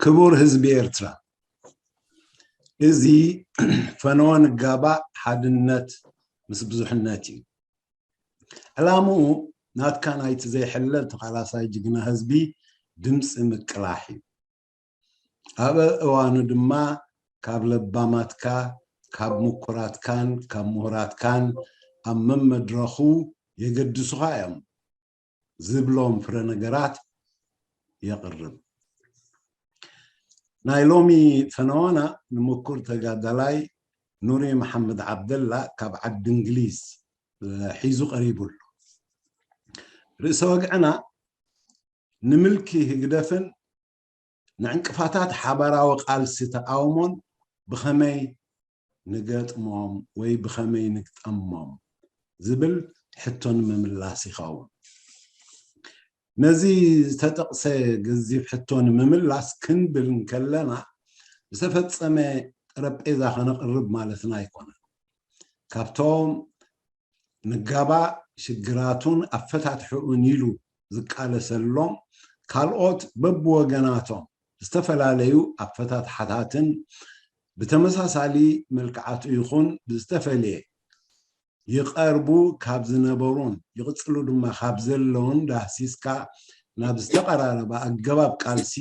ክቡር ህዝቢ ኤርትራ፣ እዚ ፈነወ ንጋባእ ሓድነት ምስ ብዙሕነት እዩ። ዕላምኡ ናትካ ናይቲ ዘይሕለል ተቓላሳይ ጅግና ህዝቢ ድምፂ ምቅላሕ እዩ። ኣብ እዋኑ ድማ ካብ ለባማትካ፣ ካብ ምኩራትካን ካብ ምሁራትካን ኣብ መመድረኹ የገድሱኻ እዮም ዝብሎም ፍረ ነገራት የቕርብ። ናይ ሎሚ ፈነዋና ንምኩር ተጋዳላይ ኑሪ መሓመድ ዓብደላ ካብ ዓዲ እንግሊዝ ሒዙ ቀሪቡ ኣሎ። ርእሰ ወግዕና ንምልኪ ህግደፍን ንዕንቅፋታት ሓባራዊ ቃልሲ ተቓውሞን ብኸመይ ንገጥሞም ወይ ብኸመይ ንግጠሞም ዝብል ሕቶ ንምምላስ ይኸውን። ነዚ ዝተጠቕሰ ገዚፍ ሕቶ ንምምላስ ክንብል እንከለና ዝተፈጸመ ጠረጴዛ ከነቕርብ ማለትና ኣይኮነን። ካብቶም ንጋባእ ሽግራቱን ኣፈታትሕኡን ኢሉ ዝቃለሰሎም ካልኦት በብወገናቶም ዝተፈላለዩ ኣፈታትሓታትን ብተመሳሳሊ መልክዓቱ ይኹን ብዝተፈለየ ይቐርቡ ካብ ዝነበሩን ይቕጽሉ ድማ ካብ ዘለውን ዳህሲስካ ናብ ዝተቐራረበ ኣገባብ ቃልሲ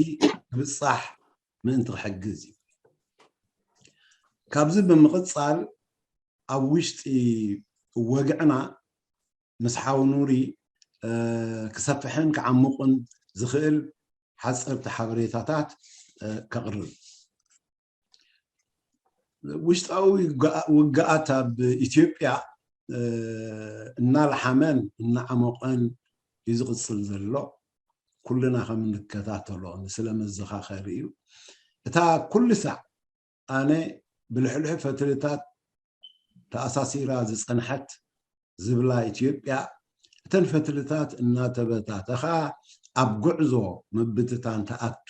ክብጻሕ ምእንቲ ክሕግዝ እዩ። ካብዚ ብምቕጻል ኣብ ውሽጢ ወግዕና ምስ ሓው ኑሪ ክሰፍሕን ክዓምቑን ዝኽእል ሓፀርቲ ሓበሬታታት ከቕርብ። ውሽጣዊ ውግኣት ኣብ ኢትዮጵያ እናልሓመን እናዓሞቐን እዩ ዝቕፅል ዘሎ። ኩልና ከም እንከታተሎ ስለ መዘኻኸሪ እዩ። እታ ኩሉ ሳዕ ኣነ ብልሕልሒ ፈትልታት ተኣሳሲራ ዝጸንሐት ዝብላ ኢትዮጵያ፣ እተን ፈትልታት እናተበታተኻ ኣብ ጉዕዞ ምብትታን ትኣቱ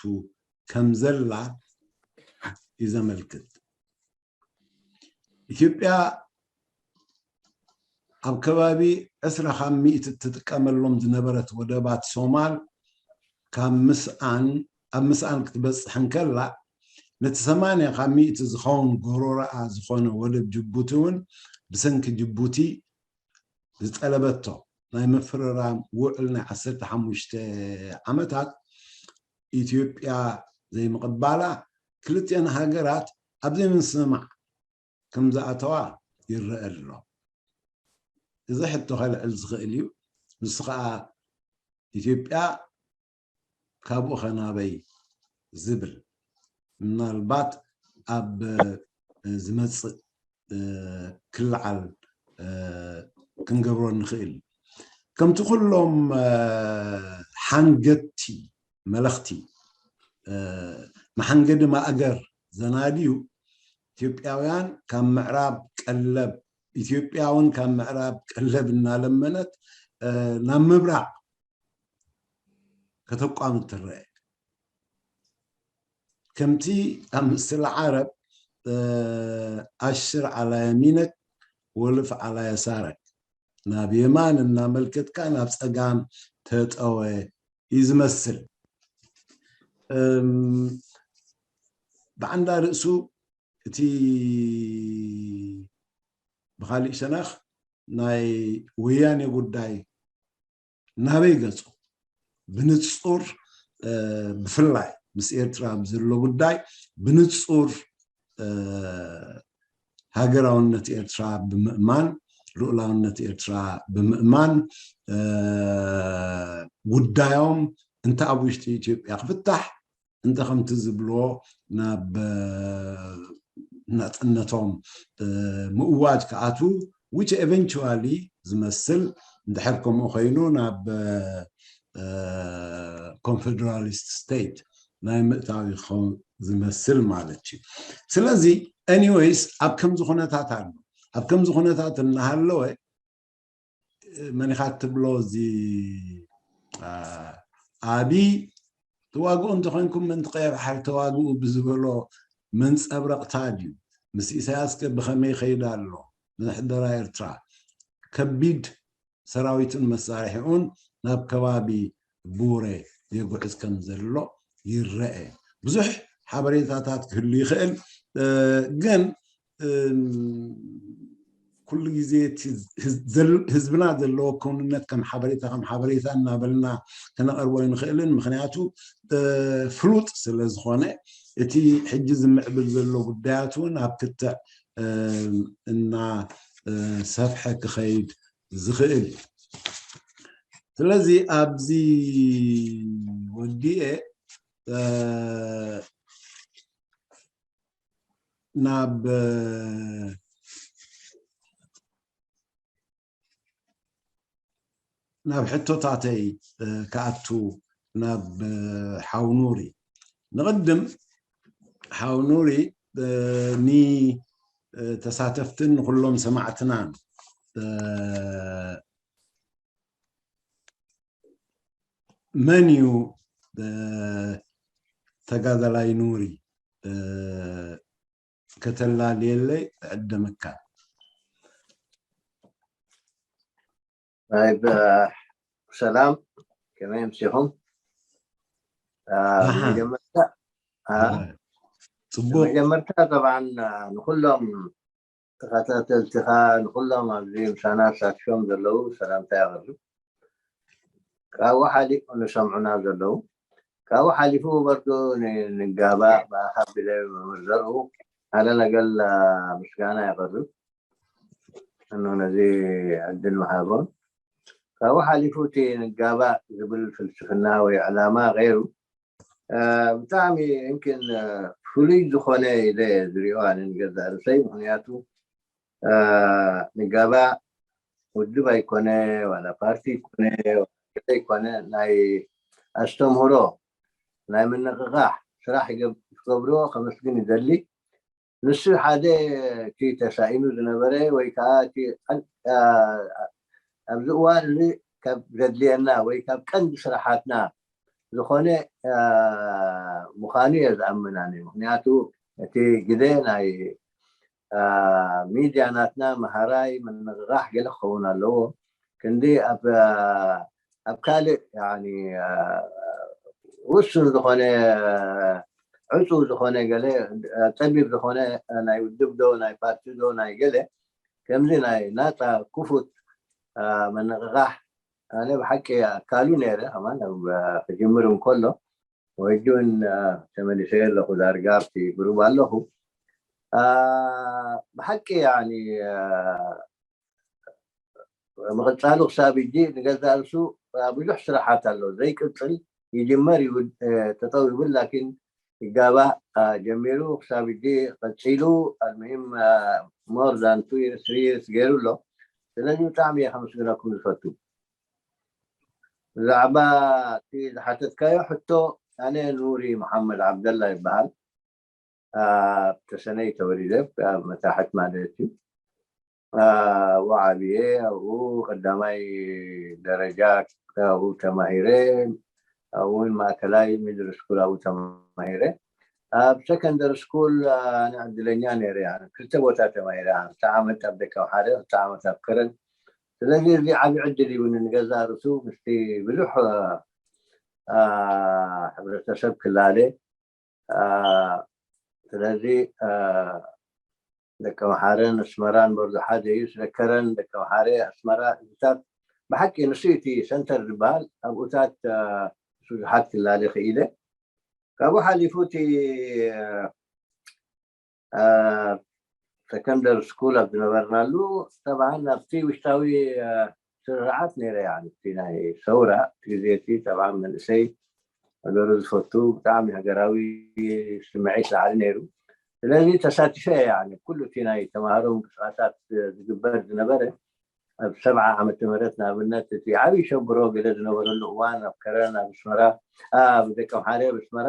ከም ዘላ እዩ ዘመልክት። ኢትዮጵያ ኣብ ከባቢ ዕስራ ካብ ሚእቲ እትጥቀመሎም ዝነበረት ወደባት ሶማል ካብ ምስኣን ኣብ ምስኣን ክትበጽሕ እንከላ፣ ነቲ ሰማንያ ካብ ሚእቲ ዝኸውን ጎሮሮኣ ዝኾነ ወደብ ጅቡቲ እውን ብሰንኪ ጅቡቲ ዝጠለበቶ ናይ ምፍርራም ውዕል ናይ ዓሰርተ ሓሙሽተ ዓመታት ኢትዮጵያ ዘይምቕባላ፣ ክልቲአን ሃገራት ኣብ ዘይምስምማዕ ከም ዝኣተዋ ይረአ ኣሎ። እዚ ሕቶ ከልዕል ዝኽእል እዩ። ንሱ ኸኣ ኢትዮጵያ ካብኡ ኸ ናበይ ዝብል ምናልባት ኣብ ዝመጽእ ክለዓል ክንገብሮ ንኽእል። ከምቲ ኩሎም ሓንገድቲ መለኽቲ መሓንገዲ ማእገር ዘናድዩ፣ ኢትዮጵያውያን ካብ ምዕራብ ቀለብ፣ ኢትዮጵያ እውን ካብ ምዕራብ ቀለብ እናለመነት ናብ ምብራቕ ከተቋምት ትረአ። ከምቲ ኣብ ምስላ ዓረብ ኣሽር ዓላ የሚነክ ወልፍ ዓላ የሳረክ፣ ናብ የማን እናመልከትካ ናብ ጸጋም ተጠወ እዩ ዝመስል። ብዓንዳ ርእሱ እቲ ብኻሊእ ሸነኽ ናይ ወያኔ ጉዳይ ናበይ ገጹ ብንጹር ብፍላይ ምስ ኤርትራ ዘሎ ጉዳይ ብንጹር ሃገራውነት ኤርትራ ብምእማን፣ ልኡላውነት ኤርትራ ብምእማን፣ ጉዳዮም እንተ ኣብ ውሽጢ ኢትዮጵያ ክፍታሕ፣ እንተ ከምቲ ዝብልዎ ናብ ናጽነቶም ምእዋጅ ክኣትዉ፣ which eventually ዝመስል፣ እንድሕር ከምኡ ኮይኑ ናብ confederalist state ናይ ምእታው ይኸውን ዝመስል ማለት እዩ። ስለዚ anyways ኣብ ከምዚ ኩነታት ኣሎ። ኣብ ከምዚ ኩነታት እናሃለወ መን ኢኻ ትብሎ እዚ ኣቢ ተዋግኡ እንተኾይንኩም ምእንቲ ቀይሕ ባሕሪ ተዋግኡ ብዝበሎ መንጸብረቕታ ድዩ? ምስ ኢሳያስ ከ ብኸመይ ይኸይድ ኣሎ? ምሕደራ ኤርትራ ከቢድ ሰራዊትን መሳርሒኡን ናብ ከባቢ ቡሬ የጉዕዝ ከም ዘሎ ይረአ። ብዙሕ ሓበሬታታት ክህሉ ይኽእል። ግን ኩሉ ግዜ ህዝብና ዘለዎ ክውንነት ከም ሓበሬታ ከም ሓበሬታ እናበልና ክነቕርቦ ኣይንኽእልን። ምክንያቱ ፍሉጥ ስለ ዝኾነ እቲ ሕጂ ዝምዕብል ዘሎ ጉዳያት እውን ኣብ ክትዕ እናሰፍሐ ክኸይድ ዝኽእል እዩ። ስለዚ ኣብዚ ወዲኤ ናብ ናብ ሕቶታተይ ክኣቱ ናብ ሓው ኑሪ። ንቕድም ሓው ኑሪ ንተሳተፍትን ንኩሎም ሰማዕትናን መን እዩ ተጋዳላይ ኑሪ? ከተላልየለይ እዕደመካ። طيب ሰላም፣ ከመይ ኣምሲኹም? መጀመርታ ፅቡቅ። መጀመርታ ጠብዓ ንኩሎም ተኸታተልትኻ፣ ንኩሎም ኣብዚ ምሳና ተሳትፎም ዘለዉ ሰላምታ የቕርብ። ካብኡ ሓሊፉ ንሰምዑና ዘለዉ፣ ካብኡ ሓሊፉ በርዶ ንጋባእ ብኣኻ ቢለ መምህር ዘርኡ ሓደ ነገር ምስጋና የቕርብ። እኖ ነዚ ዕድል ምሃቦም። ካብኡ ሓሊፉ እቲ ንጋባእ ዝብል ፍልስፍና ወይ ዕላማ ገይሩ ብጣዕሚ እንክን ፍሉይ ዝኾነ ኢለ ዝሪኦ ኣነ ንገዛእ ርእሰይ። ምክንያቱ ንጋባእ ውድብ ኣይኮነ ዋላ ፓርቲ ኣይኮነ ኣይኮነ ናይ ኣስተምህሮ ናይ ምንቕቓሕ ስራሕ ዝገብርዎ ከመስግን ይደሊ። ንሱ ሓደ እቲ ተሳኢኑ ዝነበረ ወይ ከዓ እቲ ኣብዚ እዋን እዚ ካብ ዘድልየና ወይ ካብ ቀንዲ ስራሓትና ዝኾነ ምዃኑ እየ ዝኣምን ኣነ። ምክንያቱ እቲ ግዜ ናይ ሚድያ ናትና መሃራይ ምንቕቓሕ ገለ ክኸውን ኣለዎ። ክንዲ ኣብ ኣብ ካልእ ውሱን ዝኾነ ዕፁ ዝኾነ ገለ ፀቢብ ዝኾነ ናይ ውድብ ዶ ናይ ፓርቲ ዶ ናይ ገለ ከምዚ ናይ ናፃ ክፉት ምንቕቓሕ ኣነ ብሓቂ ኣካሉ ነይረ ከማን ክጅምር እንከሎ ወሕጂ እውን ተመሊሰ ኣለኹ ዳርጋ ኣብቲ ግሩብ ኣለኹ። ብሓቂ ምቕፃሉ ክሳብ ሕጂ ንገዛእ ርእሱ ብዙሕ ስራሓት ኣሎ ዘይቅፅል ይጅመር ጠጠው ይብል ላኪን ይጋባእ ጀሚሩ ክሳብ ሕጂ ቀፂሉ ኣልሙሂም more than two years three years ገይሩ ኣሎ። ስለዚ ብጣዕሚ እየ ከመስግነኩም ዝፈቱ። ብዛዕባ እቲ ዝሓተትካዮ ሕቶ ኣነ ኑሪ መሓመድ ዓብደላ ይበሃል። ኣብ ተሰነይ ተወሊደ ኣብ መታሕት ማለት እዩ። ኣብኡ ዓብየ ኣብኡ ቀዳማይ ደረጃ ኣብኡ ተማሂረ ኣብኡ እውን ማእከላይ ሚድል ስኩል ኣብኡ ተማሂረ ኣብ ሰከንደሪ ስኩል ኣነ ዕድለኛ ነይረ ክልተ ቦታ ተማሂረ ክልተ ዓመት ኣብ ደቀምሓረ ክልተ ዓመት ኣብ ከረን ስለዚ እዚ ዓብ ዕድል ይብኒ ንገዛ ርሱ ምስቲ ብዙሕ ሕብረተሰብ ክላለ ስለዚ ደቂ መሓረን ኣስመራን በርዶ ሓደ እዩ ስለ ከረን ደቂ መሓረ ኣስመራ እዚታት ብሓቂ ንሱ እቲ ሰንተር ዝበሃል ኣብኡታት ብዙሓት ክላለ ክኢለ ካብኡ ሓሊፉ እቲ ሰከንደር ስኩል ኣብ ዝነበርናሉ ጠብዓን ኣብቲ ውሽጣዊ ስርዓት ነይረ እቲ ናይ ሰውራ እቲ ግዜ እቲ ጠብዓን መንእሰይ ሃገሩ ዝፈቱ ብጣዕሚ ሃገራዊ ስምዒት ላዕሊ ነይሩ ስለዚ ተሳቲፈ ኩሉ እቲ ናይ ተማሃሮ ምንቅስቃሳት ዝግበር ዝነበረ ኣብ ሰብዓ ዓመተ ምህረት ንኣብነት እቲ ዓብዪ ሸንብሮ ገለ ዝነበረሉ እዋን ኣብ ከረን ኣብ ኣስመራ ኣብ ደቀምሓረ ኣብ ኣስመራ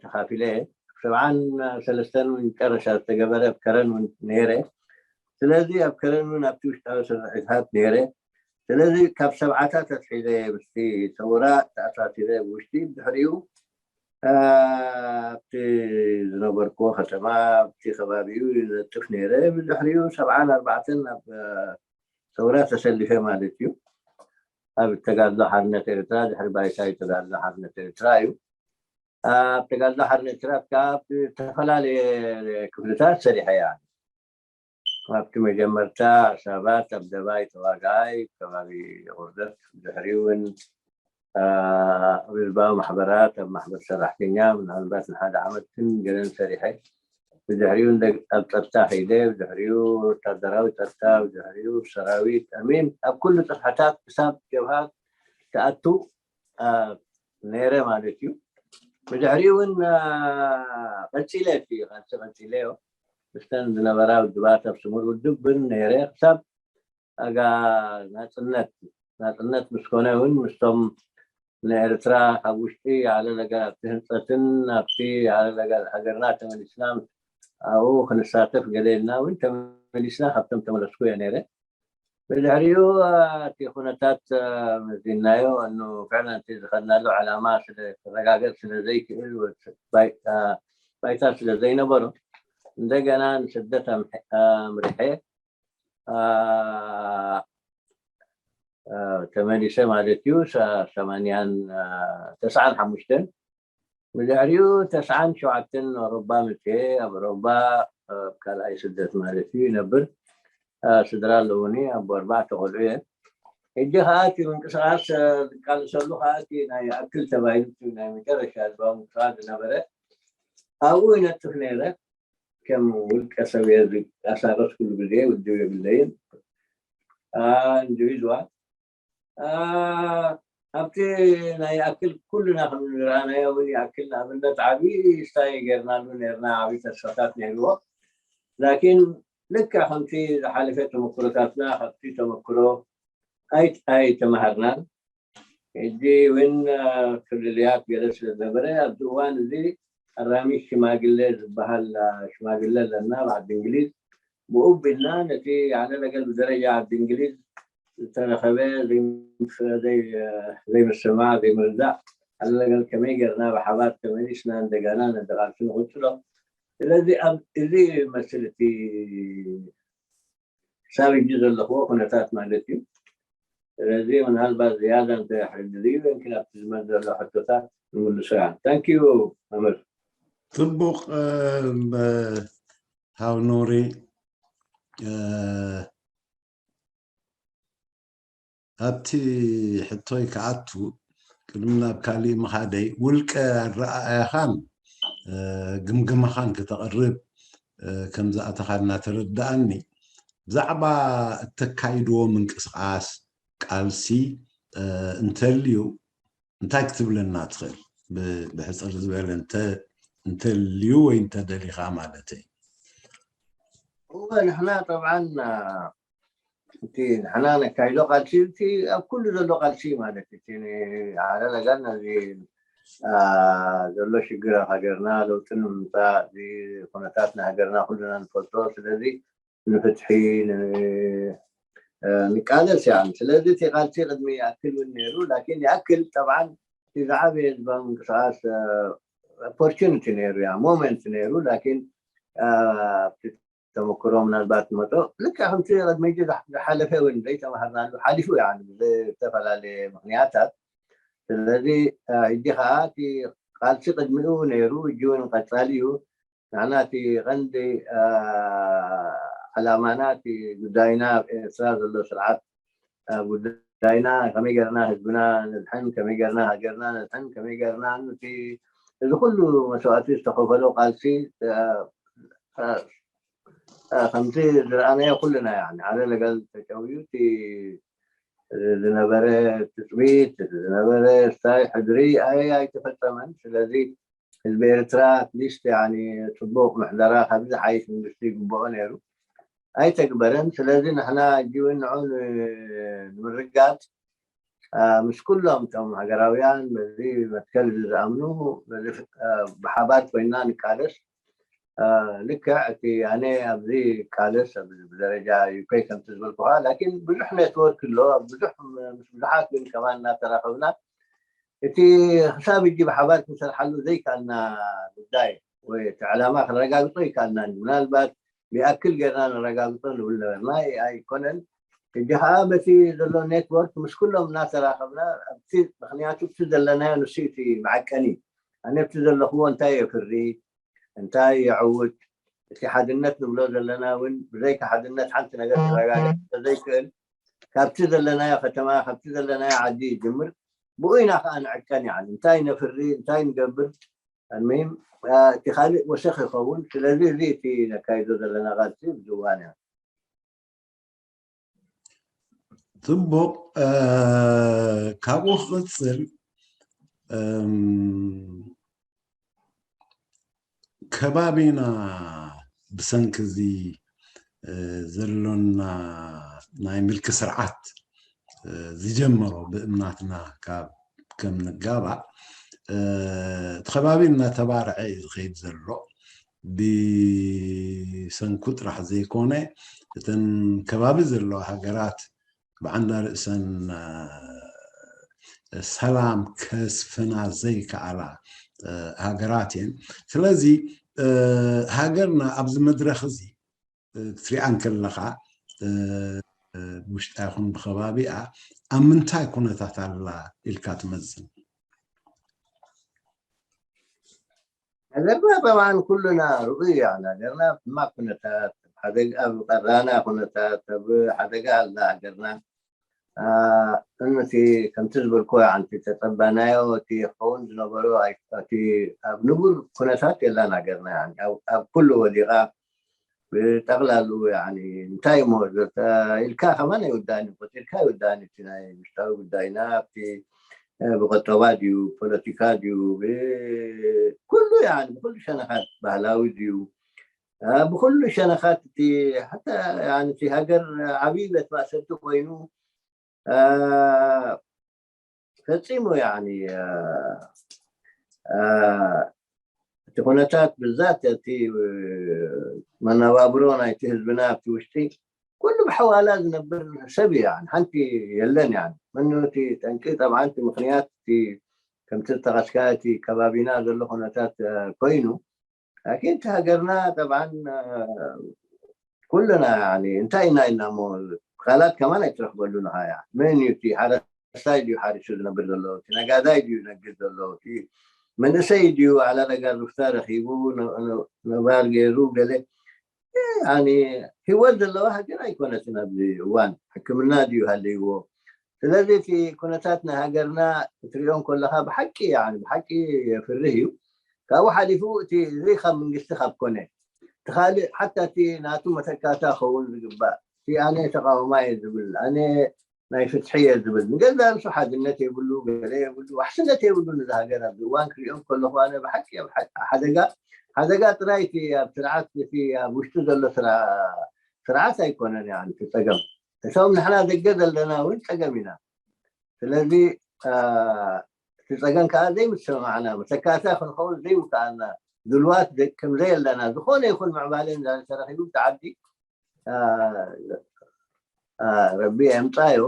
ተኻፊለ እየ። ሰብዓን ሰለስተን እውን መጨረሻ ዝተገበረ ኣብ ከረን እውን ነይረ። ስለዚ ኣብ ከረን እውን ኣብቲ ውሽጣዊ ስርዒታት ነይረ። ስለዚ ካብ ሰብዓታት ኣትሒዘ ምስቲ ሰውራ ተኣሳሲረ ብውሽጢ ብድሕሪኡ ኣብቲ ዝነበርኩዎ ከተማ ኣብቲ ከባቢኡ ይነጥፍ ነይረ። ብድሕሪኡ ሰብዓን ኣርባዕተን ኣብ ሰውራ ተሰሊፈ ማለት እዩ። ኣብ ተጋድሎ ሓርነት ኤርትራ ድሕሪ ባይታ ተጋድሎ ሓርነት ኤርትራ እዩ። ኣብ ተጋድሎ ሓርነት ኤርትራ ካብ ዝተፈላለየ ክፍልታት ሰሪሐ እየ። ኣብቲ መጀመርታ ሳባት ኣብ ደባይ ተዋጋኣይ ከባቢ ቁርደት፣ ድሕሪኡ እውን ኣብ ህዝባዊ ማሕበራት ኣብ ማሕበር ሰራሕተኛ ምናልባት ንሓደ ዓመትን ገለን ሰሪሐ። ብድሕሪኡ ኣብ ጸጥታ ከይደ፣ ብድሕሪኡ ወታደራዊ ጸጥታ፣ ብድሕሪኡ ሰራዊት ኣሚን ኣብ ኩሉ ጽፍሕታት ክሳብ ጀብሃ ትኣቱ ነይረ ማለት እዩ። ብድሕሪኡ እውን ቀፂለ እቲ ቃልሲ ቀፂለዮ። ምስተን ዝነበራ ውድባት ኣብ ስሙር ውድብ እውን ነይረ ክሳብ ኣጋ ናፅነት ናፅነት ምስ ኮነ እውን ምስቶም ንኤርትራ ካብ ውሽጢ ዓለ ነገር ኣብቲ ህንፀትን ኣብቲ ዓለ ነገር ሃገርና ተመሊስና ኣብኡ ክንሳተፍ ገለ ኢልና እውን ተመሊስና ካብቶም ተመለስኩ እየ ነይረ። ብድሕሪኡ እቲ ኩነታት መዚናዮ እኑ ፍዕለን እቲ ዝኸድናሉ ዕላማ ስለ ክረጋገጽ ስለ ዘይክእል ባይታ ስለ ዘይነበሮ እንደገና ንስደት ኣምርሐ ተመሊሰ ማለት እዩ። ሰማንያን ተስዓን ሓሙሽተን ብድሕሪኡ ተስዓን ሸውዓተን ኣውሮባ መፅኤ ኣብ ኣውሮባ ኣብ ካልኣይ ስደት ማለት እዩ ይነብር። ስድራ ኣለውኒ ኣቦ ኣርባዕተ ቆልዑ እየ። ሕጂ ከዓ እቲ ምንቅስቃስ ዝቃለሰሉ ከዓ እቲ ናይ ኣክል ተባሂሉ ናይ መጨረሻ ህዝባዊ ምንቅስቃስ ዝነበረ ኣብኡ ይነጥፍ ነይረ። ከም ውልቀ ሰብ እየ ዝንቀሳቀስ ኩሉ ግዜ ውድብ የብለይን። ኢንዲቪድዋል ኣብቲ ናይ ኣክል ኩልና ከም ዝረኣናዮ እውን ይኣክል ንኣብነት ዓብዪ ስታይ ጌርናሉ ነርና ዓብዪ ተስፋታት ነይርዎ። ላኪን ልክዕ ከምቲ ዝሓለፈ ተመክሮታትና ካብቲ ተመክሮ ኣይተማሃርናን። ሕጂ እውን ፍልልያት ገለ ስለ ዝነበረ ኣብዚ እዋን እዚ ኣራሚ ሽማግለ ዝበሃል ሽማግለ ኣለና ብዓዲ እንግሊዝ ብኡ ቢልና ነቲ ዓለ ነገር ብደረጃ ዓዲ እንግሊዝ ዝተረኸበ ዘይምስማዕ ዘይምርዳእ ዓለ ነገር ከመይ ገርና ብሓባር ተመሊስና እንደገና ነደቃልሲ ንቕፅሎ። ስለዚ ኣብ እዚ መስል እቲ ክሳብ ሕጂ ዘለኽዎ ኩነታት ማለት እዩ። ስለዚ ምናልባት ዝያዳ እንተ ሕድሪ ይንክን ኣብቲ ዝመፅ ዘሎ ሕቶታት ንምልሶ እያ። ታንኪዩ መምህር። ፅቡቕ። ሃው ኑሪ ኣብቲ ሕቶይ ክኣቱ ቅድሚ ናብ ካሊእ ምኻደይ ውልቀ ኣረኣእያኻን ግምግማኻን ክተቕርብ ከም ዝኣተኻ እናተረዳኣኒ ብዛዕባ እተካይድዎ ምንቅስቃስ ቃልሲ እንተልዩ እንታይ ክትብለና ትኽእል? ብሕፅር ዝበለ እንተልዩ ወይ እንተደሊኻ ማለተይ። እወ ንሕና ጠብዓን እቲ ንሕና ነካይዶ ቃልሲ እቲ ኣብ ኩሉ ዘሎ ቃልሲ ማለት እቲ ዓለ ነገር ነዚ ዘሎ ሽግር ኣብ ሃገርና ለውጢ ንምምፃእ እዚ ኩነታት ንሃገርና ኩልና ንፈልጦ። ስለዚ ንፍትሒ ንቃለስ ያ። ስለዚ እቲ ቃልሲ ቅድሚ ይኣክል እውን ነይሩ። ላኪን ይኣክል ጠብዓን እቲ ዝዓበየ ህዝባዊ ምንቅስቃስ ኦፖርቹኒቲ ነይሩ ያ ሞመንት ነይሩ። ላኪን ተመክሮ ምናልባት መጦ ልክዕ ከምቲ ቅድሚ ሕጂ ዝሓለፈ እውን ዘይተማሃርናሉ ሓሊፉ ያ ብዝተፈላለየ ምክንያታት። ስለዚ ሕጂ ከዓ እቲ ቃልሲ ቅድሚኡ ነይሩ፣ ሕጂ እውን ቀፃሊ እዩ። ንሕና እቲ ቀንዲ ዕላማና እቲ ጉዳይና ኣብ ኤርትራ ዘሎ ስርዓት ጉዳይና ከመይ ገርና ህዝብና ነድሕን፣ ከመይ ገርና ሃገርና ነድሕን፣ ከመይ ገርና እቲ እዚ ኩሉ መስዋእቲ ዝተኸፈሎ ቃልሲ ከምቲ ዝረኣናዮ ኩልና ያ ዓለ ነገር ተጨውዩ እቲ ዝነበረ ትፅቢት ዝነበረ ስታይ ሕድሪ ኣይ ኣይተፈፀመን። ስለዚ ህዝቢ ኤርትራ ኣትሊስት ጽቡቕ ምሕደራ ካብዚ ዝሓይሽ መንግስቲ ይግብኦ ነይሩ ኣይተግበረን። ስለዚ ንሕና ሕጂ እውን ንዑ ንምርጋፅ ምስ ኩሎም እቶም ሃገራውያን በዚ መትከል እዚ ዝኣምኑ ብሓባር ኮይና ንቃለስ። ልክዕ እቲ ኣነ ኣብዚ ቃለስ ብደረጃ ዩኬ ከምቲ ዝበልኩኻ ላኪን ብዙሕ ኔትወርክ ኣሎ። ብዙሕ ምስ ብዙሓት ግን ከማን እናተራኸብና እቲ ክሳብ ሕጂ ብሓባር ክንሰርሓሉ ዘይከኣልና ጉዳይ ወይ እቲ ዕላማ ክንረጋግጾ ይከኣልና። ምናልባት ብኣክል ጌርና ንረጋግጾ ንብል ነበርና ኣይኮነን። ሕጂ ከዓ በቲ ዘሎ ኔትወርክ ምስ ኩሎም እናተራኸብና ኣብቲ ምክንያቱ እቲ ዘለናዮ ንሱ እቲ መዐቀኒ ኣነ ኣብቲ ዘለኽዎ እንታይ የፍሪ፣ እንታይ የዕውት፣ እቲ ሓድነት ንብሎ ዘለና እውን ብዘይካ ሓድነት ሓንቲ ነገር ክረጋገጽ ስለዘይክእል፣ ካብቲ ዘለናዮ ከተማ፣ ካብቲ ዘለናዮ ዓዲ ይጅምር። ብኡ ኢና ከኣ ንዕቀን። ያኒ እንታይ ነፍሪ፣ እንታይ ንገብር፣ ኣልሙሂም እቲ ካልእ ወሰኽ ይኸውን። ስለዚ እዚ እቲ ነካይዶ ዘለና ቃልሲ ብዝዋን እያ። ጽቡቕ። ካብኡ ክቕጽል ከባቢና ብሰንኪ እዚ ዘሎና ናይ ምልኪ ስርዓት ዝጀመሮ ብእምናትና ካብ ከም ንጋባእ እቲ ከባቢ እናተባርዐ እዩ ዝኸይድ ዘሎ። ብሰንኩ ጥራሕ ዘይኮነ እተን ከባቢ ዘለዋ ሃገራት ብዓንዳ ርእሰን ሰላም ከስፍና ዘይከኣላ ሃገራት እየን። ስለዚ ሃገርና ኣብዚ መድረኽ እዚ ክትሪኣ እንከለኻ ብውሽጣ ይኹን ብከባቢኣ ኣብ ምንታይ ኩነታት ኣላ ኢልካ ትመዝን? ሃገርና ጠብዓን ኩልና ርኡይ እያ። ሃገርና ኣብ ሕማቕ ኩነታት፣ ኣብ ሓደጋ፣ ኣብ ቀራና ኩነታት፣ ኣብ ሓደጋ ኣላ ሃገርና። እቲ ከምቲ ዝበልክዎ ኣንቲ ተጸባናዮ እቲ ክኸውን ዝነበሮ እቲ ኣብ ንቡር ኩነታት የላን ሃገርና። ኣብ ኩሉ ወዲቓ ብጠቕላሉ ያኒ እንታይ እሞ ኢልካ ከማን ኣይውዳእን እዩ፣ ቆጺርካ ኣይውዳእን። እቲ ናይ ውሽጣዊ ጉዳይና ኣብቲ ብቆጠባ ድዩ፣ ፖለቲካ ድዩ፣ ብኩሉ ያኒ ብኩሉ ሸነኻት ባህላዊ ድዩ፣ ብኩሉ ሸነኻት እቲ ሓታ ያኒ እቲ ሃገር ዓብዪ ቤት ማእሰርቲ ኮይኑ ፈጺሙ ያኒ እቲ ኩነታት ብዛት እቲ መነባብሮ ናይቲ ህዝብና ኣብቲ ውሽጢ ኩሉ ብሓዋላ ዝነብር ሰብ እዩ። ያኒ ሓንቲ የለን። ያኒ መኑ እቲ ጠንቂ ጠብዓን እቲ ምኽንያት እቲ ከምቲ ዝጠቐስካ እቲ ከባቢና ዘሎ ኩነታት ኮይኑ ላኪን እቲ ሃገርና ጠብዓን ኩልና ያኒ እንታይ ኢና ኢልና እሞ ቃላት ከማን ኣይትረኽበሉን ኢኻ። ያ መን እዩ እቲ ሓረስታይ ድዩ ሓሪሱ ዝነብር ዘሎ? እቲ ነጋዳይ ድዩ ነግድ ዘሎ? እቲ መንእሰይ ድዩ ዓላ ነጋር ሩፍታ ረኺቡ ነባር ገይሩ ገለ ያኒ ህይወት ዘለዋ ሃገር ኣይኮነትን። ኣብዚ እዋን ሕክምና ድዩ ሃልይዎ? ስለዚ እቲ ኩነታት ናይ ሃገርና ክትሪኦ እንከለኻ ብሓቂ ያኒ ብሓቂ የፍርህ እዩ። ካብኡ ሓሊፉ እቲ እዚ ካብ መንግስቲ ካብ ኮነ እቲ ካልእ ሓታ እቲ ናቱ መተካእታ ክኸውን ዝግባእ እቲ ኣነ ተቃውማየ ዝብል ኣነ ናይ ፍትሒ እየ ዝብል ንገዛ ርእሱ ሓድነት የብሉ፣ ገለ የብሉ፣ ዋሕስነት የብሉ። ነዚ ሃገር ኣብዚ እዋን ክሪኦ ከለኹ ኣነ ብሓቂ ኣብ ሓደጋ ሓደጋ ጥራይ እቲ ኣብ ስርዓት እቲ ኣብ ውሽጢ ዘሎ ስርዓት ኣይኮነን። ያኒ እቲ ጸገም እቶም ንሕና ደገ ዘለና እውን ጸገም ኢና። ስለዚ እቲ ጸገም ከዓ ዘይምስምማዕና መተካእታ ክንኸውን ዘይምከኣልና ድልዋት ከም ዘየለና ዝኾነ ይኹን ምዕባለ ተረኺቡ ብቲ ዓዲ ረቢ የምፃዮ።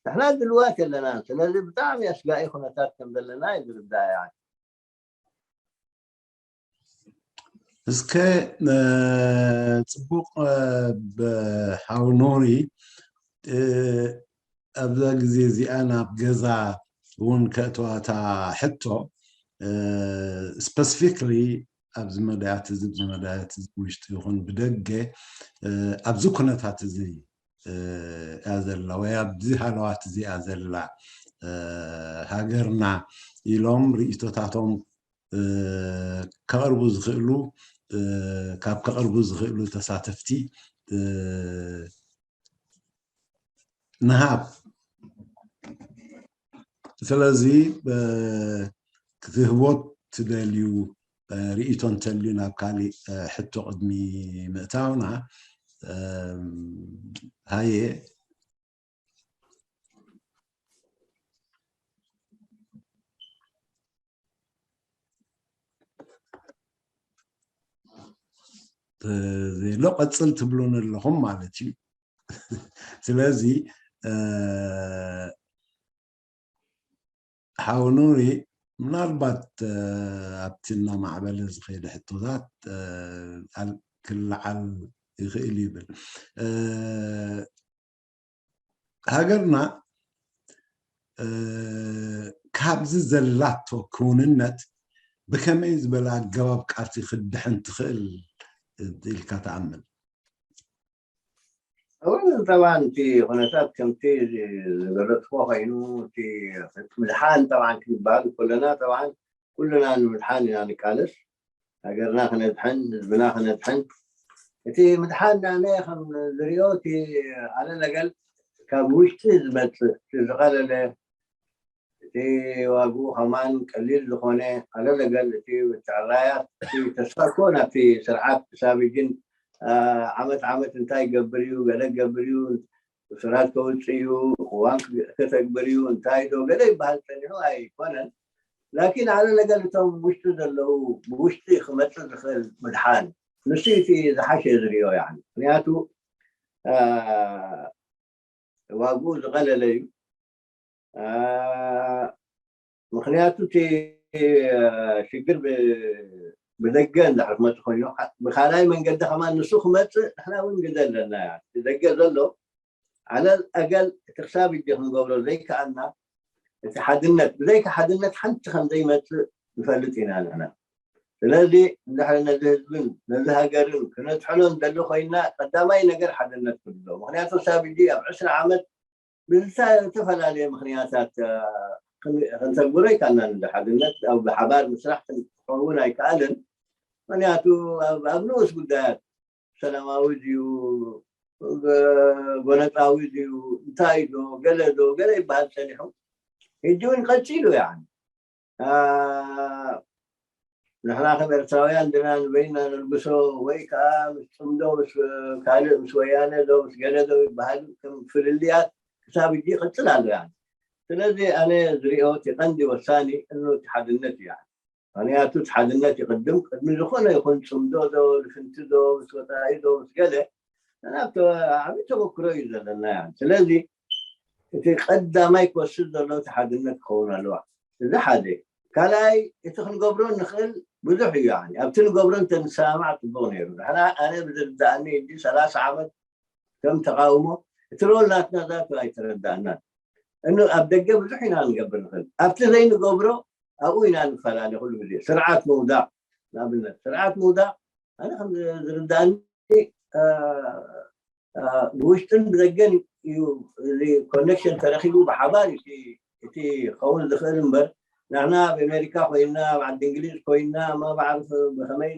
ንሕና ድልዋት የለናን። ስለዚ ብጣዕሚ ኣስጋኢ ኩነታት ከም ዘለና እዩ ዝርዳእ። እስከ ጽቡቕ ብሓው ኖሪ ኣብዛ ግዜ እዚኣ ናብ ገዛ እውን ከእተዋታ ሕቶ ስፐሲፊክሊ ኣብዚ መዳያት እዚ ብመዳያት እዚ ውሽጢ ይኹን ብደገ ኣብዚ ኩነታት እዚ እያ ዘላ ወይ ኣብዚ ሃለዋት እዚ እያ ዘላ ሃገርና ኢሎም ርእይቶታቶም ከቕርቡ ዝኽእሉ ካብ ከቕርቡ ዝኽእሉ ተሳተፍቲ ንሃብ። ስለዚ ክትህቦ ትደልዩ ርእይቶ እንተልዩ ናብ ካሊእ ሕቶ ቅድሚ ምእታውና ሃየ። ዘሎ ቀፅል ትብሉን ኣለኹም ማለት እዩ። ስለዚ ሓው ኑሪ ምናልባት ኣብቲ እናማዕበለ ዝኸይደ ሕቶታት ክለዓል ይኽእል ይብል። ሃገርና ካብዚ ዘላቶ ክውንነት ብከመይ ዝበለ ኣገባብ ቃልሲ ክትድሕን ትኽእል ኢልካ ትኣምን? እውን ጠብዓን እቲ ኩነታት ከምቲ ዝገለፅኮ ኮይኑ እቲ ምድሓን ጠብዓን ክንበሃል ከለና ጠብዓን ኩልና ንምድሓን ኢና ንቃለስ። ሃገርና ክነድሕን ህዝብና ክነድሕን እቲ ምድሓን ኣነ ከም ዝሪኦ እቲ ኣለለገል ካብ ውሽጢ ዝመፅእ ዝቐለለ እቲ ዋግኡ ከማን ቀሊል ዝኾነ ኣለለገል እቲ ምትዕራያት እቲ ተስፋ እኮ ናብቲ ስርዓት ክሳብ ሕጂ ዓመት ዓመት እንታይ ይገብር እዩ ገለ ክገብር እዩ ስራት ከውፅእ እዩ እዋን ከተግብር እዩ እንታይ ዶ ገለ ይበሃል ፀኒሑ ኣይኮነን። ላኪን ኣለለገል እቶም ውሽጢ ዘለዉ ብውሽጢ ክመፅእ ዝኽእል ምድሓን ንሱ እቲ ዝሓሸ ዝሪኦ ምክንያቱ ዋግኡ ዝቐለለ እዩ። ምክንያቱ እቲ ሽግር ብደገ እንድሕር ክመፅእ ኮይኑ ብካልኣይ መንገዲ ከማን ንሱ ክመፅእ ንሕና እውን ግደ ኣለና። ደገ ዘሎ ዓለል ኣገል እቲ ክሳብ እጂ ክንገብሮ ዘይከኣልና እቲ ሓድነት ብዘይካ ሓድነት ሓንቲ ከም ዘይመፅእ ንፈልጥ ኢና ንሕና። ስለዚ እንድሕር ነዚ ህዝብን ነዚ ሃገርን ክነድሕኖ እንደሊ ኮይና ቀዳማይ ነገር ሓድነት ክህሉ ምክንያቱ ክሳብ እጂ ኣብ ዕስራ ዓመት ብዝተፈላለየ ምክንያታት ክንተግብሮ ይካልና ንደ ሓድነት ኣብ ብሓባር ምስራሕ ክኸውን ኣይከኣልን። ምክንያቱ ኣብ ንኡስ ጉዳያት ሰላማዊ ድዩ ጎነፃዊ ድዩ እንታይ ዶ ገለ ዶ ገለ ይበሃል ፀኒሑ ሕጂ እውን ቀፂሉ ያ ንሕና ከም ኤርትራውያን ድና ንበይና ነልግሶ ወይ ከዓ ምስ ፅምዶ ምስ ካልእ ምስ ወያነ ዶ ምስ ገለ ዶ ይበሃል ከም ፍልልያት ክሳብ እጂ ይቅፅል ኣሎ ያ ስለዚ ኣነ ዝሪኦ እቲ ቀንዲ ወሳኒ እኑ እቲ ሓድነት እዩ ምክንያቱ እቲ ሓድነት ይቅድም ቅድሚ ዝኾነ ይኹን ፅምዶ ዶ ልፍንቲ ዶ ምስ ወፃኢ ዶ ምስ ገለ ናብ ዓብዪ ተመክሮ እዩ ዘለና ያ ስለዚ እቲ ቀዳማይ ክወስድ ዘሎ እቲ ሓድነት ክኸውን ኣለዋ እዚ ሓደ ካልኣይ እቲ ክንገብሮ ንኽእል ብዙሕ እዩ ኣብቲ ንገብሮ እንተንሰማማዕ ፅቡቅ ነይሩ ንሕና ኣነ ብዝርዳእኒ እጂ ሰላሳ ዓመት ከም ተቃውሞ እቲ ሮል ናትና ዛቱ ኣይተረዳእናን እኑ ኣብ ደገ ብዙሕ ኢና ንገብር ንኽእል ኣብቲ ዘይንገብሮ ኣብኡ ኢና ንፈላለ ኩሉ ግዜ ስርዓት ምውዳቅ ንኣብነት ስርዓት ምውዳቅ ኣነ ከም ዝርዳእኒ ብውሽጥን ብደገን እዩ እዚ ኮኔክሽን ተረኪቡ ብሓባር እዩ እቲ ክኸውን ዝኽእል እምበር ንሕና ኣብ ኣሜሪካ ኮይና ኣብ ዓዲ እንግሊዝ ኮይና ማባዕር ብከመይ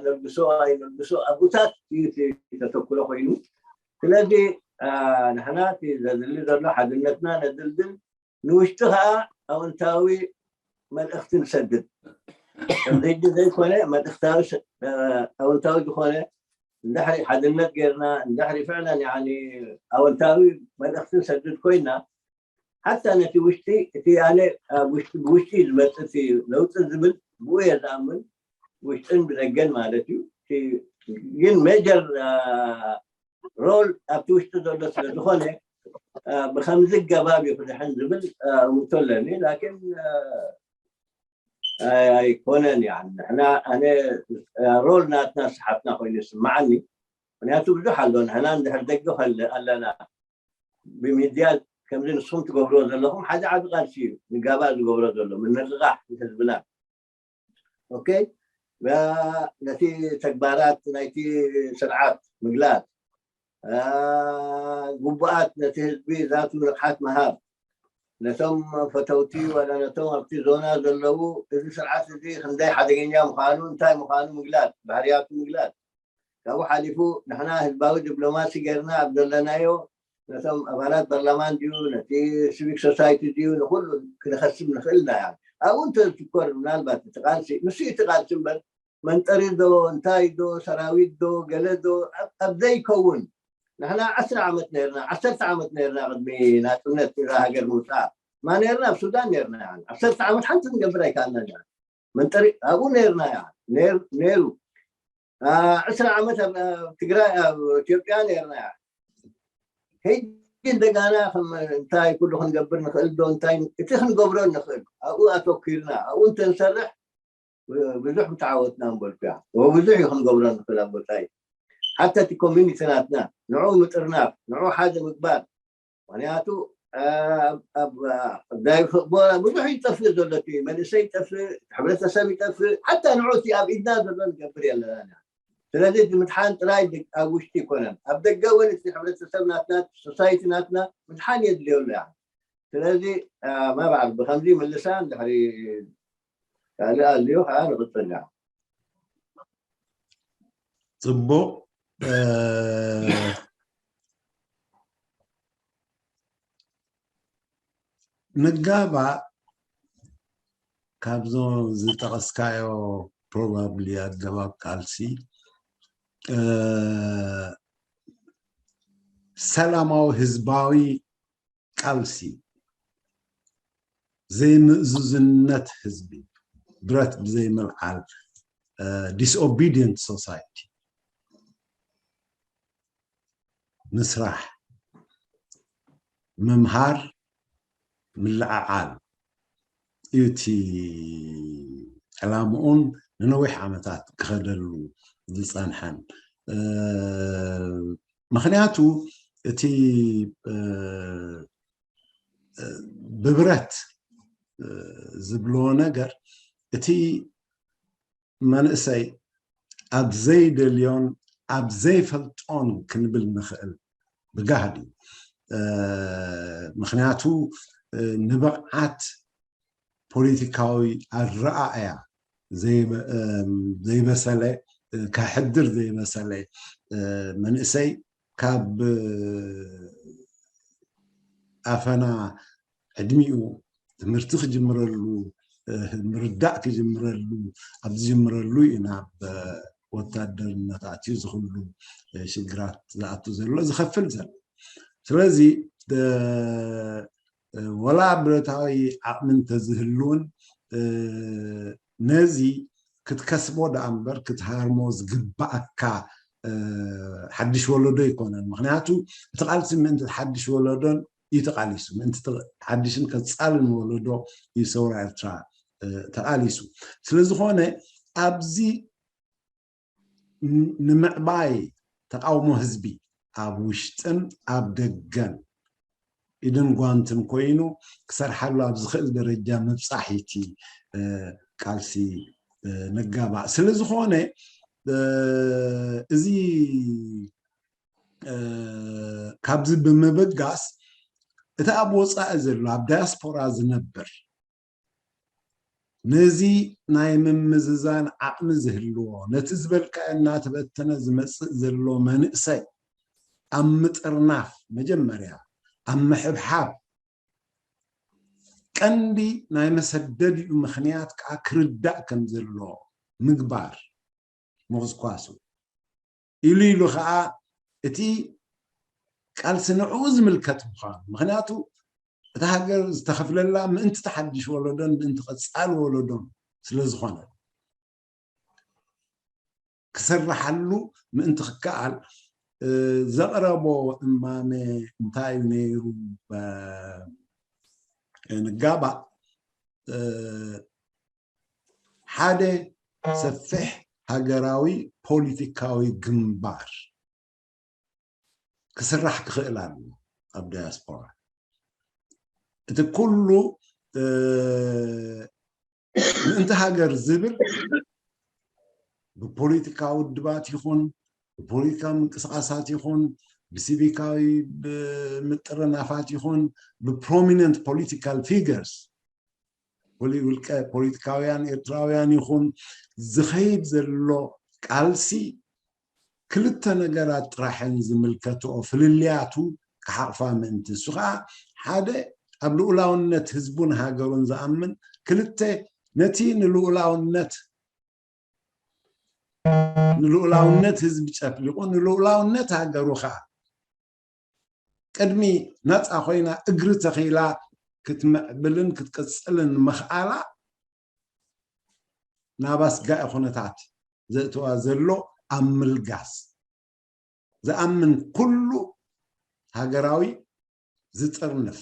ነልግሶ ኣይነልግሶ ኣብኡታት እዩ ተተኩረ ኮይኑ ስለዚ ንሕና ዘድሊ ዘሎ ሓድነትና ነድልድል ንውሽጢ ከዓ ኣወንታዊ መልእኽቲ ንሰድድ ከምዚ ሕጂ ዘይኮነ መልእኽታዊ ኣወንታዊ ዝኾነ እንድሕሪ ሓድነት ጌርና እንድሕሪ ፍዕለን ኣወንታዊ መልእኽቲ ንሰድድ ኮይና ሓታ ነቲ ውሽጢ እቲ ኣነ ብውሽጢ ዝመፅእ ለውጢ ዝብል ብኡ እየ ዝኣምን ውሽጥን ብደገን ማለት እዩ ግን ሜጀር ሮል ኣብቲ ውሽጢ ዘሎ ስለ ዝኾነ ብከምዚ ገባብ እዩ ክድሕን ዝብል ውቶ ኣለኒ ላኪን ኣይኮነን ያ ንሕና ኣነ ሮል ናትና ስሓትና ኮይኑ ይስማዓኒ ምክንያቱ ብዙሕ ኣሎ ንሕና እንድሕር ደገ ኣለና ብሚድያ ከምዚ ንስኹም ትገብርዎ ዘለኹም ሓደ ዓቢ ቃልሲ እዩ ንጋባእ ዝገብሮ ዘሎ ምንቕቓሕ ንህዝብና ኦኬ ነቲ ተግባራት ናይቲ ስርዓት ምግላፅ ግቡኣት ነቲ ህዝቢ ዛቱ ንቕሓት ምሃብ ነቶም ፈተውቲ ወላ ነቶም ኣብቲ ዞና ዘለዉ እዚ ስርዓት እዚ ክንደይ ሓደገኛ ምዃኑ እንታይ ምዃኑ ምግላፅ ባህርያቱ ምግላፅ ካብኡ ሓሊፉ ንሕና ህዝባዊ ዲፕሎማሲ ጌርና ኣብ ዘለናዮ ነቶም ኣባላት ፓርላማን ድዩ ነቲ ሲቪክ ሶሳይቲ ድዩ ንኩሉ ክንኸስብ ንኽእል ኢና ኣብኡ እንተዝትኮር ምናልባት እቲ ቃልሲ ምስ እቲ ቃልሲ እምበር መንጠሪ ዶ እንታይ ዶ ሰራዊት ዶ ገለ ዶ ኣብ ዘይከውን ንሕና ዓስር ዓመት ነርና ዓሰርተ ዓመት ነርና ቅድሚ ናፅነት እዛ ሃገር ምውፃእ ማ ነርና ኣብ ሱዳን ነርና ዓሰርተ ዓመት ሓንቲ ክንገብር ኣይከኣልናን መንጠሪ ኣብኡ ነርና ነሩ ዕስራ ዓመት ኣብ ትግራይ ኣብ ኢትዮጵያ ነርና ሕጂ እንደጋና ከም እንታይ ኩሉ ክንገብር ንኽእል ዶ እንታይ እቲ ክንገብሮ ንኽእል ኣብኡ ኣተኪርና ኣብኡ እንተንሰርሕ ብዙሕ ምተዓወትና ንበልኩ ያ ብዙሕ እዩ ክንገብሮ ንኽእል ኣብ ቦታይ ሓታ እቲ ኮሚኒቲ ናትና ንዑ ምጥርናፍ ንዑ ሓደ ምግባር ምክንያቱ ኣብ ጉዳይ ፎቅቦራ ብዙሕ ይጠፍእ ዘሎ፣ እቲ መንእሰይ ይጠፍእ፣ ሕብረተሰብ ይጠፍእ፣ ሓታ ንዑ እቲ ኣብ ኢድና ዘሎ ንገብር የለና። ስለዚ እቲ ምድሓን ጥራይ ኣብ ውሽጢ ይኮነን፣ ኣብ ደገ እውን እቲ ሕብረተሰብ ናትና፣ ሶሳይቲ ናትና ምድሓን የድልዮ ኣሎ። ስለዚ ማባዕል ብከምዚ ምልሳ እንድሕሪ ካልእ ኣልዩ ከዓ ንቕፅል። ፅቡቕ። ንጋባእ ካብዞ ዝጠቐስካዮ ፕሮባብሊ ኣገባብ ቃልሲ ሰላማዊ ህዝባዊ ቃልሲ፣ ዘይምእዙዝነት ህዝቢ፣ ብረት ብዘይምልዓል፣ disobedient society ምስራሕ፣ ምምሃር፣ ምልዕዓል እዩ እቲ ዕላምኡን ንነዊሕ ዓመታት ክኸደሉ ዝፀንሐን። ምክንያቱ እቲ ብብረት ዝብልዎ ነገር እቲ መንእሰይ ኣብ ዘይደልዮን ኣብ ዘይፈልጦን ክንብል ንኽእል ብጋህዲ። ምክንያቱ ንብቕዓት ፖለቲካዊ ኣረኣእያ ዘይበሰለ፣ ከሕድር ዘይበሰለ መንእሰይ ካብ ኣፈና ዕድሚኡ ትምህርቲ ክጅምረሉ፣ ምርዳእ ክጅምረሉ፣ ኣብ ዝጅምረሉ እዩ ናብ ወታደርነት ኣትዩ ዝኽሉ ሽግራት ዝኣቱ ዘሎ፣ ዝኸፍል ዘሎ። ስለዚ ወላ ብረታዊ ዓቕሚ እንተዝህልውን ነዚ ክትከስቦ ደኣ እምበር ክትሃርሞ ዝግባኣካ ሓድሽ ወለዶ ኣይኮነን። ምክንያቱ እቲ ቃልሲ ምእንቲ ሓድሽ ወለዶን እዩ ተቃሊሱ፣ ምእንቲ ሓድሽን ከፃልን ወለዶ እዩ ሰውራ ኤርትራ ተቃሊሱ። ስለዝኾነ ኣብዚ ንምዕባይ ተቃውሞ ህዝቢ ኣብ ውሽጥን ኣብ ደገን ኢድን ጓንትን ኮይኑ ክሰርሓሉ ኣብ ዝኽእል ደረጃ ምብፃሕ እቲ ቃልሲ ንጋባእ። ስለዝኾነ እዚ ካብዚ ብምብጋስ እቲ ኣብ ወፃኢ ዘሎ ኣብ ዳያስፖራ ዝነብር ነዚ ናይ ምምዝዛን ዓቕሚ ዝህልዎ፣ ነቲ ዝበልካዮ እናተበተነ ዝመፅእ ዘሎ መንእሰይ ኣብ ምጥርናፍ፣ መጀመርያ ኣብ ምሕብሓብ፣ ቀንዲ ናይ መሰደዲኡ ምኽንያት ከዓ ክርዳእ ከም ዘለዎ ምግባር ምኹስኳሱ ኢሉ ኢሉ ከዓ እቲ ቃልሲ ንዕኡ ዝምልከት ምዃኑ፣ ምኽንያቱ እታ ሃገር ዝተኸፍለላ ምእንቲ ተሓድሽ ወለዶን ምእንቲ ቀፃሊ ወለዶን ስለዝኾነ ክስርሓሉ ምእንቲ ክከኣል ዘቕረቦ እማመ እንታይ እዩ ነይሩ? ንጋባእ ሓደ ሰፊሕ ሃገራዊ ፖለቲካዊ ግንባር ክስራሕ ክኽእል ኣለዎ ኣብ ዳያስፖራ። እቲ ኩሉ ምእንቲ ሃገር ዝብል ብፖለቲካዊ ውድባት ይኹን ብፖለቲካዊ ምንቅስቃሳት ይኹን ብሲቪካዊ ምጥርናፋት ይኹን ብፕሮሚነንት ፖለቲካል ፊገርስ ውልቀ ፖለቲካውያን ኤርትራውያን ይኹን ዝኸይድ ዘሎ ቃልሲ ክልተ ነገራት ጥራሕን ዝምልከትኦ ፍልልያቱ ክሓቕፋ ምእንቲ እሱ ከዓ ሓደ ኣብ ልኡላውነት ህዝቡን ሃገሩን ዝኣምን ክልተ ነቲ ንልኡላውነት ንልኡላውነት ህዝቢ ጨፍሊቑ ንልኡላውነት ሃገሩ ከዓ ቅድሚ ናፃ ኮይና እግሪ ተኺላ ክትምዕብልን ክትቅፅልን ምኽኣላ ናብ ኣስጋኢ ኩነታት ዘእተዋ ዘሎ ኣብ ምልጋስ ዝኣምን ኩሉ ሃገራዊ ዝጥርንፍ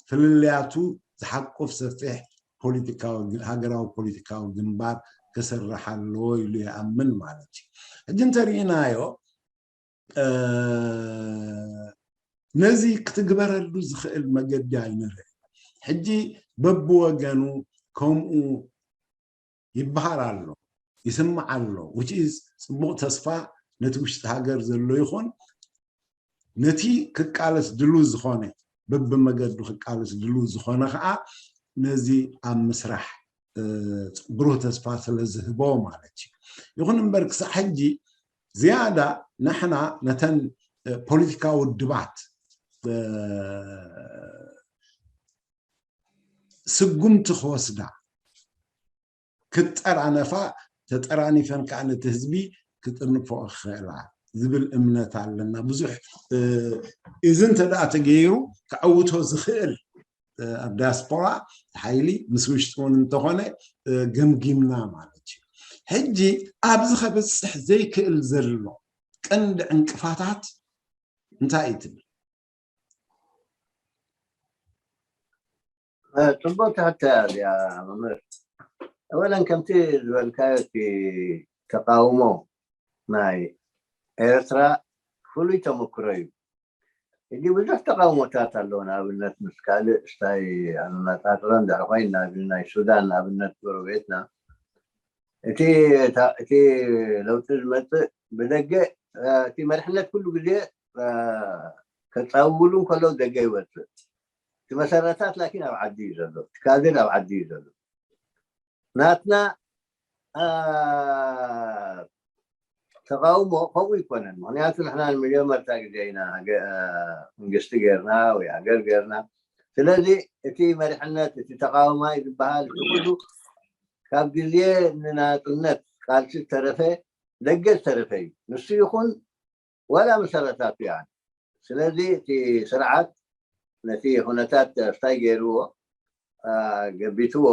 ፍልልያቱ ዝሓቁፍ ሰፊሕ ፖለቲካዊ ሃገራዊ ፖለቲካዊ ግንባር ክስራሕ ኣለዎ ኢሉ ይኣምን ማለት እዩ። ሕጂ እንተሪኢናዮ ነዚ ክትግበረሉ ዝኽእል መገዲ ኣይንርኢ። ሕጂ በብወገኑ ከምኡ ይበሃል ኣሎ፣ ይስማዕ ኣሎ። Which is ጽቡቕ ተስፋ ነቲ ውሽጢ ሃገር ዘሎ ይኹን ነቲ ክቃለስ ድሉ ዝኾነ፣ በብመገዱ ክቃለስ ድሉ ዝኾነ ከዓ ነዚ ኣብ ምስራሕ ብሩህ ተስፋ ስለ ዝህቦ ማለት እዩ። ይኹን እምበር ክሳዕ ሕጂ ዝያዳ ንሕና ነተን ፖለቲካዊ ውድባት ስጉምቲ ክወስዳ፣ ክጠራነፋ፣ ተጠራኒፈን ከዓ ነቲ ህዝቢ ክጥርንፎ ክኽእላ ዝብል እምነት ኣለና። ብዙሕ እዚ እንተ ደኣ ተገይሩ ክዕውቶ ዝኽእል ኣብ ዳያስፖራ ሓይሊ ምስ ውሽጢ እውን እንተኾነ ገምጊምና ማለት እዩ። ሕጂ ኣብዚ ከብፅሕ ዘይክእል ዘሎ ቀንዲ ዕንቅፋታት እንታይ እዩ ትብል? ፅቡቅ ትሕተ እያ እዚኣ መምህር። ኣወለን ከምቲ ዝበልካዮ እቲ ተቃውሞ ናይ ኤርትራ ፍሉይ ተመክሮ እዩ። ሕጂ ብዙሕ ተቃውሞታት ኣለዎ። ንኣብነት ምስ ካልእ ስታይ ኣነናጻጽሮ እንድሕር ኮይና ኣብዚ ናይ ሱዳን ንኣብነት ጎረቤትና እቲ ለውጢ ዝመፅእ ብደገ እቲ መሪሕነት ኩሉ ግዜ ከፃውሉ እንከለዉ ደገ ይወፅእ። እቲ መሰረታት ላኪን ኣብ ዓዲ እዩ ዘሎ። እቲ ካድር ኣብ ዓዲ እዩ ዘሎ። ናትና ተቃውሞ ከምኡ ይኮነን። ምክንያቱ ንሕና ንመጀመርታ ግዜ ኢና መንግስቲ ገርና ወይ ሃገር ገርና። ስለዚ እቲ መሪሕነት እቲ ተቃዋማይ ዝበሃል እቲ ኩሉ ካብ ግዜ ንናፅነት ቃልሲ ዝተረፈ ደገ ዝተረፈ እዩ። ንሱ ይኹን ዋላ መሰረታቱ ይኣን። ስለዚ እቲ ስርዓት ነቲ ኩነታት ስታይ ገይርዎ ገቢትዎ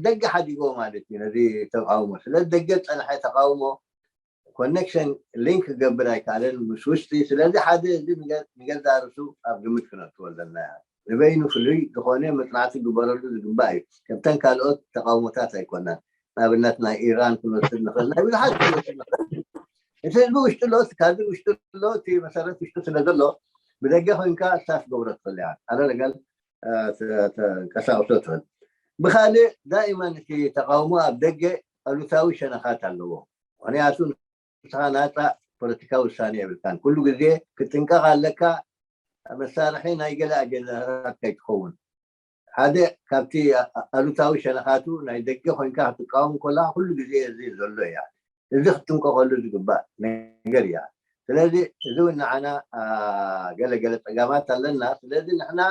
ደገ ሓዲጎ ማለት እዩ። ነዚ ተቃውሞ ስለ ደገ ፀንሐ ተቃውሞ ኮኔክሽን ሊንክ ክገብር ኣይከኣለን ምስ ውሽጢ። ስለዚ ሓደ እዚ ንገዛ ርሱ ኣብ ግምት ክነእትዎ ኣለና። ንበይኑ ፍሉይ ዝኾነ መፅናዕቲ ክግበረሉ ዝግባእ እዩ። ከምተን ካልኦት ተቃውሞታት ኣይኮናን። ንኣብነት ናይ ኢራን ክንወስድ ንኽእል፣ ናይ ብዙሓት ክንወስድ ንኽእል። እቲ ህዝቢ ውሽጢ ኣሎ፣ እቲ ካድር ውሽጢ ኣሎ፣ እቲ መሰረት ውሽጢ ስለ ዘሎ ብደገ ኮይንካ እሳት ገብሮ ትኽእል እያ። ኣረ ነገር ተንቀሳቅሶ ትኽእል። ብካልእ ዳኢመን እቲ ተቃውሞ ኣብ ደገ ኣሉታዊ ሸነኻት ኣለዎ። ምክንያቱ ንስኻ ናፃ ፖለቲካዊ ውሳኔ የብልካን። ኩሉ ግዜ ክትጥንቀቕ ኣለካ። መሳርሒ ናይ ገለ ኣጀንዳታት ከይትኸውን። ሓደ ካብቲ ኣሉታዊ ሸነኻቱ ናይ ደገ ኮይንካ ክትቃወም ከለካ ኩሉ ግዜ እዚ ዘሎ እያ። እዚ ክትጥንቀቐሉ ዝግባእ ነገር እያ። ስለዚ እዚ እውን ንዓና ገለገለ ፀጋማት ኣለና። ስለዚ ንሕና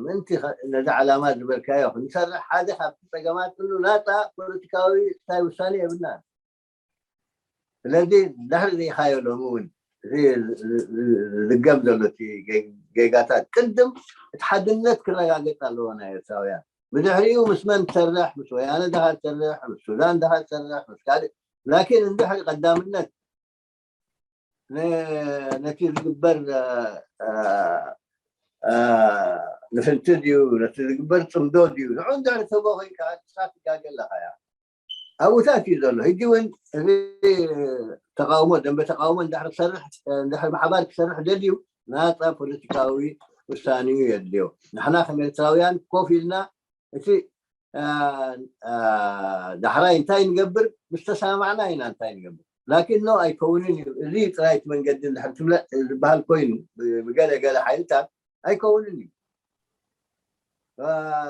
ምእንቲ ነዚ ዓላማ ዝበልካዮ ክንሰርሕ ሓደ ካብቲ ፀገማት ኩሉ ናፃ ፖለቲካዊ ስታይ ውሳኔ የብልናን። ስለዚ ድሕሪ ሪኢኻዮ ሎሚ እውን እዚ ዝገም ዘሎ እቲ ጌጋታት ቅድም እቲ ሓድነት ክረጋገፅ ኣለዎ ናይ ኤርትራውያን። ብድሕሪኡ ምስ መን ትሰርሕ? ምስ ወያነ ድኻ ትሰርሕ? ምስ ሱዳን ድኻ ትሰርሕ? ምስ ካልእ ላኪን እንድሕሪ ቀዳምነት ነቲ ዝግበር ንፍንቲ ድዩ ነቲ ዝግበር ፅምዶ ድዩ ንዑ እንድሕሪ ተቦኺካ ንስኻ ትጋገ ኣለኻ እያ። ኣብኡታት እዩ ዘሎ። ሕጂ እውን እዚ ተቃውሞ ደንበ ተቃውሞ እንድሕሪ ክሰርሕ እንድሕሪ ብሓባር ክሰርሕ ደልዩ ናፃ ፖለቲካዊ ውሳኔ እዩ የድልዮ። ንሕና ከም ኤርትራውያን ኮፍ ኢልና እቲ ዳሕራይ እንታይ ንገብር ምስ ተሰማማዕና ኢና እንታይ ንገብር። ላኪን ኖ ኣይከውንን እዩ እዚ ጥራይ እቲ መንገዲ እንድሕር ትብለ ዝበሃል ኮይኑ ብገለ ገለ ሓይልታት ኣይከውንን እዩ።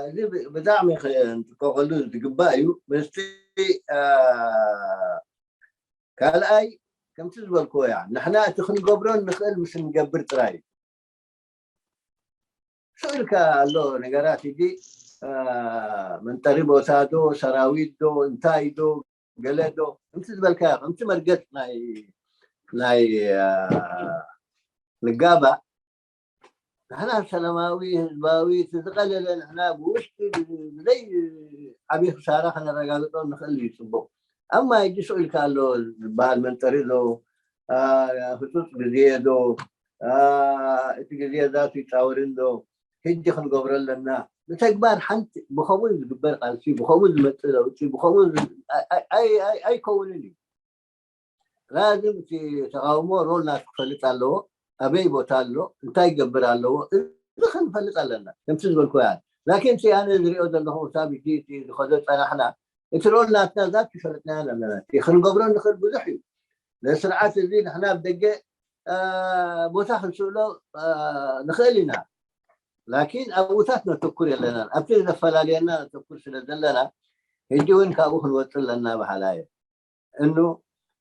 እዚ ብጣዕሚ ክንጥቀቀሉ ዝግባእ እዩ። ምስቲ ካልኣይ ከምቲ ዝበልክዎ እያ ንሕና እቲ ክንገብሮ ንኽእል ምስ ንገብር ጥራይ እዩ። ስእልካ ኣሎ ነገራት ሕጂ መንጠሪ ቦታ ዶ ሰራዊት ዶ እንታይ ዶ ገለ ዶ ከምቲ ዝበልካ ከምቲ መርገፅ ናይ ናይ ንጋባእ ንሕና ሰላማዊ ህዝባዊ እቲ ዝቐለለ ንሕና ብውሽጢ ብዘይ ዓብዪ ክሳራ ከነረጋግጦ ንኽእል እዩ ፅቡቕ። ኣብ ማይ ሕጂ ስቕ ኢልካ ኣሎ ዝበሃል መንጠሪ ዶ ህፁፅ ግዜ ዶ እቲ ግዜ ዛቱ ይፃወርን ዶ ሕጂ ክንገብሮ ኣለና ብተግባር ሓንቲ ብኸምኡ ዝግበር ቃልሲ ብኸምኡ ዝመፅእ ለውጢ ብኸምኡ ኣይከውንን እዩ። ላዝም እቲ ተቃውሞ ሮል ናቱ ክፈልጥ ኣለዎ። ኣበይ ቦታ ኣሎ፣ እንታይ ይገብር ኣለዎ፣ እዚ ክንፈልጥ ኣለና። ከምቲ ዝበልኩ ያ ላኪን እቲ ኣነ ዝሪኦ ዘለኹ ክሳብ ሕጂ እቲ ዝኸዶ ጸናሕና፣ እቲ ሮል ናትና ዛት ይፈለጥናዮ ኣለና። እቲ ክንገብሮ ንኽእል ብዙሕ እዩ። ነዚ ስርዓት እዚ ንሕና ኣብ ደገ ቦታ ክንስእሎ ንኽእል ኢና። ላኪን ኣብኡታት ነተኩር የለናን። ኣብቲ ዘፈላልየና ነተኩር ስለ ዘለና ሕጂ እውን ካብኡ ክንወፅእ ኣለና በሃላ እየ። እኑ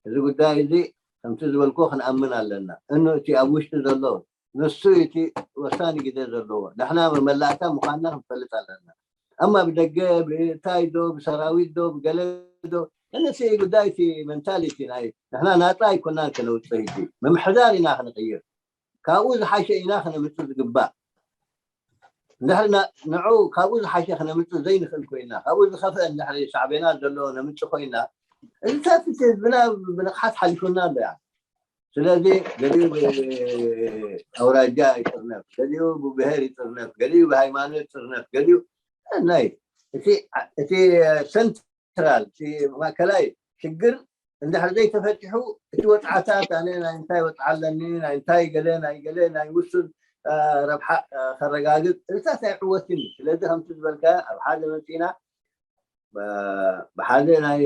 እዚ ጉዳይ እዚ ከምቲ ዝበልኮ ክንኣምን ኣለና። እኑ እቲ ኣብ ውሽጢ ዘሎ ንሱ እቲ ወሳኒ ግዜ ዘለዎ ንሕና መመላእታ ምዃንና ክንፈልጥ ኣለና። ኣማ ብደገ ብታይ ዶ ብሰራዊት ዶ ብገለ ዶ እነሲ ጉዳይ እቲ መንታሊቲ ናይ ንሕና ናፃ ኣይኮናን ከነውፅእ ሕጂ ምምሕዳር ኢና ክንቕይር። ካብኡ ዝሓሸ ኢና ክነምፅእ ዝግባእ። እንድሕር ንዑ ካብኡ ዝሓሸ ክነምፅእ ዘይንኽእል ኮይና ካብኡ ዝኸፍአ እንድሕር ሳዕቤና ዘሎ ነምፅእ ኮይና እዚታት ህዝብና ብንቕሓት ሓሊፉና ኣሎ ያ። ስለዚ ገሊኡ ብኣውራጃ ይጥርነፍ፣ ገሊኡ ብብሄር ይጥርነፍ፣ ገሊኡ ብሃይማኖት ይጥርነፍ፣ ገሊኡ ናይ እቲ ሰንትራል ማእከላይ ሽግር እንድሕር ዘይተፈቲሑ እቲ ወፅዓታት ኣነ ናይ እንታይ ወፅዓ ኣለኒ ናይ እንታይ ገለ ናይ ገለ ናይ ውሱን ረብሓ ከረጋግፅ እዚታት ኣይዕወትን እዩ። ስለዚ ከምቲ ዝበልካ ኣብ ሓደ መፂና ብሓደ ናይ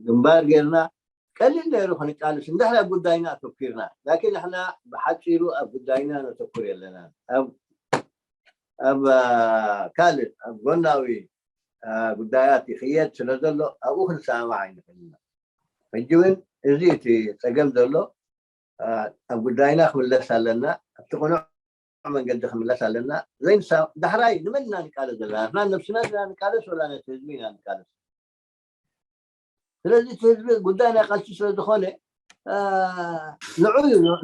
ግንባር ጌርና ቀሊል ነይሩ ክንቃልስ እንድሕር ኣብ ጉዳይና ኣተኪርና። ላኪን ንሕና ብሓፂሩ ኣብ ጉዳይና ነተኩር የለና። ኣብ ካልእ ኣብ ጎናዊ ጉዳያት ይኽየድ ስለ ዘሎ ኣብኡ ክንሰማማዕ ኣይንኽእልና። ሕጂ እውን እዚ እቲ ፀገም ዘሎ ኣብ ጉዳይና ክምለስ ኣለና። ኣብቲ ቅኑዕ መንገዲ ክምለስ ኣለና። ዘይንሳ ዳሕራይ ንመን ኢና ንቃለስ ዘለና? ንሕና ነብስና ኢና ንቃለስ ወላ ነቲ ህዝቢ ኢና ንቃለስ? ስለዚ እቲ ህዝቢ ጉዳይ ናይ ቃልሲ ስለ ዝኾነ ንዑ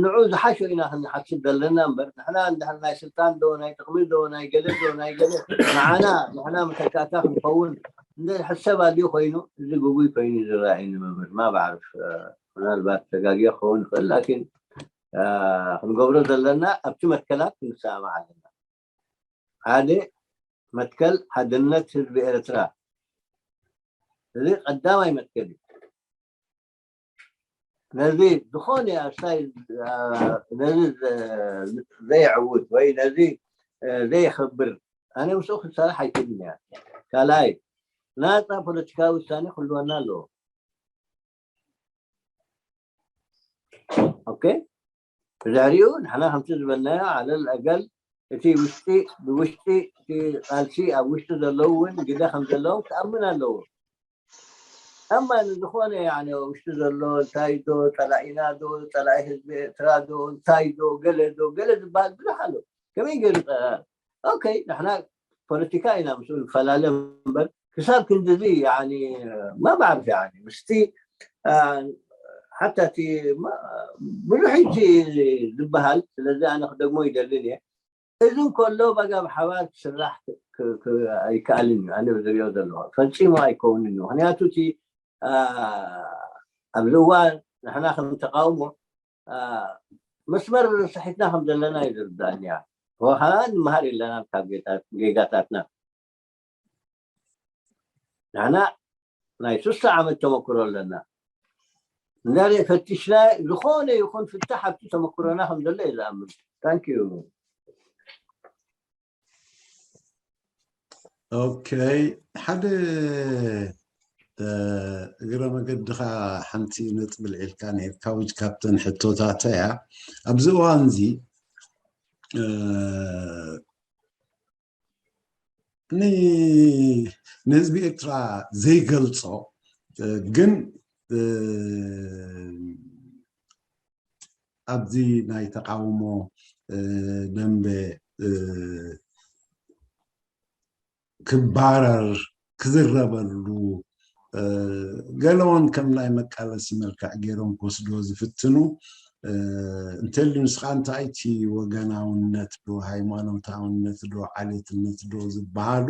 ንዑ ዝሓሾ ኢና ክንሓስብ ዘለና እምበር ንሕና እንድሕር ናይ ስልጣን ዶ ናይ ጥቕሚ ዶ ናይ ገለ ዶ ናይ ገለ ንዓና ንሕና መተካእታ ክንኸውን እንደ ሕሰብ ኣልዩ ኮይኑ እዚ ግጉይ ኮይኑ ዝረኣየኒ መምህር ማ ባዕርፍ ምናልባት ተጋግየ ክኸውን ይኽእል ላኪን ክንገብሮ ዘለና ኣብቲ መትከላት ክንሰማማዕ ኣለና። ሓደ መትከል ሓድነት ህዝቢ ኤርትራ እዚ ቀዳማይ መትከል እዩ። ነዚ ዝኾነ ኣስታይ ነዚ ዘየዕውት ወይ ነዚ ዘየኸብር ኣነ ምስኡ ክሰርሕ ኣይክእልን እያ። ካልኣይ ናፃ ፖለቲካዊ ውሳኔ ክህልወና ኣለዎ። ኦኬ ብድሕሪኡ ንሕና ከምቲ ዝበልናዮ ዓለል ኣገል እቲ ውሽጢ ብውሽጢ እቲ ቃልሲ ኣብ ውሽጢ ዘለዉ እውን ግደ ከም ዘለዎም ክኣምን ኣለዎ። ኣማ ንዝኾነ ያኒ ውሽጢ ዘሎ እንታይ ዶ ፀላኢና ዶ ፀላኢ ህዝቢ ኤርትራ ዶ እንታይ ዶ ገለ ዶ ገለ ዝበሃል ብዙሕ ኣሎ። ከመይ ገይሩ ኦኬ ንሕና ፖለቲካ ኢና ምስኡ ንፈላለ እምበር ክሳብ ክንድዚ ያኒ ማ ባዕርፍ ያኒ ምስቲ ሓታ እቲ ብዙሕ እቲ ዝበሃል ስለዚ ኣነ ክደግሞ ይደልን እየ። እዚ እንከሎ ባጋ ብሓባር ክስራሕ ኣይከኣልን እዩ። ኣነ ዝሪኦ ዘለኹ ፈፂሙ ኣይከውንን እዩ። ምክንያቱ እቲ ኣብዚ እዋን ንሕና ከም ተቃውሞ መስመር ስሒትና ከም ዘለና እዩ ዝርዳእኒ። ወኸዓ ንምሃር የለና ካብ ጌጋታትና። ንሕና ናይ ሱሳ ዓመት ተመክሮ ኣለና። እንዳለ ፈቲሽና ዝኾነ ይኹን ፍታሕ ኣብቲ ተመክሮና ከም ዘሎ እየ ዝኣምን። ታንክ ዩ። ኦኬ ሓደ እግረ መገድኻ ሓንቲ ነጥቢ ልዒልካ ነርካ ውጅ ካብተን ሕቶታት እያ። ኣብዚ እዋን እዚ ንህዝቢ ኤርትራ ዘይገልጾ ግን ኣብዚ ናይ ተቃውሞ ደንበ ክባረር ክዝረበሉ ገለውን ከም ናይ መቃለሲ መልክዕ ገይሮም ክወስድዎ ዝፍትኑ እንተልዩ ንስኻ እንታይ እቲ ወገናውነት ዶ ሃይማኖታውነት ዶ ዓሌትነት ዶ ዝበሃሉ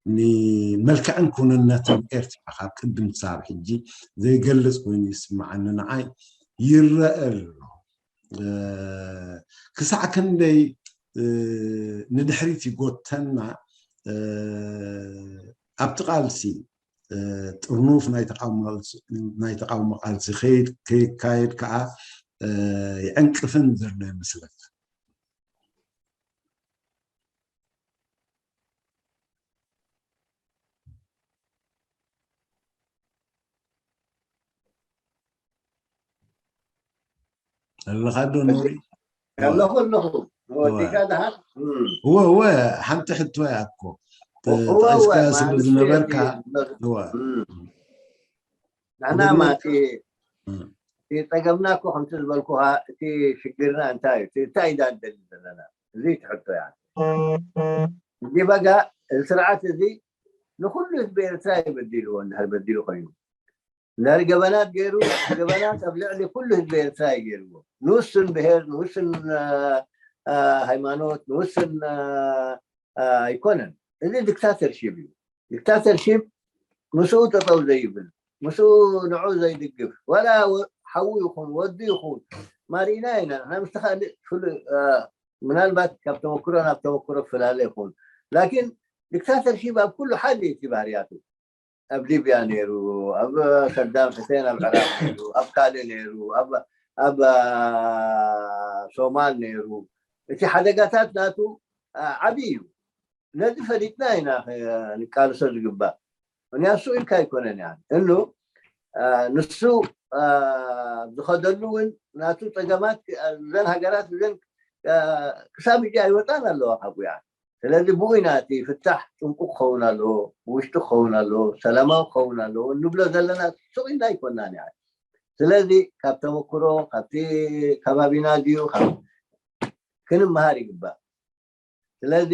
ንመልክዕን ኩንነትን ኤርትራ ካብ ቅድም ክሳብ ሕጂ ዘይገልጽ ኮይኑ ይስምዓኒ ንዓይ ይረአ ኣሎ። ክሳዕ ክንደይ ንድሕሪት ይጎተና ኣብቲ ቃልሲ ጥርኑፍ ናይ ተቃውሞ ቃልሲ ከይካየድ ከዓ ይዕንቅፍን ዘሎ ይመስለካ። ኣለኻ ዶ ኖሪ? ኣለኹ ኣለኹ። ወዲካ ደሃ እወ እወ። ሓንቲ ሕቶ እያ እኮ ጠቂስካ ስለ ዝነበርካ። እወ። ንሕና ማ እቲ ጸገምና እኮ ከምቲ ዝበልኩኻ እቲ ሽግርና እንታይ እዩ? እንታይ ኢና ንደሊ ዘለና? እዚ ትሕቶ እያ። እዚ በጋ እዚ ስርዓት እዚ ንኩሉ ህዝቢ ኤርትራ እዩ በዲልዎ። እንድሕር በዲሉ ኮይኑ እንድሕር ገበናት ገይሩ ገበናት ኣብ ልዕሊ ኩሉ ህዝቢ ኤርትራ እዩ ገይርዎ። ንውስን ብሄር፣ ንውስን ሃይማኖት፣ ንውስን ኣይኮነን። እዚ ዲክታተርሺፕ እዩ። ዲክታተርሺፕ ምስኡ ጠጠው ዘይብል፣ ምስኡ ንዑ ዘይድግፍ፣ ዋላ ሓዉ ይኹን ወዱ ይኹን ማርኢና ኢና። ንሕና ምስ ተኻልእ ምናልባት ካብ ተመክሮ ናብ ተመክሮ ክፈላለ ይኹን። ላኪን ዲክታተርሺፕ ኣብ ኩሉ ሓደ እቲ ባህርያቱ። ኣብ ሊብያ ነይሩ፣ ኣብ ሰዳም ሕሴን ኣብ ዕራቅ ነይሩ፣ ኣብ ካልእ ነይሩ፣ ኣብ ሶማል ነይሩ። እቲ ሓደጋታት ናቱ ዓብዪ እዩ። ነዚ ፈሊጥና ኢና ንቃልሶ ዝግባእ። ምክንያቱ ኢልካ ኣይኮነን እያ እኑ ንሱ ዝኸደሉ እውን ናቱ ፀገማት እዘን ሃገራት እዘን ክሳብ ሕጂ ኣይወፃን ኣለዋ ካብኡ እያ። ስለዚ ብኡ ኢና እቲ ፍታሕ ጥንቁቅ ክኸውን ኣለዎ፣ ብውሽጢ ክኸውን ኣለዎ፣ ሰላማዊ ክኸውን ኣለዎ እንብሎ ዘለና። ሱቅ ኢልና ኣይኮናን እያ። ስለዚ ካብ ተመክሮ ካብቲ ከባቢና ድዩ ክንመሃር ይግባእ። ስለዚ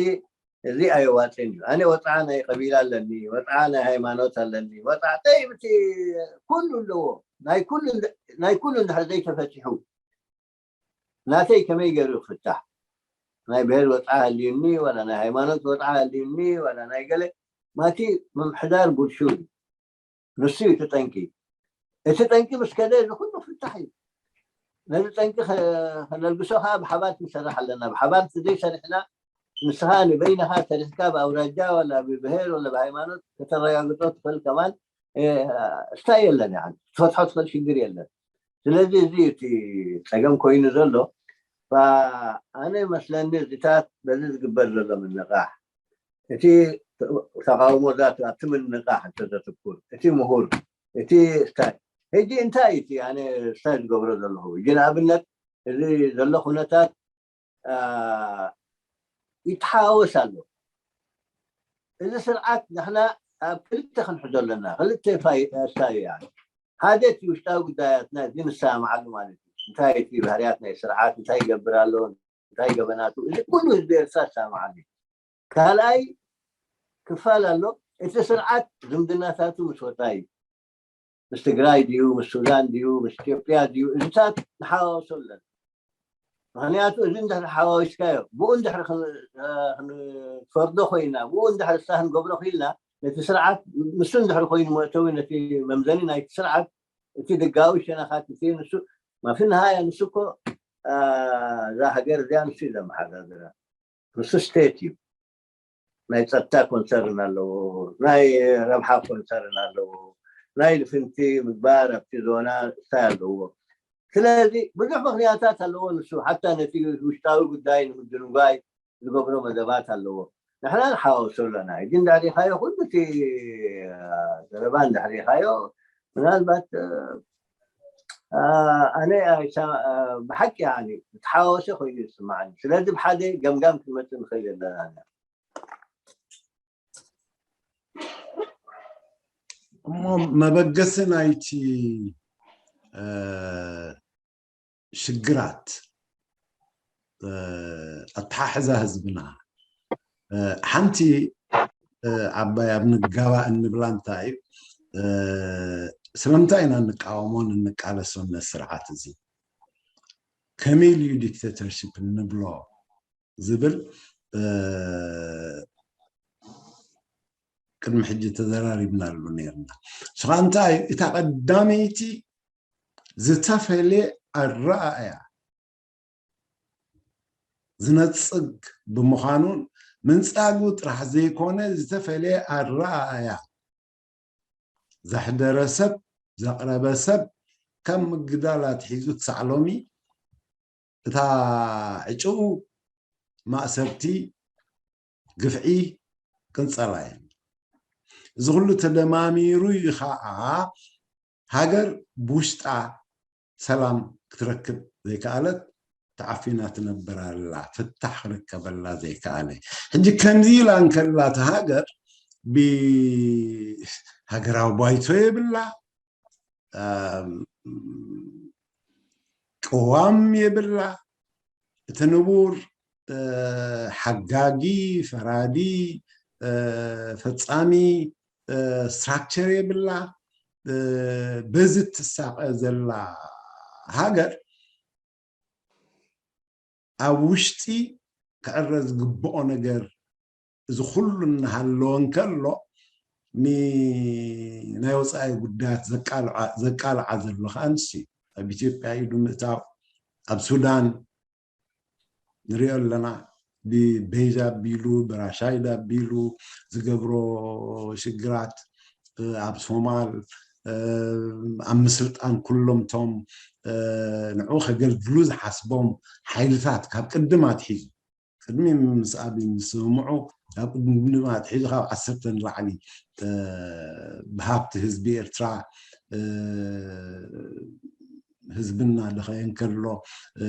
እዚ ኣየዋፅን እዩ። ኣነ ወፅዓ ናይ ቀቢላ ኣለኒ፣ ወፅዓ ናይ ሃይማኖት ኣለኒ፣ ወፅዓ ጠይብ እቲ ኩሉ ኣለዎ። ናይ ኩሉ እንድሕር ዘይተፈቲሑ ናተይ ከመይ ገይሩ ክፍታሕ? ናይ ብሄር ወፅዓ ሃልዩኒ ዋላ ናይ ሃይማኖት ወፅዓ ሃልዩኒ ዋላ ናይ ገለ ማቲ ምምሕዳር ብልሹው እዩ። ንሱ እዩ እቲ ጠንቂ። እቲ ጠንቂ ምስ ከደ እዚ ኩሉ ክፍታሕ እዩ። ነዚ ጠንቂ ከነልግሶ ከዓ ብሓባር ክንሰርሕ ኣለና። ብሓባር ዘይሰሪሕና ንስኻ ንበይንኻ ሰሪሕካ ብኣውራጃ ዋላ ብብሄር ዋላ ብሃይማኖት ከተረጋግጦ ትኽእል ከማን ስታይ የለን። ትፈትሖ ትኽእል ሽግር የለን። ስለዚ እዚ እቲ ፀገም ኮይኑ ዘሎ ኣነ መስለኒ እዚታት በዚ ዝግበር ዘሎ ምንቃሕ እቲ ተቃውሞ ዛት ኣብቲ ምንቃሕ እንተዘትኩር እቲ ምሁር እቲ ስታይ ሕጂ እንታይ እቲ ኣነ ስታይ ዝገብሮ ዘለኹ ሕጂ ንኣብነት እዚ ዘሎ ኩነታት ይተሓዋወስ ኣሎ። እዚ ስርዓት ንሕና ኣብ ክልተ ክንሕዞ ኣለና። ክልተ ስታይ እያ። ሓደ እቲ ውሽጣዊ ጉዳያትና እዚ ንሰማማዓሉ ማለት እዩ። እንታይ እቲ ባህርያት ናይ ስርዓት እንታይ ይገብር ኣሎ እንታይ ገበናቱ እዚ ኩሉ ህዝቢ ኤርትራ ይሰማማዓሉ። ካልኣይ ክፋል ኣሎ። እቲ ስርዓት ዝምድናታቱ ምስ ወፃኢ ምስ ትግራይ ድዩ ምስ ሱዳን ድዩ ምስ ኢትዮጵያ ድዩ እዚታት ንሓዋወሶ ኣለና። ምክንያቱ እዚ እንድሕር ሓዋዊስካዮ ብኡ እንድሕር ክንፈርዶ ኮይና ብኡ እንድሕር ስታ ክንገብሮ ክኢልና ነቲ ስርዓት ንሱ እንድሕር ኮይኑ መእተዊ ነቲ መምዘኒ ናይቲ ስርዓት እቲ ደጋዊ ሸነኻት እቲ ንሱ ማፊ ንሃያ ንሱ እኮ እዛ ሃገር እዚኣ ንሱ እዩ ዘመሓዳድራ። ንሱ ስቴት እዩ። ናይ ፀጥታ ኮንሰርን ኣለዎ፣ ናይ ረብሓ ኮንሰርን ኣለዎ፣ ናይ ልፍንቲ ምግባር ኣብቲ ዞና እንታይ ኣለዎ። ስለዚ ብዙሕ ምክንያታት ኣለዎ ንሱ ሓታ ነቲ ውሽጣዊ ጉዳይ ንምድንጓይ ዝገብሮ መደባት ኣለዎ። ንሕና ንሓዋውሶ ኣለና። ሕጂ እንዳሪኻዮ ኩሉ እቲ ዘረባ እንዳሪኻዮ ምናልባት ኣነ ብሓቂ ተሓዋወሰ ኮይኑ ይስማዓኒ። ስለዚ ብሓደ ገምጋም ክንመፅእ ንኽእል ኣለና። እሞ መበገሲ ናይቲ ሽግራት ኣተሓሕዛ ህዝብና ሓንቲ ዓባይ ኣብ ንጋባእ እንብላ እንታይ እዩ? ስለምንታይ ኢና እንቃወሞን እንቃለሶን ነዚ ስርዓት እዚ? ከመይ ኢሉ እዩ ዲክተተርሽፕ እንብሎ ዝብል ቅድሚ ሕጂ ተዘራሪብናሉ ነርና። ስኻ እንታይ እዩ? እታ ቀዳመይቲ ዝተፈለየ ኣረኣእያ ዝነፅግ ብምዃኑን ምንፃጉ ጥራሕ ዘይኮነ ዝተፈለየ ኣረኣእያ ዘሕደረ ሰብ፣ ዘቕረበ ሰብ ካብ ምግዳል ኣትሒዙ ክሳዕ ሎሚ እታ ዕጭኡ ማእሰርቲ፣ ግፍዒ፣ ቅንጸላ እየን። እዚ ኩሉ ተደማሚሩ እዩ ኸዓ ሃገር ብውሽጣ ሰላም ክትረክብ ዘይከኣለት፣ ተዓፊና ትነብር ኣላ፣ ፍታሕ ክርከበላ ዘይከኣለ። ሕጂ ከምዚ ኢላ እንከላ እታ ሃገር ብሃገራዊ ባይቶ የብላ፣ ኣም፣ ቅዋም የብላ። እቲ ንቡር፣ እ፣ ሓጋጊ፣ ፈራዲ፣ እ፣ ፈጻሚ፣ እ፣ ስትራክቸር የብላ። እ፣ በዚ ትሳቐ ዘላ ሃገር ኣብ ውሽጢ ክዕረ ዝግብኦ ነገር እዚ ኩሉ እናሃለወ እንከሎ፣ ን-፣ ናይ ወጻኢ ጉዳያት ዘቃልዓ-፣ ዘቃልዓ ዘሎ ከዓ ንሱ እዩ። ኣብ ኢትዮጵያ ኢዱ ምእታው፣ ኣብ ሱዳን ንሪኦ ኣለና። ብበይዛ ኣቢሉ፣ ብራሻይድ ኣቢሉ ዝገብሮ ሽግራት፣ እ፣ ኣብ ሶማል፣ እ፣ ኣብ ምስልጣን ኩሎም እቶም፣ እ፣ ንዕኡ ከገልግሉ ዝሓስቦም ሓይልታት ካብ ቅድም ኣትሒዙ፣ ቅድሚ ምስ ኣብይ ምስምምዑ፣ ካብ ቅድም ኣትሒዙ ካብ ዓሰርተ ንላዕሊ፣ እ፣ ብሃብቲ ህዝቢ ኤርትራ፣ እ፣ ህዝቢ እናደኸየ እንከሎ፣ እ፣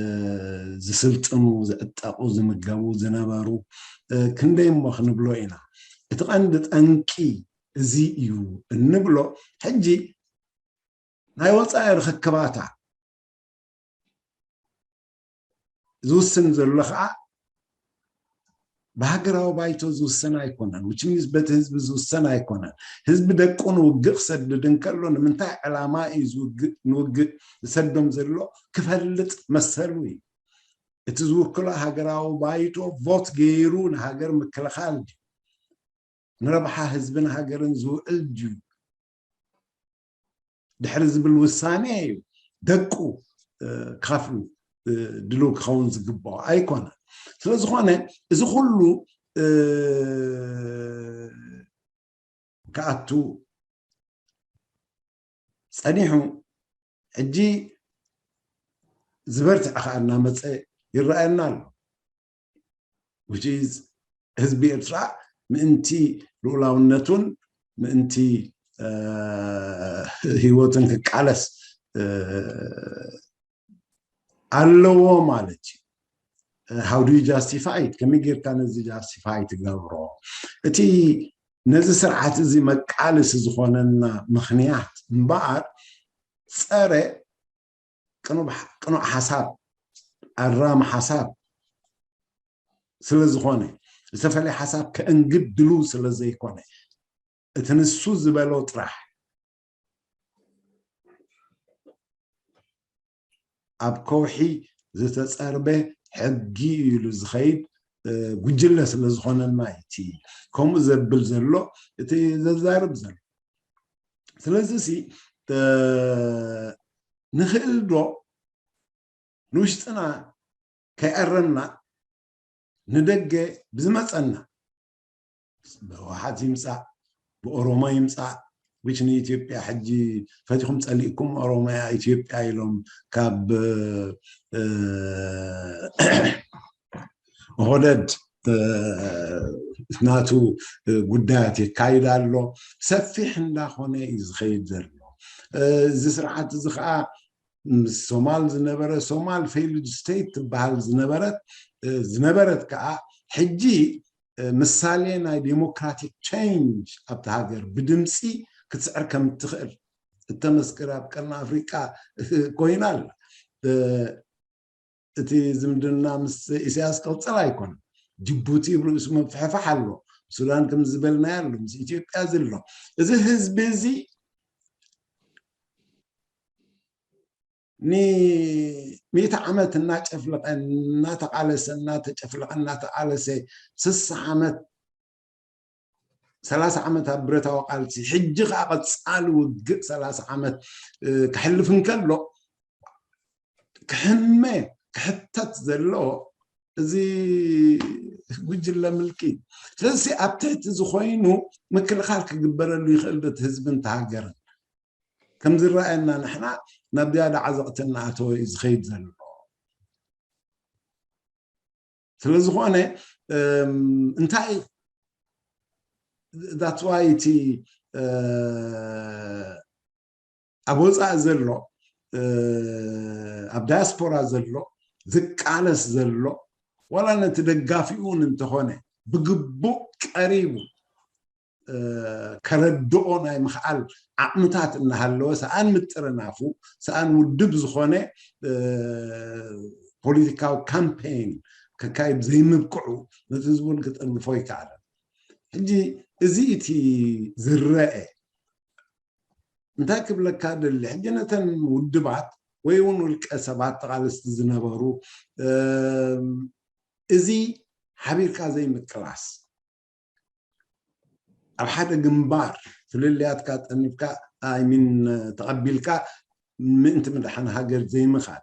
ዝስልጥኑ፣ ዝዕጠቑ፣ ዝምገቡ ዝነበሩ፣ እ፣ ክንደይ እሞ ክንብሎ ኢና። እቲ ቀንዲ ጠንቂ እዚ እዩ እንብሎ። ሕጂ ናይ ወጻኢ ርኽክባታ ዝውስን ዘሎ ኸዓ ብሃገራዊ ባይቶ ዝውሰን ኣይኮነን፣ which means በቲ ህዝቢ ዝውሰን ኣይኮነን። ህዝቢ ደቁ ንውግእ ክሰድድ እንከሎ፣ ንምንታይ ዕላማ እዩ ዝውግእ፣ ንውግእ ዝሰዶም ዘሎ ክፈልጥ መሰሉ እዩ። እቲ ዝውክሎ ሃገራዊ ባይቶ ቮት ገይሩ ንሃገር ምክልኻል ድዩ? ንረብሓ ህዝብን ሃገርን ዝውዕል ድዩ? ድሕሪ ዝብል ውሳኔ እዩ ደቁ፣ እ፣ ክኸፍሉ፣ እ፣ ድሉው ክኸውን ዝግብኦ ኣይኮነን። ስለ ዝኾነ እዚ ኩሉ፣ እ፣ ክኣቱ ጸኒሑ፣ ሕጂ ዝበርትዐ ኸኣ እናመጸ ይረኣየና ኣሎ። Which is ህዝቢ ኤርትራ ምእንቲ ልኡላውነቱን ምእንቲ፣ እ፣ ህይወቱን ክቃለስ፣ እ፣ ኣለዎ ማለት እዩ። How do you justify it? ከመይ ጌርካ ነዚ ጃስቲፋይ ትገብሮ? እቲ ነዚ ስርዓት እዚ መቃለሲ ዝኾነና ምኽንያት እምበኣር፣ ጸረ ቅኑዕ፣ ቅኑዕ ሓሳብ፣ ኣራሚ ሓሳብ ስለ ዝኾነ፣ ዝተፈላለየ ሓሳብ ከእንግድ ድሉው ስለ ዘይኮነ፣ እቲ ንሱ ዝበሎ ጥራሕ ኣብ ከውሒ ዝተጸርበ ሕጊ ኢሉ ዝኸይድ፣ እ፣ ጉጅለ ስለ ዝኾነና እዩ እቲ ከምኡ ዘብል ዘሎ፣ እቲ ዘዛርብ ዘሎ። ስለዚ ሲ፣ እ፣ ንኽእል ዶ ንውሽጥና ከይኣረምና ንደገ ብዝመጸና፣ ብህወሓት ይምጻእ፣ ብኦሮሞ ይምጻእ፣ which ንኢትዮጵያ ሕጂ ፈቲኹም ጸሊእኩም ኦሮሞያ ኢትዮጵያ ኢሎም ካብ፣ እ፣ ኦህደድ፣ እ፣ ናቱ፣ እ፣ ጉዳያት የካይድ ኣሎ። ሰፊሕ እንዳኾነ እዩ ዝኸይድ ዘሎ። እ፣ እዚ ስርዓት እዚ ኸዓ ምስ ሶማል ዝነበረ፣ ሶማል ፌይልድ ስቴት ትበሃል ዝነበረት፣ እ፣ ዝነበረት ከኣ ሕጂ፣ እ፣ ምሳሌ ናይ ዴሞክራቲክ ቼንጅ ኣብቲ ሃገር ብድምፂ ክትስዕር ከም እትኽእል እተመስክር ኣብ ቀርኒ ኣፍሪቃ ኮይና ኣላ። እ፣ እቲ ዝምድና ምስ ኢሳያስ ቅጽል ኣይኮነን። ጅቡቲ ርእሱ ምፍሕፋሕ ኣሎ። ሱዳን ከም ዝበልናዮ ኣሎ፣ ምስ ኢትዮጵያ ዘሎ። እዚ ህዝቢ እዚ ንሚእቲ ዓመት እናጨፍለቐ፣ እናተቓለሰ፣ እናተጨፍለቐ፣ እናተቓለሰ፣ ስሳ ዓመት፣ ሰላሳ ዓመት ኣብ ብረታዊ ቃልሲ፣ ሕጂ ኸዓ ቀጻሊ ውግእ ሰላሳ ዓመት፣ እ፣ ክሕልፍ እንከሎ፣ ክሕመ፣ ክሕተት ዘለዎ እዚ ጉጅለ ምልኪ። ስለዚ ኣብ ትሕቲ እዚ ኮይኑ ምክልኻል ክግበረሉ ይኽእል ዶ እቲ ህዝብን እቲ ሃገርን? ከም ዝረኣየና ንሕና ናብ ዝያዳ ዓዘቕቲ እናኣተወ እዩ ዝኸይድ ዘሎ። ስለ ዝኾነ እንታይ that's why እቲ ኣብ ወፃኢ ዘሎ ኣብ ዳያስፖራ ዘሎ ዝቃለስ ዘሎ ዋላ ነቲ ደጋፊኡ እውን እንተኾነ ብግቡእ ቀሪቡ ከረድኦ ናይ ምኽኣል ዓቕምታት እናሃለወ ሰኣን ምጥርናፉ ሰኣን ውድብ ዝኾነ ፖለቲካዊ ካምፔን ከካይድ ዘይምብቅዑ ነቲ ህዝቡን ክጥርንፎ ይከኣለን። ሕጂ እዚ እቲ ዝረአ እንታይ ክብለካ ደሊ ሕጂ ነተን ውድባት ወይ እውን ውልቀ ሰባት ተቓለስቲ ዝነበሩ እዚ ሓቢርካ ዘይምቅላስ ኣብ ሓደ ግንባር ፍልልያትካ ጠኒፍካ ኣይሚን ተቐቢልካ ምእንቲ ምድሓን ሃገር ዘይምኻድ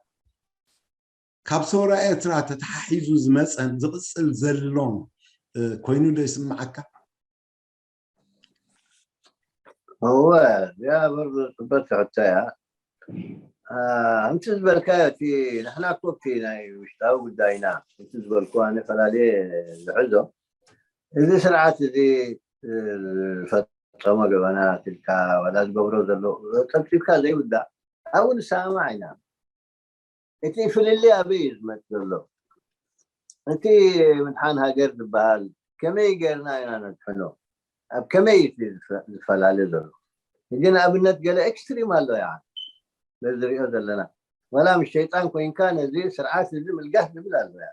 ካብ ሰውራ ኤርትራ ተተሓሒዙ ዝመፀን ዝቕፅል ዘሎን ኮይኑ ዶ ይስምዓካ? እወ እዚኣ በርዶ ፅበት ሕቶ እያ። ከምቲ ዝበልካዮ እቲ ንሕና እኮ እቲ ናይ ውሽጣዊ ጉዳይና እቲ ዝበልኩ ኣነ ፈላልየ ዝሕዞ እዚ ስርዓት እዚ ዝፈፀሞ ገበናት ኢልካ ዋላ ዝገብሮ ዘሎ ፀብፂብካ ዘይውዳእ ኣብኡ ንሰማማዕ ኢና። እቲ ፍልልይ ኣበይ እዩ ዝመፅእ ዘሎ? እቲ ምድሓን ሃገር ዝበሃል ከመይ ጌርና ኢና ነድሕኖ? ኣብ ከመይ እዩ ዝፈላለ ዘሎ? ሕጂ ንኣብነት ገለ ኤክስትሪም ኣሎ ያ በዚ ሪኦ ዘለና ዋላ ምስ ሸይጣን ኮይንካ ነዚ ስርዓት እዚ ምልጋስ ዝብል ኣሎ ያ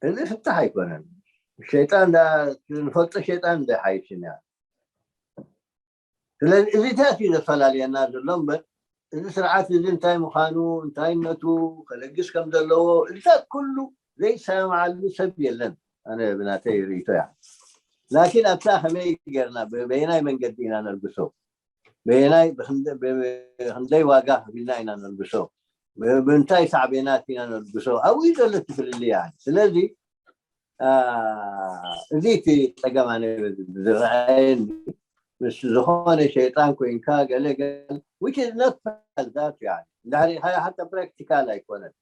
እዚ ፍታሕ ኣይኮነን። ሸይጣን ንፈልጦ ሸይጣን እንታይ ሓይሽን እያ ስለዚ እዚታት እዩ ዘፈላልየና ዘሎ እምበር እዚ ስርዓት እዚ እንታይ ምዃኑ እንታይነቱ ከለግስ ከም ዘለዎ እዚታት ኩሉ ዘይሰማማዓሉ ሰብ የለን። ኣነ ብናተይ ርእይቶ እያ። ላኪን ኣብታ ከመይ ጌርና በየናይ መንገዲ ኢና ነልግሶ በየናይ ብክንደይ ዋጋ ከፊልና ኢና ነልግሶ ብምንታይ ሳዕቤናት ኢና ነልግሶ ኣብኡ እዩ ዘሎ እቲ ፍልልይ። ስለዚ እዚ እቲ ፀገም ኣነ ዝረኣየኒ ምስ ዝኾነ ሸይጣን ኮይንካ ገለ ገለ which is not that يعني እንድሕሪ ሓታ ፕራክቲካል ኣይኮነን።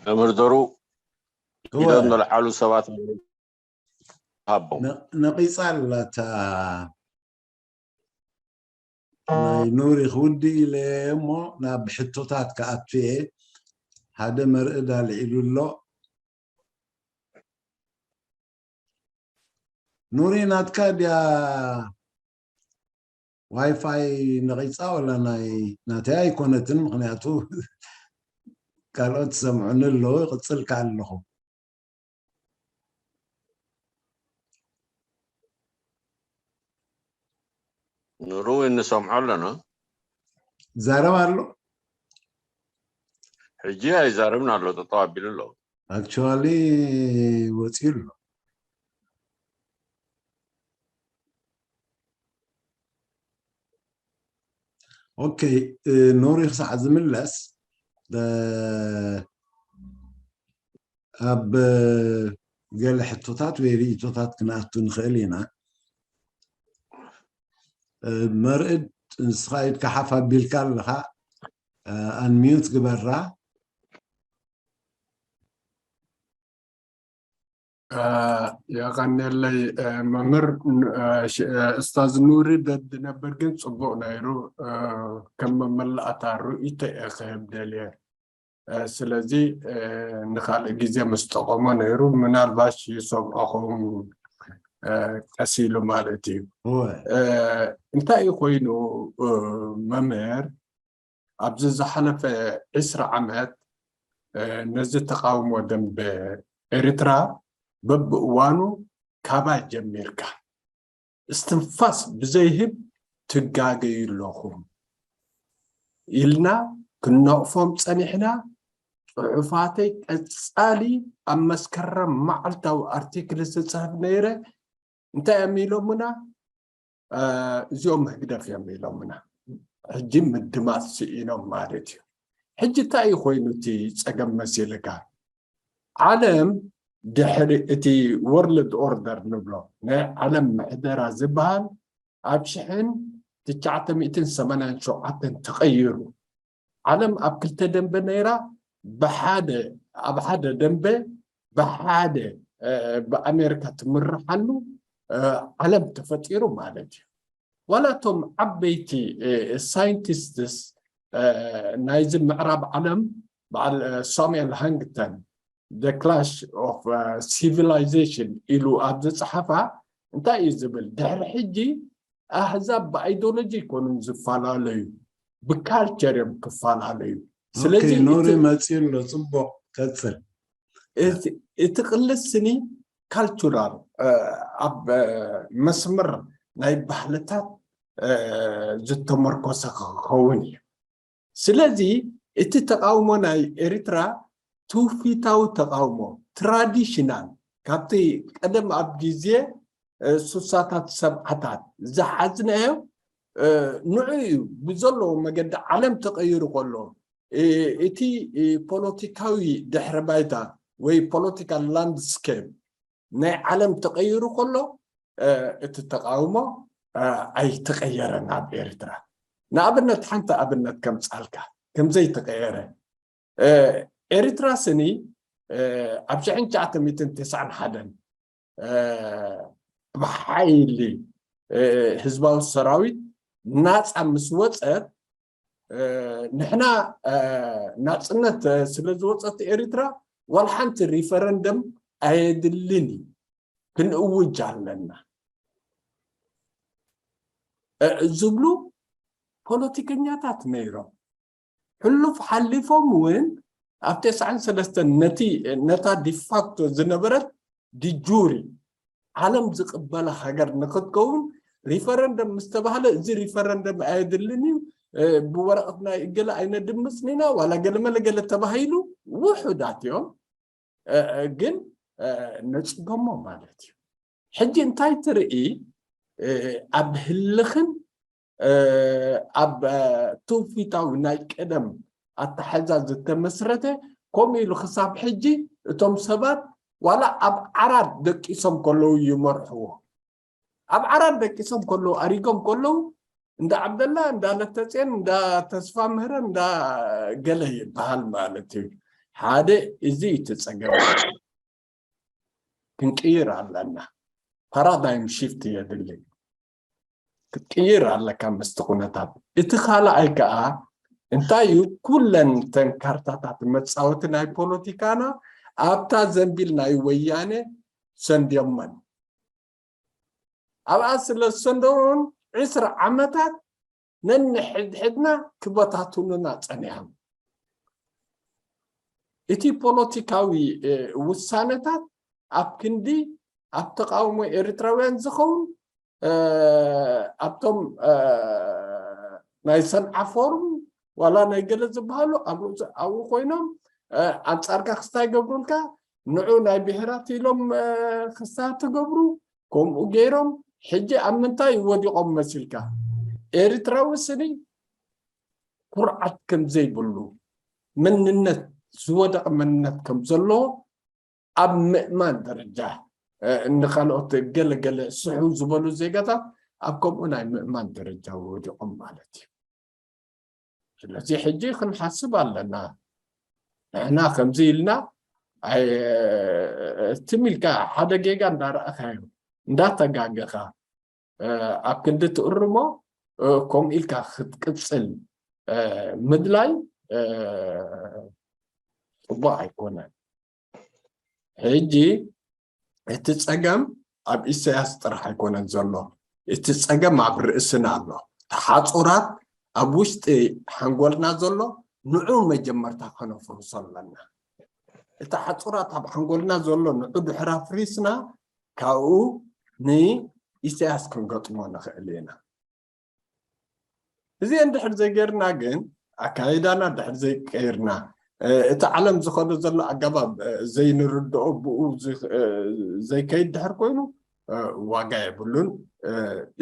መምህር ዘሩ ኢዶም ነልዓሉ ሰባት ሃቦም። ነቒፃ ኣላታ ናይ ኑሪ ክውድእ ኢለ እሞ ናብ ሕቶታት ክኣቱ እየ። ሓደ መርእ ዳልዒሉ ኣሎ። ኑሪ ናትካ ድያ ዋይፋይ ነቒፃ ወላ ናይ ናተይ ኣይኮነትን፣ ምክንያቱ ካልኦት ዝሰምዑኒ ኣለዉ። ይቕፅል ከኣ ኣለኹ። ንሩ እንሰምዖ ኣለና። ዛረብ ኣሎ። ሕጂ ኣይዛረብን ኣሎ፣ ጠጠው ኣቢሉ ኣሎ። ኣክቹዋሊ ወፂኡ ኣሎ። ኦኬ፣ ኑሪ ክሳዕ ዝምለስ ኣብ ገለ ሕቶታት ወይ ርእይቶታት ክንኣቱ ንኽእል ኢና። መርዕድ ንስኻ ኢድካ ሓፍ ኣቢልካ ኣለኻ፣ ኣንሚዩት ግበራ። የቐንየለይ መምህር። እስታዝ ኑሪ ደድነብር ግን ፅቡቕ ነይሩ። ከም መመላእታ ርእይቶ እየ ክህብ ደልየ። ስለዚ ንካልእ ግዜ ምስ ጠቐሞ ነይሩ ምናልባሽ ይሰምዖ ኸውን ቀስ ኢሉ ማለት እዩ። እንታይ ኮይኑ መምህር ኣብዚ ዝሓለፈ ዕስራ ዓመት ነዚ ተቃውሞ ደንበ ኤርትራ በብእዋኑ ካባይ ጀሚርካ እስትንፋስ ብዘይህብ ትጋገዩ ኣለኹም ኢልና ክንነቕፎም ጸኒሕና። ጽሑፋተይ ቀጻሊ ኣብ መስከረም መዓልታዊ ኣርቲክል ዝጽሕፍ ነይረ። እንታይ እዮም ኢሎምና? እዚኦም ህግደፍ እዮም ኢሎምና። ሕጂ ምድማፅ ስኢኖም ማለት እዩ። ሕጂ እንታይ እዩ ኮይኑ እቲ ፀገም መሲልካ? ዓለም ድሕሪ እቲ ወርልድ ኦርደር ንብሎ ናይ ዓለም ምሕደራ ዝበሃል ኣብ ሽሕን ትሽዓተ ሚእትን ሰማንያን ሸውዓተን ተቐይሩ። ዓለም ኣብ ክልተ ደንበ ነይራ። ብሓደ ኣብ ሓደ ደንበ ብሓደ ብኣሜሪካ ትምርሓሉ ዓለም ተፈጢሩ ማለት እዩ። ዋላ እቶም ዓበይቲ ሳይንቲስትስ ናይዚ ምዕራብ ዓለም በዓል ሳሙኤል ሃንግተን the clash of civilization ኢሉ ኣብ ዝፀሓፋ እንታይ እዩ ዝብል? ድሕሪ ሕጂ ኣህዛብ ብኣይዲዮሎጂ ኣይኮኑን ዝፈላለዩ፣ ብካልቸር እዮም ክፈላለዩ። ስለዚ ኖሪ መፂኡ ኣሎ። ፅቡቅ ቀፅል። እቲ ቅልስ ስኒ ካልቹራል ኣብ መስመር ናይ ባህልታት ዝተመርኮሰ ክኸውን እዩ። ስለዚ እቲ ተቃውሞ ናይ ኤርትራ ትውፊታዊ ተቃውሞ ትራዲሽናል ካብቲ ቀደም ኣብ ግዜ ሱሳታት ሰብዓታት ዝሓዝናዮ ንዑ እዩ። ብዘለዎ መገዲ ዓለም ተቀይሩ ከሎ እቲ ፖለቲካዊ ድሕረ ባይታ ወይ ፖለቲካል ላንድስኬፕ ናይ ዓለም ተቀይሩ ከሎ እቲ ተቃውሞ ኣይተቀየረን ኣብ ኤርትራ። ንኣብነት ሓንቲ ኣብነት ከምፃልካ ከምዘይተቀየረ ኤርትራ ስኒ ኣብ ሽሕን ትሽዓተ ሚእትን ተስዓን ሓደን ብሓይሊ ህዝባዊ ሰራዊት ናፃ ምስ ወፀት ንሕና ናፅነት ስለ ዝወፀት ኤርትራ ዋላ ሓንቲ ሪፈረንደም ኣየድልን እዩ፣ ክንእውጅ ኣለና ዝብሉ ፖለቲከኛታት ነይሮም። ሕሉፍ ሓሊፎም እውን ኣብ ተስዓን ሰለስተን ነቲ ነታ ዲፋክቶ ዝነበረት ዲጁሪ ዓለም ዝቅበላ ሃገር ንክትከውን ሪፈረንደም ምስ ተባህለ እዚ ሪፈረንደም ኣየድልን እዩ፣ ብወረቀት ናይ እገለ ኣይነድምፅን ኢና ዋላ ገለመለ ገለ ተባሂሉ ውሑዳት እዮም። ግን ነፅገሞ ማለት እዩ። ሕጂ እንታይ ትርኢ? ኣብ ህልኽን ኣብ ትውፊታዊ ናይ ቀደም ኣተሓዛ ዝተመስረተ ከምኡ ኢሉ ክሳብ ሕጂ እቶም ሰባት ዋላ ኣብ ዓራት ደቂሶም ከለዉ ይመርሕዎ። ኣብ ዓራት ደቂሶም ከለዉ ኣሪጎም ከለዉ እንዳ ዓብደላ እንዳ ለተፅየን እንዳ ተስፋ ምህረ እንዳ ገለ ይበሃል ማለት እዩ። ሓደ እዚ እዩ እቲ ፀገም። ክንቅይር ኣለና። ፓራዳይም ሽፍት የድሊ። ክትቅይር ኣለካ ምስቲ ኩነታት። እቲ ካልኣይ ከዓ እንታይ እዩ? ኩለን ተን ካርታታት መፃወቲ ናይ ፖለቲካና ኣብታ ዘንቢል ናይ ወያነ ሰንድዮመን ኣብኣ ስለ ዝሰንደውን ዕስራ ዓመታት ነንሕድሕድና ክበታትኑና ፀኒሖም። እቲ ፖለቲካዊ ውሳነታት ኣብ ክንዲ ኣብ ተቃውሞ ኤርትራውያን ዝኸውን ኣብቶም ናይ ሰንዓ ፎርም ዋላ ናይ ገለ ዝበሃሉ ኣብ ርእሱ ኣብኡ ኮይኖም ኣንጻርካ ክስታይ ገብሩልካ ንዑ ናይ ብሔራት ኢሎም ክስታ ትገብሩ። ከምኡ ገይሮም ሕጂ ኣብ ምንታይ ወዲቖም መሲልካ? ኤርትራዊ ስኒ ኩርዓት ከም ዘይብሉ፣ መንነት ዝወደቐ መንነት ከም ዘለዎ ኣብ ምእማን ደረጃ ንካልኦት ገለ ገለ ስሑ ዝበሉ ዜጋታት ኣብ ከምኡ ናይ ምእማን ደረጃ ወዲቖም ማለት እዩ። ስለዚ ሕጂ ክንሓስብ ኣለና። ንሕና ከምዚ ኢልና ትም ኢልካ ሓደ ጌጋ እንዳረኣኻዮ እንዳተጋገኻ ኣብ ክንዲ ትእርሞ ከምኡ ኢልካ ክትቅፅል ምድላይ ፅቡቅ ኣይኮነን። ሕጂ እቲ ፀገም ኣብ ኢሳያስ ጥራሕ ኣይኮነን ዘሎ፣ እቲ ፀገም ኣብ ርእስና ኣሎ። ተሓፁራት ኣብ ውሽጢ ሓንጎልና ዘሎ ንዑ መጀመርታ ከነፍርሶ ኣለና። እቲ ሓፁራት ኣብ ሓንጎልና ዘሎ ንዑ ድሕር ኣፍሪስና ካብኡ ንኢሳያስ ክንገጥሞ ንኽእል ኢና። እዚ እንድሕር ዘይገርና ግን ኣካይዳና ድሕር ዘይቀይርና እቲ ዓለም ዝኸዶ ዘሎ ኣገባብ ዘይንርድኦ ብኡ ዘይከይድ ድሕር ኮይኑ ዋጋ የብሉን።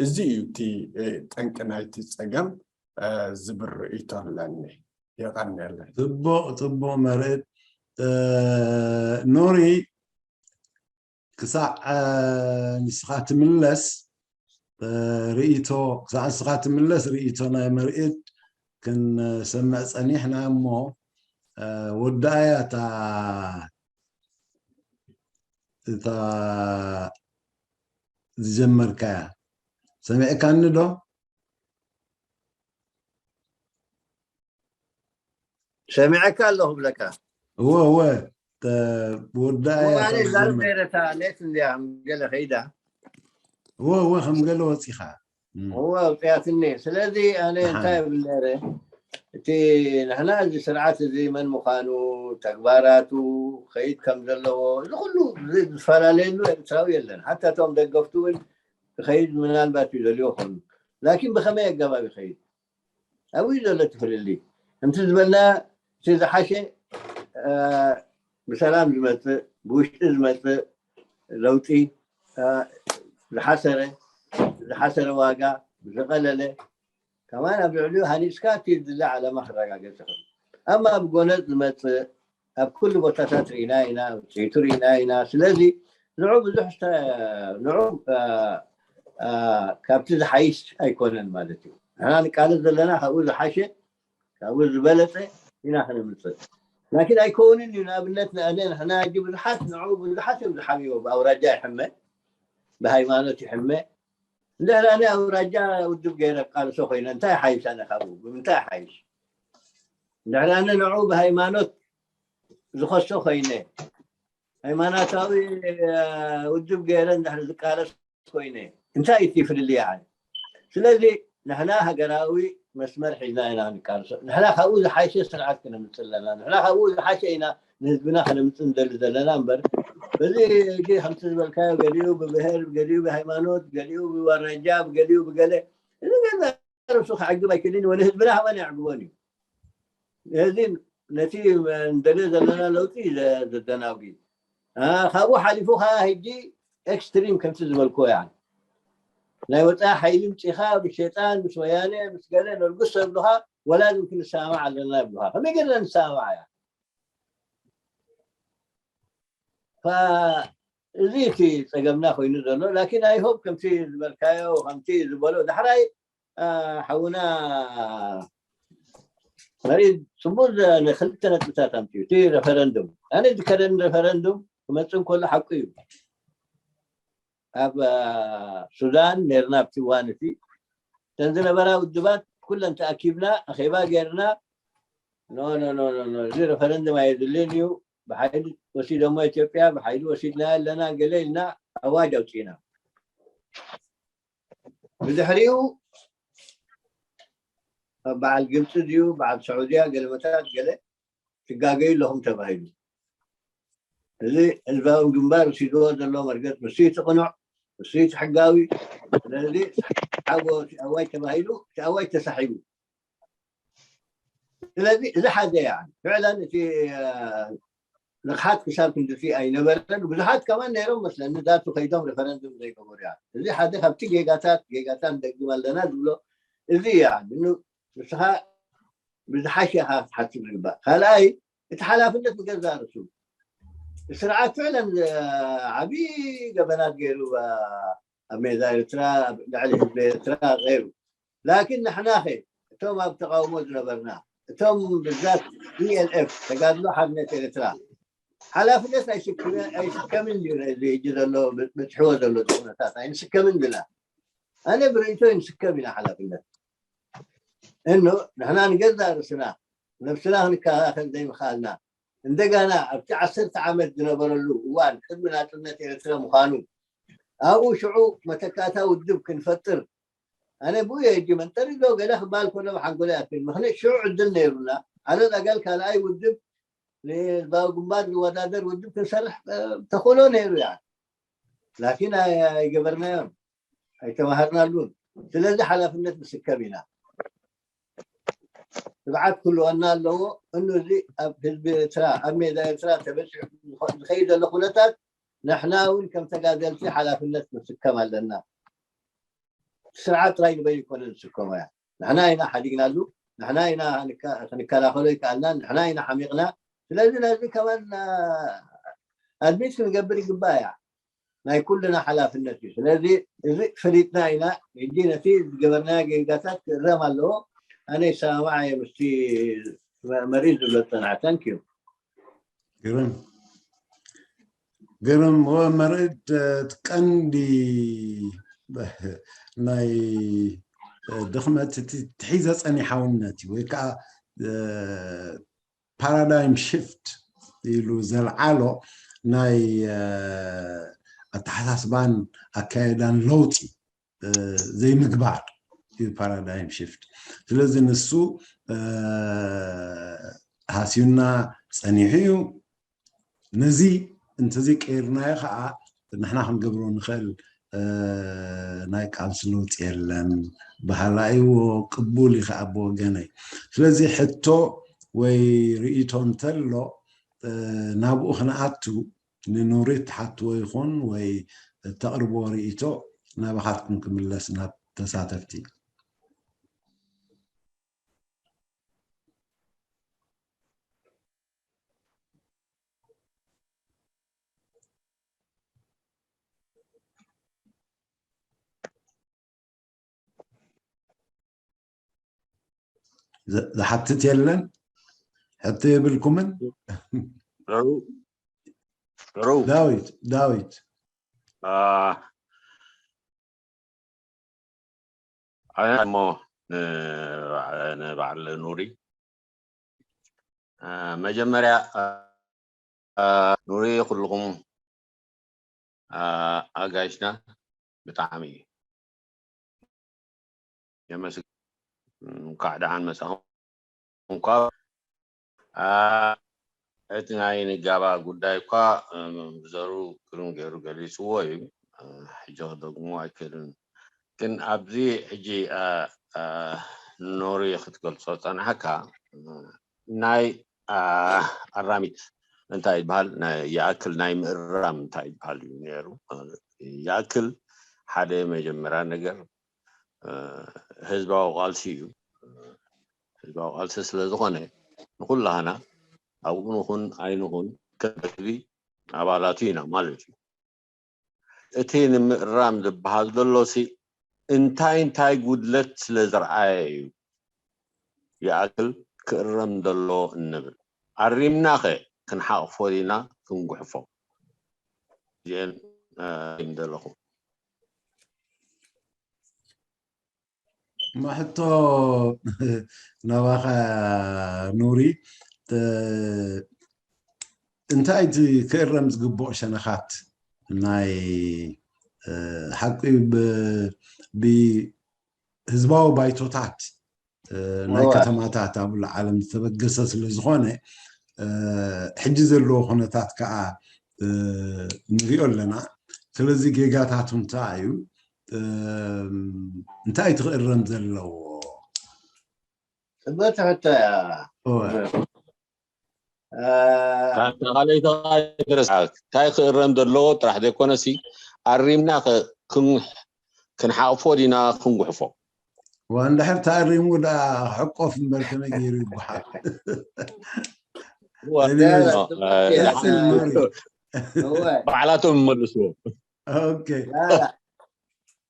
እዚ እዩ እቲ ጠንቂ ናይቲ ፀገም ዝብል ርእይቶ ኣለኒ። የቐንየለይ። ፅቡቕ ፅቡቕ መርእ ኖሪ ክሳዕ ንስኻ ትምለስ ርእይቶ ክሳዕ ንስኻ ትምለስ ርእይቶ ናይ መርኢት ክንሰምዕ ጸኒሕና እሞ ወዳእያ እታ እታ ዝጀመርካያ ሰሚዕካኒ ዶ? ሰሚዐካ ኣለኹ ብለካ። እወ እወ ወዳእያ ዛርብ ነረታ ኔት እንዲያ ገለ ከይዳ እወ እወ ከም ገለ ወፂኻ እወ ኣውፅያትኒ። ስለዚ ኣነ እንታይ ብል ነረ እቲ ንሕና እዚ ስርዓት እዚ መን ምዃኑ ተግባራቱ ከይድ ከም ዘለዎ እዚ ኩሉ ዝፈላለየሉ ኤርትራዊ የለን። ሓታ እቶም ደገፍቱ እውን ክኸይድ ምናልባት እዩ ዘልዮ ኾኑ ላኪን ብኸመይ ኣገባብ ይኸይድ ኣብኡ እዩ ዘሎ እቲ ፍልልይ። ከምቲ ዝበልና እቲ ዝሓሸ ብሰላም ዝመፅእ ብውሽጢ ዝመፅእ ለውጢ ዝሓሰረ ዝሓሰረ ዋጋ ዝቐለለ ከማን ኣብ ልዕሊኡ ሃኒፅካ እቲ ዝላ ዓለማ ክረጋገፅ ይኽእል። ኣማ ብጎነፅ ዝመፅእ ኣብ ኩሉ ቦታታት ርኢና ኢና፣ ውፅኢቱ ርኢና ኢና። ስለዚ ንዑ ብዙሕ ንዑ ካብቲ ዝሓይሽ ኣይኮነን ማለት እዩ። ንሕና ንቃለስ ዘለና ካብኡ ዝሓሸ ካብኡ ዝበለፀ ኢና ክነምፅእ። ላኪን ኣይከውንን እዩ። ንኣብነት ንኣነ ንሕና ሕጂ ብዙሓት ንዑ ብዙሓት እዮም ዝሓምዎ። ብኣውራጃ ይሕመ፣ ብሃይማኖት ይሕመ። እንድሕር ኣነ ኣውራጃ ውድብ ገይረ ቃልሶ ኮይነ እንታይ ሓይሽ ኣነ ካብኡ ብምንታይ ሓይሽ? እንድሕር ኣነ ንዑ ብሃይማኖት ዝኸሶ ኮይነ ሃይማኖታዊ ውድብ ገይረ እንድሕር ዝቃለስ ኮይነ እንታይ እቲ ፍልልይ ዓለ? ስለዚ ንሕና ሃገራዊ መስመር ሒዝና ኢና ንቃልሶ። ንሕና ካብኡ ዝሓሸ ስርዓት ክነምፅእ ኣለና። ንሕና ካብኡ ዝሓሸ ኢና ንህዝብና ክነምፅእ ንደሊ ዘለና እምበር በዚ ሕጂ ከምቲ ዝበልካዮ ገሊኡ ብብሄር፣ ገሊኡ ብሃይማኖት፣ ገሊኡ ብወረጃ፣ ገሊኡ ብገለ እዚ ገዛ ርእሱ ክዕግብ ኣይክእልን እዩ። ንህዝብና ከማን የዕግቦን እዩ። እዚ ነቲ እንደልዮ ዘለና ለውጢ ዘደናጉ እዩ። ካብኡ ሓሊፉ ከዓ ሕጂ ኤክስትሪም ከምቲ ዝበልክዎ ያ ናይ ወፃኢ ሓይሊ ምፂኻ ብሸጣን ምስ ወያነ ምስ ገለ ነርጉስ ተብሉኻ ወላ ዝም ክንሰማማዕ ኣለና ይብሉኻ። ከመይ ገርና ንሰማማዕ እያ? እዚ እቲ ፀገምና ኮይኑ ዘሎ ላኪን ኣይሆብ ከምቲ ዝበልካዮ ከምቲ ዝበሎ ዳሕራይ ሓውና መሪድ ፅቡቅ ክልተ ነጥብታት ኣምፅኡ እቲ ረፈረንዱም ኣነ ዝከረኒ ረፈረንዱም ክመፅእ እንከሎ ሓቁ እዩ። ኣብ ሱዳን ነርና ኣብቲ እዋን እቲ እተን ዝነበራ ውድባት ኩለን ተኣኪብና ኣኼባ ገይርና ኖ ኖ ኖ እዚ ረፈረንዱም ኣየድልን እዩ ብሓይሊ ወሲዶሞ ኢትዮጵያ ብሓይሊ ወሲድና ኣለና ገለ ኢልና ኣዋጅ ኣውፅእና። ብድሕሪኡ በዓል ግብፂ ድዩ በዓል ስዑድያ ገለመታት ገለ ትጋገዩ ኣለኹም ተባሂሉ። እዚ ህዝባዊ ግንባር ወሲድዎ ዘሎ መርገፅ ንሱ እቲ ቅኑዕ ንሱ እቲ ሕጋዊ። ስለዚ ሓጎ ኣዋጅ ተባሂሉ እቲ ኣዋጅ ተሳሒቡ። ስለዚ እዚ ሓደ ያ ፍዕለን እቲ ንቕሓት ክሳብ ክንድቲ ኣይነበረን። ብዙሓት ከማን ነይሮም መስለኒ ዛቱ ከይዶም ሬፈረንዱም ዘይገበሩ ያ። እዚ ሓደ ካብቲ ጌጋታት ጌጋታት ንደግም ኣለና ዝብሎ እዚ ያ። ንስኻ ብዝሓሸ ኢኻ ክትሓስብ ዝግባእ። ካልኣይ እቲ ሓላፍነት ንገዛእ ርእሱ ስርዓት ፍዕለን ዓብዪ ገበናት ገይሩ ኣብ ሜዳ ኤርትራ ኣብ ልዕሊ ህዝቢ ኤርትራ ገይሩ ላኪን ንሕናኸ እቶም ኣብ ተቃውሞ ዝነበርና እቶም ብዛት ኢኤልኤፍ ተጋድሎ ሓርነት ኤርትራ ሓላፍነት ኣይስከምን እዩ። ነዚ ሕጂ ዘሎ በፅሕዎ ዘሎ ኩነታት ኣይንስከምን ብና ኣነ ብርእይቶ ይንስከም ኢና ሓላፍነት እኖ ንሕና ንገዛ ርእስና ነብስና ክንከላኸል ዘይምኽኣልና እንደገና ኣብቲ ዓሰርተ ዓመት ዝነበረሉ እዋን ቅድሚ ናፅነት ኤርትራ ምዃኑ ኣብኡ ሽዑ መተካእታ ውድብ ክንፈጥር ኣነ ብኡ የጂ መንጠሪ ዶ ገለ ክበሃል ከሎ ብሓንጎለ ያክል ምኽንያት ሽዑ ዕድል ነይሩና ዓለል ኣጋል ካልኣይ ውድብ ንህዝባዊ ግንባር ዝወዳደር ውድብ ክንሰርሕ ተኽእሎ ነይሩ ያ ላኪን ኣይገበርናዮን ኣይተማሃርናሉን ስለዚ ሓላፍነት ንስከም ኢና ትብዓት ክህልወና ኣለዎ እኑ እዚ ኣብ ህዝቢ ኤርትራ ኣብ ሜዳ ኤርትራ ተበፂሑ ዝኸይድ ዘሎ ኩነታት ንሕና እውን ከም ተጋደልቲ ሓላፍነት ንስከም ኣለና ስርዓት ጥራይ ንበይኑ ይኮነ ዝስከሞ እያ ንሕና ኢና ሓዲግናሉ ንሕና ኢና ክንከላኸሎ ይከኣልና ንሕና ኢና ሓሚቕና ስለዚ ነዚ ከማን ኣድሚት ክንገብር ይግባእ እያ ናይ ኩልና ሓላፍነት እዩ። ስለዚ እዚ ፈሊጥና ኢና። ሕጂ ነቲ ዝገበርናዮ ጌጋታት ክእረም ኣለዎ። ኣነ ይሰማማዕ እየ ምስቲ መ- መሪዝ ዝብሎ ዝጸንሐ። Thank you። ግርም ግርም ወመርድ እቲ ቀንዲ ናይ ድኽመት እቲ ትሒዘ ጸኒሓውነት እዩ ወይ ከዓ ፓራዳይም ሽፍት ኢሉ ዘልዓሎ ናይ ኣተሓሳስባን ኣካየዳን ለውጢ ዘይምግባር እዩ ፓራዳይም ሽፍት። ስለዚ ንሱ ሃስዩና ጸኒሑ እዩ። ነዚ እንተዘይቀይርናዮ ከዓ ንሕና ክንገብሮ ንኽእል ናይ ቃልሲ ለውጢ የለን በሃላይዎ ቅቡል እዩ ከዓ ብወገነይ። ስለዚ ሕቶ ወይ ርእይቶ እንተሎ ናብኡ ክንኣቱ ንኑሪ ትሓትዎ ይኹን ወይ እተቕርብዎ ርእይቶ ናባኻትኩም ክምለስ ናብ ተሳተፍቲ። ዝሓትት የለን? ሕቶ የብልኩምን? ዳዊት ዳዊት ኣነ እሞ ንበዓል ኑሪ መጀመርያ ኑሪ ኩልኹም ኣጋይሽና ብጣዕሚ የመስግን። እንኳዕ ደሓን መጻኹም። እንኳ እቲ ናይ ንጋባ ጉዳይ እኳ ብዘሩ ግርም ገይሩ ገሊፅዎ እዩ። ሕጂ ክደግሞ ኣይክእልን። ግን ኣብዚ ሕጂ ኖሪ ክትገልፆ ፀናሕካ ናይ ኣራሚት እንታይ ይበሃል ይኣክል ናይ ምእራም እንታይ ይበሃል እዩ ነይሩ። ይኣክል ሓደ መጀመርያ ነገር ህዝባዊ ቃልሲ እዩ። ህዝባዊ ቃልሲ ስለ ዝኾነ ንኩላህና ኣብኡ ንኹን ኣይንኹን ከም ህዝቢ ኣባላቱ ኢና ማለት እዩ። እቲ ንምእራም ዝበሃል ዘሎ ሲ እንታይ እንታይ ጉድለት ስለ ዝረኣየ እዩ ይኣክል ክእረም ዘሎ እንብል? ኣሪምና ኸ ክንሓቕፎ ዲና ክንጉሕፎ? እዚአን ዘለኹ። ሕቶ ናባኻ ኑሪ፣ እንታይ እቲ ክእረም ዝግብኦ ሸነኻት ናይ ሓቂ ብህዝባዊ ባይቶታት ናይ ከተማታት ኣብ ዓለም ዝተበገሰ ስለ ዝኾነ ሕጂ ዘለዎ ኩነታት ከዓ ንሪኦ ኣለና። ስለዚ ጌጋታቱ እንታይ እዩ? እንታይ ትኽእረም ዘለዎ? ጽብቕቲ ሕቶ እያ። ካልኣይቲ እንታይ ክእረም ዘለዎ ጥራሕ ዘይኮነሲ ኣሪምና ክንሓቕፎ ዲና ክንጉሕፎ? ወንድሕር ተኣሪሙ ደኣ ክሕቆፍ እምበር ከመይ ገይሩ ይጉሓፍ? ባዕላቶም ይመልስዎ።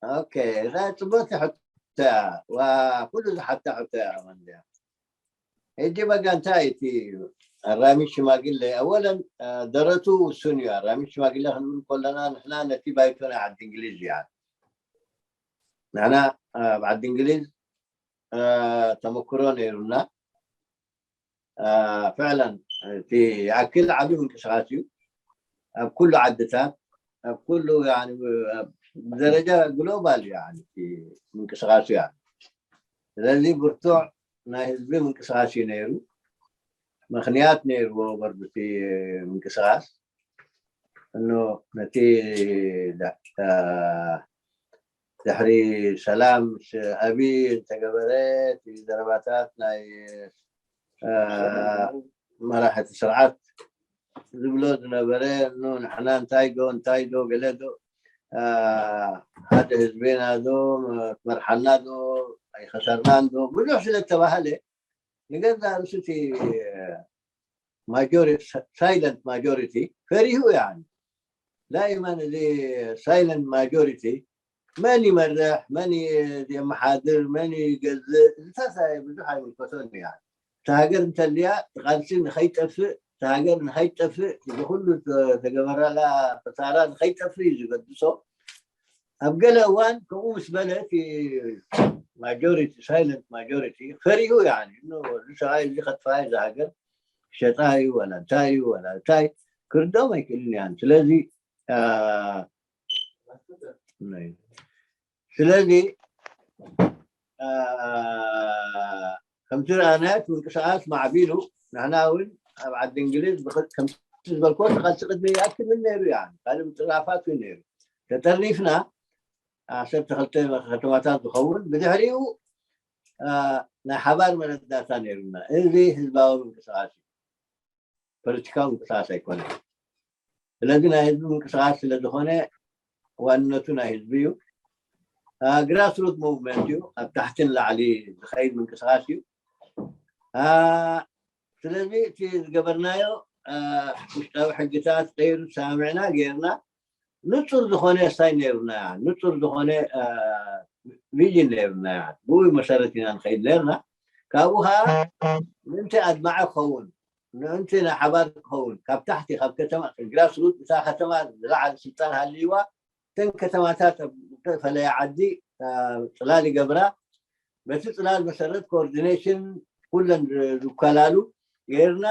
ኦኬ፣ እዛ ጽቡቅ ሕቶ እያ። ኩሉ ዝሓታ ሕቶ እያ። ሕጂ በጋ እንታይ እቲ ኣራሚ ሽማግለ ኣወለን ደረቱ ውሱን እዩ። ኣራሚ ሽማግለ ክንብል ከለና ንሕና ነቲ ባይቶ ናይ ዓዲ እንግሊዝ እያ። ንሕና ኣብ ዓዲ እንግሊዝ ተመክሮ ነይሩና። ፍዕለን እቲ ይኣክል ዓብዪ ምንቅስቃስ እዩ። ኣብ ኩሉ ዓድታት ኣብ ኩሉ ብደረጃ ግሎባል እዩ እቲ ምንቅስቃስ እዩ። ስለዚ ብርቱዕ ናይ ህዝቢ ምንቅስቃስ እዩ ነይሩ። ምክንያት ነይርዎ በርዱቲ ምንቅስቃስ እኖ ነቲ ድሕሪ ሰላም ምስ ኣቢ ዝተገበረ እቲ ዘረባታት ናይ መራሕቲ ስርዓት ዝብሎ ዝነበረ እኖ ንሕና እንታይ ዶ እንታይ ዶ ገለ ዶ ሓደ ህዝቤና ዶ ትመርሓና ዶ ኣይኸሰርናን ዶ ብዙሕ ስለ ዝተባህለ ንገዛ ርእሱ እቲ ማጆሪቲ ሳይለንት ማጆሪቲ ፈሪሁ ያኒ ዳይመን እዚ ሳይለንት ማጆሪቲ መን ይመርሕ፣ መን የመሓድር፣ መን ይገዝእ፣ እዚታት ብዙሕ ኣይምልከቶን እያ። እታ ሃገር እንተልያ፣ ቃልሲ ንኸይጠፍእ፣ እታ ሃገር ንኸይጠፍእ፣ እዚ ኩሉ ዝተገበረላ ክሳራ ንኸይጠፍእ እዩ ዝገድሶ። ኣብ ገለ እዋን ከምኡ ምስ በለ፣ እቲ ማጆሪቲ፣ ሳይለንት ማጆሪቲ ፈሪሁ፣ ያኒ፣ እዚ ሰብኣይ እዚ ከጥፋ እዛ ሃገር፣ ሸጣ እዩ፣ ወላ እንታይ እዩ፣ ወላ እንታይ ክርድኦም ኣይክእልን እያን። ስለዚ ስለዚ ከምቲ ረኣናዮ፣ እቲ ምንቅስቃስ ማዕቢሉ፣ ንሕና እውን ኣብ ዓዲ እንግሊዝ ከምቲ ዝበልኮ ተቃልሲ ቅድሚ ይኣክል ምን ነይሩ እያ፣ ካልእ ምጥራፋት እውን ነይሩ። ተጠርኒፍና ዓሰርተ ክልተ ከተማታት ዝኸውን፣ ብድሕሪኡ ናይ ሓባር መረዳእታ ነይሩና። እዚ ህዝባዊ ምንቅስቃስ እዩ፣ ፖለቲካዊ ምንቅስቃስ ኣይኮነን። ስለዚ ናይ ህዝቢ ምንቅስቃስ ስለዝኾነ ዋንነቱ ናይ ህዝቢ እዩ። ግራስሩት ሙቭመንት እዩ፣ ኣብ ታሕትን ላዕሊ ዝኸይድ ምንቅስቃስ እዩ። ስለዚ እቲ ዝገበርናዮ ውሽጣዊ ሕግታት ቀይሩ ተሰማሚዕና ገይርና፣ ንፁር ዝኾነ ሳይን ነይሩና፣ ንፁር ዝኾነ ቪዥን ነይሩና። ብኡ መሰረት ኢና ንኸይድ ነርና። ካብኡ ከዓ ምእንቲ ኣድማዒ ክኸውን፣ ምእንቲ ናይ ሓባር ክኸውን፣ ካብ ታሕቲ፣ ካብ ከተማ፣ ግራስሩት፣ እታ ከተማ ዝለዓለ ስልጣን ሃልይዋ፣ እተን ከተማታት ኣብ ዝተፈለየ ዓዲ ፅላል ይገብራ። በቲ ፅላል መሰረት ኮኦርዲኔሽን ኩለን ዝውከላሉ ገይርና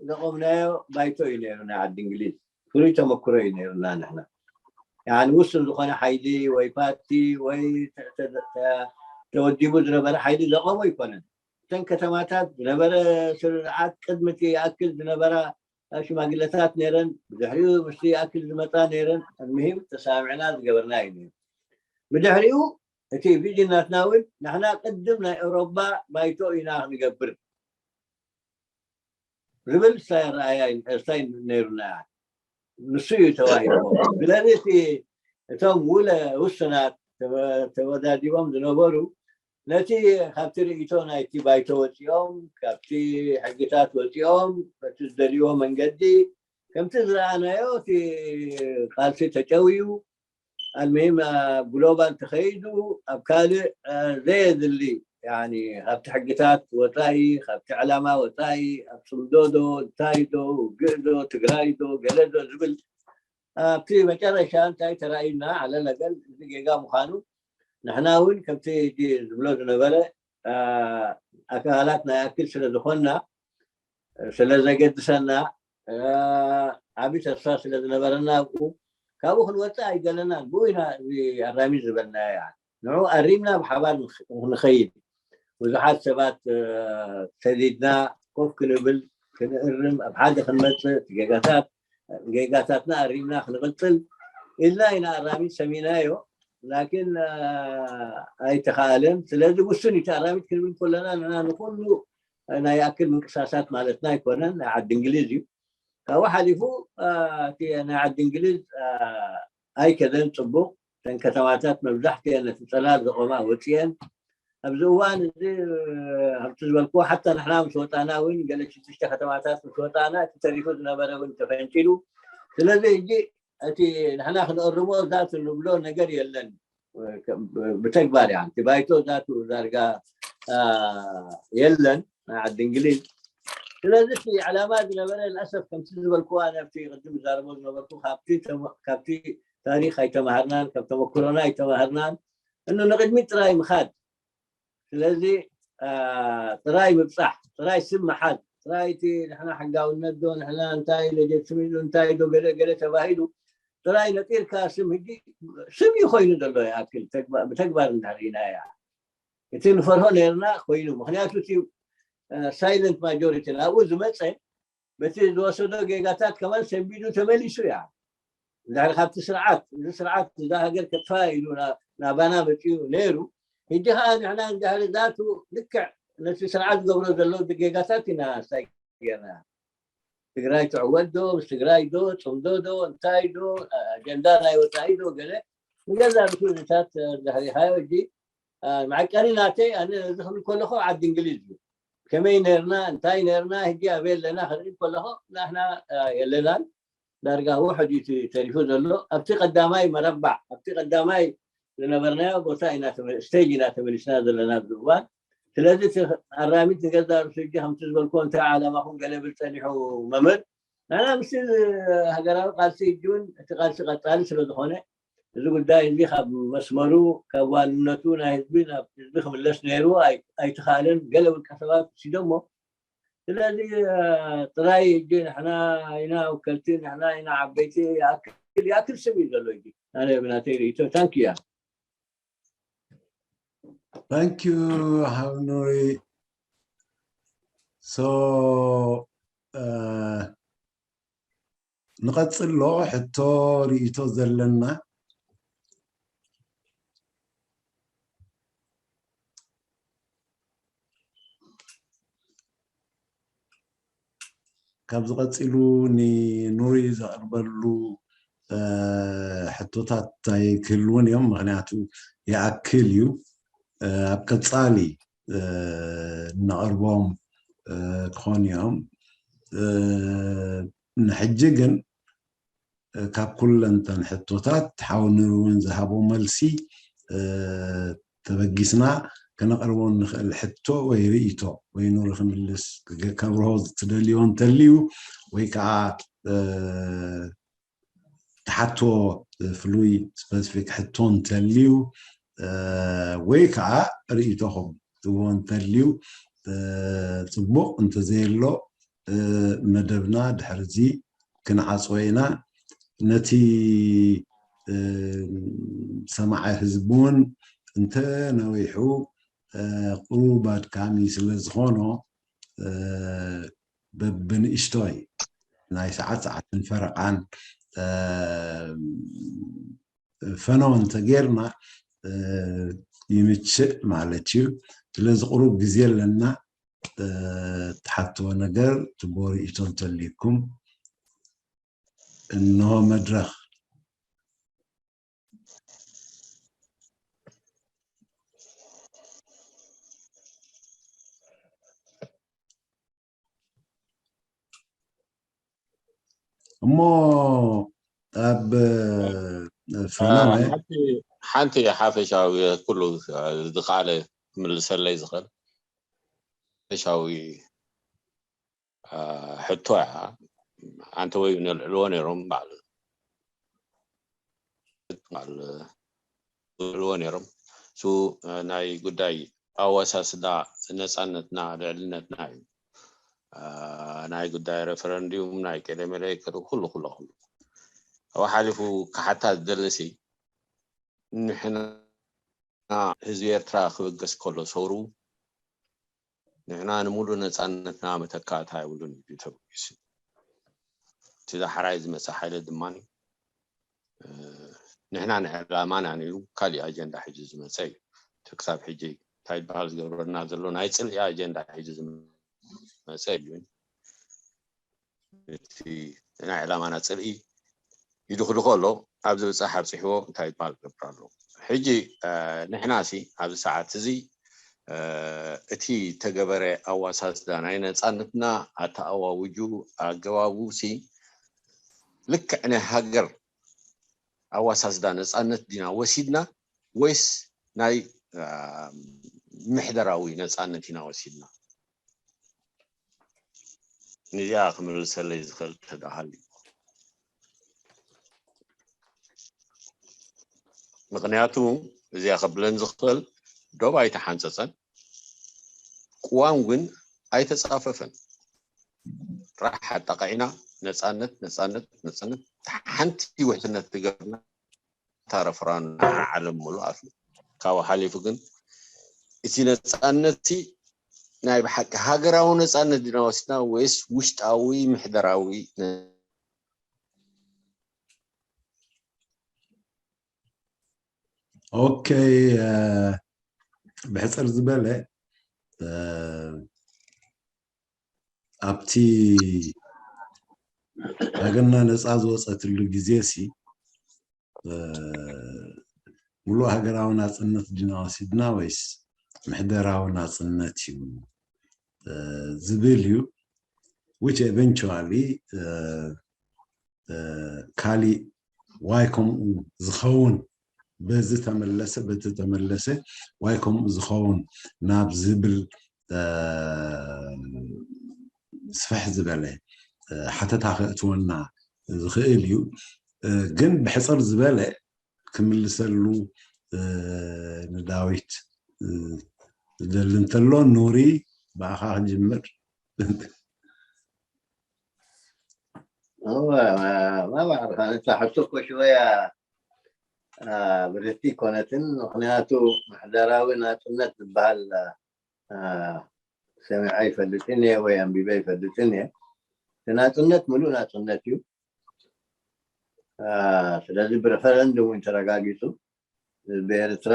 ዘቆምናዮ ባይቶ እዩ ነይሩ። ናይ ዓዲ እንግሊዝ ፍሉይ ተመክሮ እዩ ነይሩና። ንሕና ያኒ ውስን ዝኾነ ሓይሊ ወይ ፓርቲ ወይ ተወዲቡ ዝነበረ ሓይሊ ዘቆሞ ኣይኮነን። እተን ከተማታት ዝነበረ ስርዓት ቅድሚ እቲ ይኣክል ዝነበራ ሽማግለታት ነይረን፣ ብድሕሪኡ ምስቲ ይኣክል ዝመፃ ነይረን። ኣልምሂም ተሰማሚዕና ዝገበርና እዩ ነይሩ። ብድሕሪኡ እቲ ቪዥን ናትና እውን ንሕና ቅድም ናይ ኤውሮጳ ባይቶ ኢና ክንገብር ዝብል ስታይ ኣረኣእያ እዩ፣ ስታይ ነይሩና። ንሱ እዩ ተዋሂብዎ። ስለዚ እቲ እቶም ውለ ውስናት ተወ-፣ ተወዳዲቦም ዝነበሩ ነቲ ካብቲ ርእይቶ ናይቲ ባይቶ ወፂኦም፣ ካብቲ ሕግታት ወፂኦም፣ በቲ ዝደልይዎ መንገዲ ከምቲ ዝረኣናዮ እቲ ቃልሲ ተጨውዩ፣ ኣልሙሂም ኣብ ግሎባል ተኸይዱ ኣብ ካልእ ዘየድሊ፣ ያኒ ካብቲ ሕግታት ወፃኢ፣ ካብቲ ዕላማ ወፃኢ፣ ኣብ ፅምዶ ዶ እንታይ ዶ ውግእ ዶ ትግራይ ዶ ገለ ዶ ዝብል ኣብቲ መጨረሻ እንታይ ተራእዩና? ዓለ ነገር እዚ ጌጋ ምዃኑ ንሕና እውን ከምቲ ሕጂ ዝብሎ ዝነበረ ኣካላት ናይ ኣክል ስለ ዝኾንና፣ ስለ ዘገድሰና፣ ዓብዪ ተስፋ ስለ ዝነበረና ኣብኡ ካብኡ ክንወፅእ ኣይደለናን። ብኡ ኢና እዚ ኣራሚ ዝበልናዮ። ንዑ ኣሪምና ብሓባር ንኸይድ። ብዙሓት ሰባት ሰዲድና ኮፍ ክንብል፣ ክንእርም፣ ኣብ ሓደ ክንመፅእ፣ ጌጋታት ጌጋታትና ኣሪምና ክንቕፅል ኢልና ኢና ኣራሚት ሰሚናዮ። ላኪን ኣይተኻእለን። ስለዚ ውሱን እቲ ኣራሚት ክንብል ከለና ንና ንኩሉ ናይ ኣክል ምንቅሳሳት ማለትና ኣይኮነን። ናይ ዓዲ እንግሊዝ እዩ። ካብኡ ሓሊፉ እቲ ናይ ዓዲ እንግሊዝ ኣይከደን ፅቡቅ። እተን ከተማታት መብዛሕትኤን ነቲ ፀላል ዘቆማ ወፅኤን ኣብዚ እዋን እዚ ከምቲ ዝበልክዎ ሓታ ንሕና ምስ ወፃና እውን ገለ ሽዱሽተ ከተማታት ምስ ወፃና እቲ ተሪፉ ዝነበረ እውን ተፈንጭሉ። ስለዚ ሕጂ እቲ ንሕና ክንእርሞ ዛት ንብሎ ነገር የለን። ብተግባር ያ እቲ ባይቶ ዛቱ ዳርጋ የለን ናይ ዓዲ እንግሊዝ። ስለዚ እቲ ዕላማ ዝነበረ ንኣሰፍ ከምቲ ዝበልክዋ ነብቲ ቅድም ዛረቦ ዝነበርኩ ካብቲ ታሪክ ኣይተማሃርናን ካብ ተመክሮና ኣይተማሃርናን። እኑ ንቅድሚት ጥራይ ምኻድ። ስለዚ ጥራይ ምብፃሕ፣ ጥራይ ስም ምሓዝ፣ ጥራይ እቲ ንሕና ሕጋውነት ዶ ንሕና እንታይ ለጀትስሚ ዶ እንታይ ዶ ገለ ገለ ተባሂሉ ጥራይ ነጢርካ ስም ሕጂ ስም እዩ ኮይኑ ዘሎ ይኣክል ብተግባር እንዳርኢና እያ። እቲ ንፈርሆ ነርና ኮይኑ ምክንያቱ እቲ ሳይለንት ማጆሪቲ ናብኡ ዝመፀ በቲ ዝወሰዶ ጌጋታት ከማን ሰንቢዱ ተመሊሱ እያ። እንድሕሪ ካብቲ ስርዓት እዚ ስርዓት እዛ ሃገር ከጥፋ ኢሉ ናባና መፅኡ ነይሩ። ሕጂ ከዓ ንሕና እንድሕሪ ዛቱ ልክዕ ነቲ ስርዓት ዝገብሮ ዘሎ ጌጋታት ኢና ስታይ ጌርና። ትግራይ ትዕወት ዶ ምስ ትግራይ ዶ ፅምዶ ዶ እንታይ ዶ ኣጀንዳ ናይ ወፃኢ ዶ ገለ ንገዛ ብክልታት እንድሕሪካዮ ሕጂ መዐቀኒ ናተይ ኣነ እዚ ክብል ከለኹ ዓዲ እንግሊዝ እዩ። ከመይ ነርና እንታይ ነርና ሕጂ ኣበይ ኣለና ክርኢ ከለኹ ናሕና የለናን። ዳርጋ ውሕድ እዩ እቲ ተሪፉ ዘሎ። ኣብቲ ቀዳማይ መረባዕ፣ ኣብቲ ቀዳማይ ዝነበርናዮ ቦታ ኢና ተመ- ስቴጅ ኢና ተመሊስና ዘለና ኣብዚ እዋን። ስለዚ እቲ ኣራሚት ንገዛ ርእሱ ሕጂ ከምቲ ዝበልኩዎ እንታይ ዓላማኹም ገለ ብል ጸኒሑ መምህር፣ ንሕና ምስቲ ሃገራዊ ቃልሲ ሕጂ እውን እቲ ቃልሲ ቀጻሊ ስለ ዝኾነ፣ እዚ ጉዳይ እዚ ካብ መስመሩ፣ ካብ ዋንነቱ ናይ ህዝቢ ናብ ህዝቢ ክምለስ ነይሩ ኣይ- ኣይተኻእለን። ገለ ውልቀ ሰባት ወሲዶሞ። ስለዚ ጥራይ ሕጂ ንሕና ኢና ወከልቲ፣ ንሕና ኢና ዓበይቲ ይኣክል ይኣክል ስም እዩ ዘሎ። ሕጂ ኣነ ብናተይ ርእይቶ ታንኪ እያ። Thank you, ሃብ ኑሪ። So ንቐጽሎ ሕቶ ርእይቶ ዘለና። ካብዚ ቀጺሉ ንኑሪ ዘቕርበሉ ሕቶታት ኣይክህልውን እዮም፣ ምክንያቱ ይኣክል እዩ። ኣብ ቀጻሊ ነቕርቦም ክኾኑ እዮም። ንሕጂ ግን ካብ ኩለንተን ሕቶታት ሓው ኑሪ እውን ዝሃቦ መልሲ ተበጊስና ከነቕርቦ ንኽእል ሕቶ ወይ ርእይቶ ወይ ኑሪ ክምልስ ከብርሆ ትደልዮ እንተልዩ ወይ ከዓ ትሓቶ ፍሉይ ስፐሲፊክ ሕቶ እንተልዩ ወይ ከዓ ርእይቶኹም ትዎ እንተልዩ ፅቡቕ እንተዘየሎ መደብና ድሕርዚ ክንዓፅዎ ኢና። ነቲ ሰማዒ ህዝቢ እውን እንተነዊሑ ቁሩብ ኣድካሚ ስለ ዝኾኖ በብንእሽቶይ ናይ ሰዓት ሰዓትን ፈረቓን ፈነው እንተጌርና ይምችእ ማለት እዩ። ስለዚ ቁሩብ ግዜ ኣለና። ትሓትዎ ነገር ትቦ ርእይቶ እንተልይኩም እንሆ መድረኽ። እሞ ኣብ ፈነወ ሓንቲ ሓፈሻዊ ኩሉ ዝኸኣለ ክምልሰለይ ዝኽእል ሓፈሻዊ ሕቶ እያ። ኣንተ ወይ ነልዕልዎ ነይሮም በዓል ዝብልዎ ነይሮም። እሱ ናይ ጉዳይ ኣወሳስዳ ነፃነትና ልዕልነትና እዩ። ናይ ጉዳይ ሬፈረንዲዩም ናይ ቀደመለ ኩሉ ኩሉ ኩሉ ኣብኡ ሓሊፉ ክሓታ ዝደለሲ ንሕና ህዝቢ ኤርትራ ክብገስ ከሎ ሰውሩ ንሕና ንሙሉእ ነፃነትና መተካእታ የብሉን እዩ ተበጊሱ። እቲ ዳሕራይ ዝመፀ ሓይሊ ድማ ንሕና ንዕላማና ነይሩ ካሊእ ኣጀንዳ ሒዙ ዝመፀ እዩ። እቲ ክሳብ ሕጂ እንታይ ይበሃል ዝገብረና ዘሎ ናይ ፅልኢ ኣጀንዳ ሒዙ ዝመፀ እዩ። እቲ ናይ ዕላማና ፅልኢ ይድኽድኾ ኣሎ። ኣብዚ ብፃሕ ኣብፂሕዎ እንታይ ይበሃል ዝገብር ኣሎ። ሕጂ ንሕና ሲ ኣብዚ ሰዓት እዚ እቲ ተገበረ ኣዋሳስዳ ናይ ነፃነትና ኣተኣዋውጁ ኣገባቡ ሲ ልክዕ ናይ ሃገር ኣዋሳስዳ ነፃነት ዲና ወሲድና ወይስ ናይ ምሕደራዊ ነፃነት ኢና ወሲድና? ንዚኣ ክምልሰለይ ዝኽእል ተዳሃልዩ ምክንያቱ እዚኣ ከብለን ዝኽእል ዶብ ኣይተሓንፀፀን፣ ቅዋም ግን ኣይተፃፈፈን። ጥራሕ ኣጣቃዒና ነፃነት ነፃነት ነፃነት ሓንቲ ውሕስነት ትገብርና ታረፍራን ዓለም ሙሉእ ኣትሉ ካብኡ ሓሊፉ ግን እቲ ነፃነት ናይ ብሓቂ ሃገራዊ ነፃነት ዲና ወሲድና ወይስ ውሽጣዊ ምሕደራዊ ኦኬ ብሕፅር ዝበለ ኣብቲ ሃገርና ነፃ ዝወፀትሉ ግዜ ሲ ሙሉእ ሃገራዊ ናፅነት ዲና ወሲድና ወይስ ምሕደራዊ ናፅነት እዩ ዝብል እዩ። Which eventually ካሊእ ዋይ ከምኡ ዝኸውን በዚ ተመለሰ በቲ ተመለሰ ዋይ ከምኡ ዝኸውን ናብ ዝብል ስፍሕ ዝበለ ሓተታ ከእትወና ዝኽእል እዩ። ግን ብሕፅር ዝበለ ክምልሰሉ ንዳዊት ዝደሊ እንተሎ፣ ኑሪ፣ ብኣኻ ክጅምር። ማባዕርካ ነታ ሕቶ እኮ ሽወያ ብርቲ ኮነትን፣ ምክንያቱ ማሕደራዊ ናፅነት ዝበሃል ሰሚዐ ይፈልጥን እየ ወይ ኣንቢበ ይፈልጥን እየ። ናፅነት ምሉእ ናፅነት እዩ። ስለዚ ብረፈረንዱም እውን ተረጋጊፁ ብኤርትራ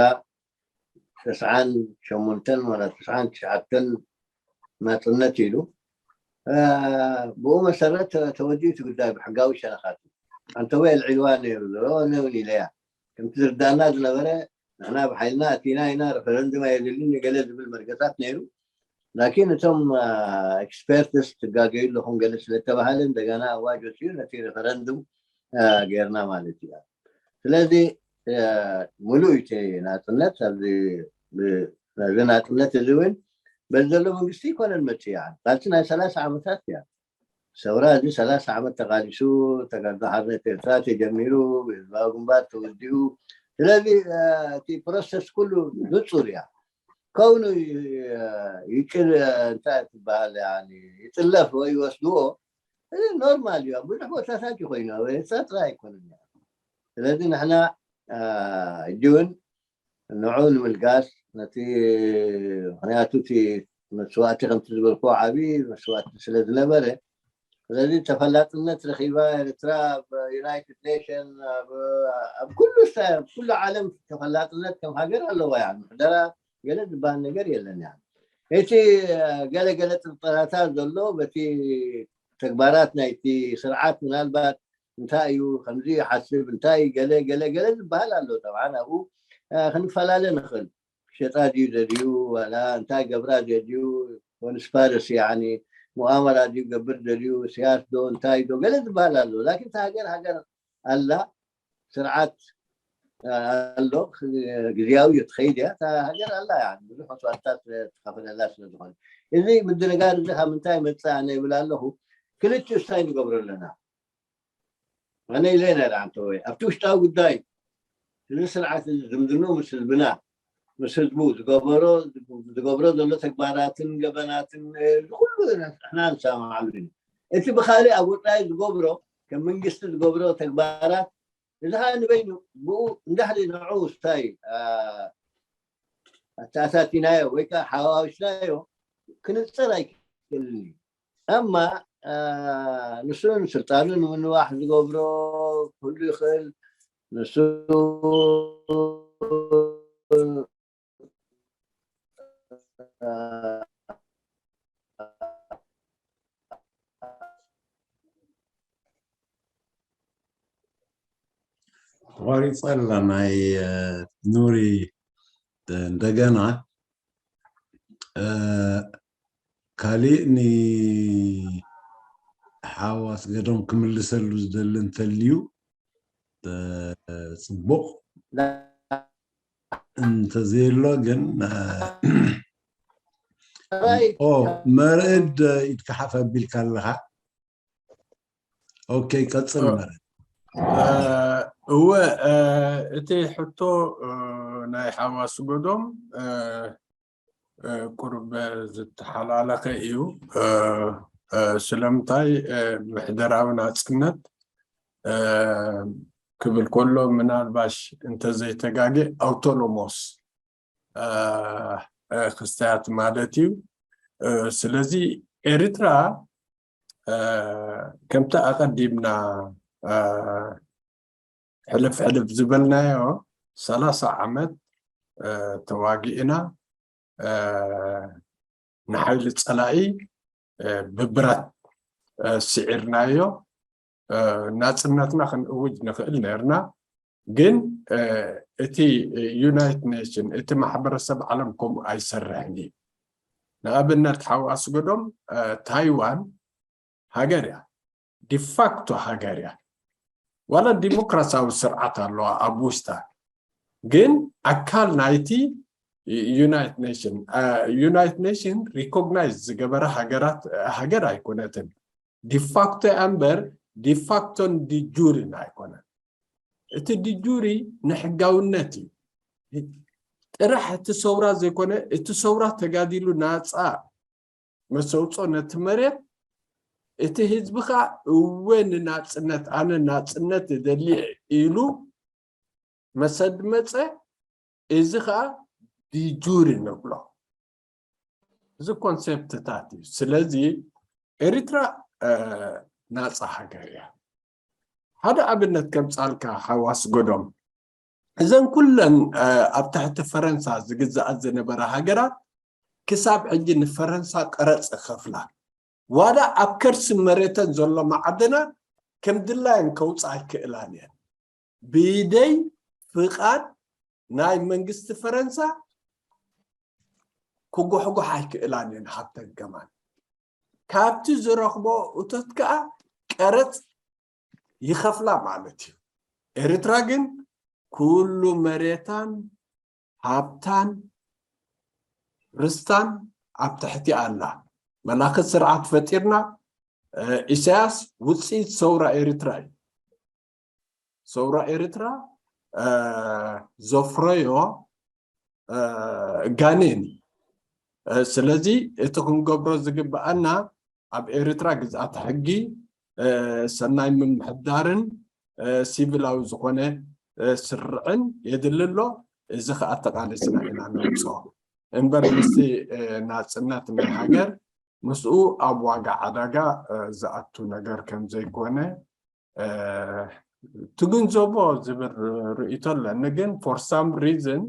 ተስዓን ሸሞንተን ወላ ተስዓን ትሽዓተን ናፅነት ኢሉ ብኡ መሰረት ተወዲኡ እቲ ጉዳይ ብሕጋዊ ሸነኻት። ኣንተወ ኣልዒልዋ ነይሩ ዝረኦ ነውን ኢለያ። ከምቲ ዝርዳእና ዝነበረ ንሕና ብሓይልና ኣቲና ኢና፣ ረፈረንዱም ኣየድልን ገለ ዝብል መርገታት ነይሩ። ላኪን እቶም ኤክስፐርትስ ትጋገዩ ኣለኹም ገለ ስለተባሃለ እንደገና ኣዋጅ ወፅኡ ነቲ ረፈረንዱም ገይርና ማለት እዩ። ስለዚ ሙሉእ እቲ ናፅነት ኣብዚ ናፅነት እዚ እውን በዚ ዘሎ መንግስቲ ይኮነን መፅእ እያ። ካልቲ ናይ ሰላሳ ዓመታት እያ ሰውራ። እዚ ሰላሳ ዓመት ተቃሊሱ ተጋድሎ ሓርነት ኤርትራ ተጀሚሩ ብህዝባዊ ግንባር ተወዲኡ። ስለዚ እቲ ፕሮሰስ ኩሉ ንፁር እያ። ከውኑ ይጭል እንታይ ትበሃል ይጥለፍ ወይ ይወስድዎ ኖርማል እዩ። ብዙሕ ቦታታት ይኮይኑ ኣብ ኤርትራ ጥራይ ኣይኮነን። ስለዚ ንሕና ሕጂ እውን ንዑ ንምልጋስ ነቲ ምክንያቱ እቲ መስዋእቲ ከምቲ ዝበልኮ ዓብዪ መስዋእቲ ስለ ዝነበረ ስለዚ ተፈላጥነት ረኺባ ኤርትራ ኣብ ዩናይትድ ኔሽን ኣብ ኩሉ ኩሉ ዓለም ተፈላጥነት ከም ሃገር ኣለዋ። ያ ምሕደራ ገለ ዝበሃል ነገር የለን። ያ እቲ ገለገለ ጥርጠራታት ዘሎ በቲ ተግባራት ናይቲ ስርዓት ምናልባት እንታይ እዩ ከምዚ ይሓስብ እንታይ ገለ ገለ ገለ ዝበሃል ኣሎ። ጠብዓን ኣብኡ ክንፈላለ ንኽእል። ሸጣ ድዩ ደልዩ ዋላ እንታይ ገብራ ደልዩ ኮንስፓረሲ ያኒ ሙኣመራ ድዩ ገብር ደልዩ ስያስ ዶ እንታይ ዶ ገለ ዝበሃል ኣሎ። ላኪን እታ ሃገር ሃገር ኣላ ስርዓት ኣሎ ግዝያዊ እዩ ትኸይድ እያ። እታ ሃገር ኣላ ብዙሕ መስዋእትታት ተኸፈለላ ስለ ዝኾነ እዚ ምድንጋር እዚ ካብ ምንታይ መፅእ ኣነ ይብል ኣለኹ። ክልቲኡ ስታይ ንገብሮ ኣለና ኣነ ኢለ ነረ ኣንተ ወይ ኣብቲ ውሽጣዊ ጉዳይ እዚ ስርዓት እዚ ዝምድንኡ ምስ ህዝብና ምስ ህዝቡ ዝገበሮ ዝገብሮ ዘሎ ተግባራትን ገበናትን ኩሉ ንሕና ንሰማማዓሉ ኢና። እቲ ብካሊእ ኣብ ወፃኢ ዝገብሮ ከም መንግስቲ ዝገብሮ ተግባራት እዚ ከዓ ንበይኑ ብኡ እንዳሕሪ ንዑ ስታይ ኣተኣታቲናዮ ወይ ከዓ ሓዋዊስናዮ ክንፅር ኣይክእልን እዩ። ኣማ ንሱን ስልጣኑ ንምንዋሕ ዝገብሮ ክህሉ ይኽእል። ንሱ ተቋሪፀ ኣላ ናይ ኑሪ እንደገና ካሊእ ንሓው ኣስገዶም ክምልሰሉ ዝደሊ እንተልዩ ፅቡቕ እንተዘየሎ ግን መርዕድ ኢድካ ሓፍ ኣቢልካ ኣለኻ። ኦኬ ቀፅል መርዕድ። እወ እቲ ሕቶ ናይ ሓው ኣስገዶም ቁሩብ ዝተሓላለኸ እዩ። ስለምንታይ ምሕደራዊ ናፅነት ክብል ከሎ ምናልባሽ እንተዘይተጋጌ ኣውቶኖሞስ ክስታያት ማለት እዩ። ስለዚ ኤርትራ ከምቲ ኣቐዲምና ሕልፍ ሕልፍ ዝበልናዮ ሰላሳ ዓመት ተዋጊእና ንሓይሊ ፀላኢ ብብረት ስዒርናዮ ናፅነትና ክንእውጅ ንኽእል ነርና። ግን እቲ ዩናይት ኔሽን እቲ ማሕበረሰብ ዓለም ከምኡ ኣይሰርሕን እዩ። ንኣብነት ሓው ኣስገዶም ታይዋን ሃገር እያ፣ ዲፋክቶ ሃገር እያ። ዋላ ዲሞክራሲያዊ ስርዓት ኣለዋ ኣብ ውሽጣ፣ ግን ኣካል ናይቲ ዩናይትድ ኔሽን፣ ዩናይትድ ኔሽን ሪኮግናይዝ ዝገበረ ሃገራት፣ ሃገር ኣይኮነትን። ዲፋክቶ እያ እምበር ዲፋክቶን ዲጁሪን ኣይኮነን። እቲ ዲጁሪ ንሕጋውነት እዩ። ጥራሕ እቲ ሰውራ ዘይኮነ፣ እቲ ሰውራ ተጋዲሉ ናፃ መሰውፆ ነቲ መሬት፣ እቲ ህዝቢ ከዓ እወ ንናፅነት፣ ኣነ ናፅነት እደሊ ኢሉ መሰድ መፀ። እዚ ከዓ ዲጁሪ ንብሎ። እዚ ኮንሴፕትታት እዩ። ስለዚ ኤሪትራ ናፃ ሃገር እያ። ሓደ ኣብነት ከምፃልካ ሓዋስ ጎዶም፣ እዘን ኩለን ኣብ ትሕቲ ፈረንሳ ዝግዛኣት ዝነበራ ሃገራት ክሳብ ሕጂ ንፈረንሳ ቀረፅ ይኸፍላ። ዋላ ኣብ ከርሲ መሬተን ዘሎ ማዕድናት ከም ድላየን ከውፅኣ ኣይክእላን እየን። ብደይ ፍቓድ ናይ መንግስቲ ፈረንሳ ክጉሕጉሓ ኣይክእላን እየን። ሃብተን ከማን ካብቲ ዝረኽቦ እቶት ከዓ ቀረፅ ይኸፍላ ማለት እዩ። ኤርትራ ግን ኩሉ መሬታን ሃብታን ርስታን ኣብ ትሕቲ ኣላ። መላኺ ስርዓት ፈጢርና። ኢሳያስ ውፅኢት ሰውራ ኤርትራ እዩ። ሰውራ ኤርትራ ዘፍረዮ ጋኔን እዩ። ስለዚ እቲ ክንገብሮ ዝግብኣና ኣብ ኤርትራ ግዝኣት ሕጊ፣ ሰናይ ምምሕዳርን ሲቪላዊ ዝኾነ ስርዕን የድሊ ኣሎ። እዚ ከዓ ተቓሊስና ኢና ነምፅኦ እምበር ምስቲ ናፅነት ናይ ሃገር ምስኡ ኣብ ዋጋ ዕዳጋ ዝኣቱ ነገር ከም ዘይኮነ ትግንዘቦ ዝብል ርእይቶ ኣለኒ። ግን for some reason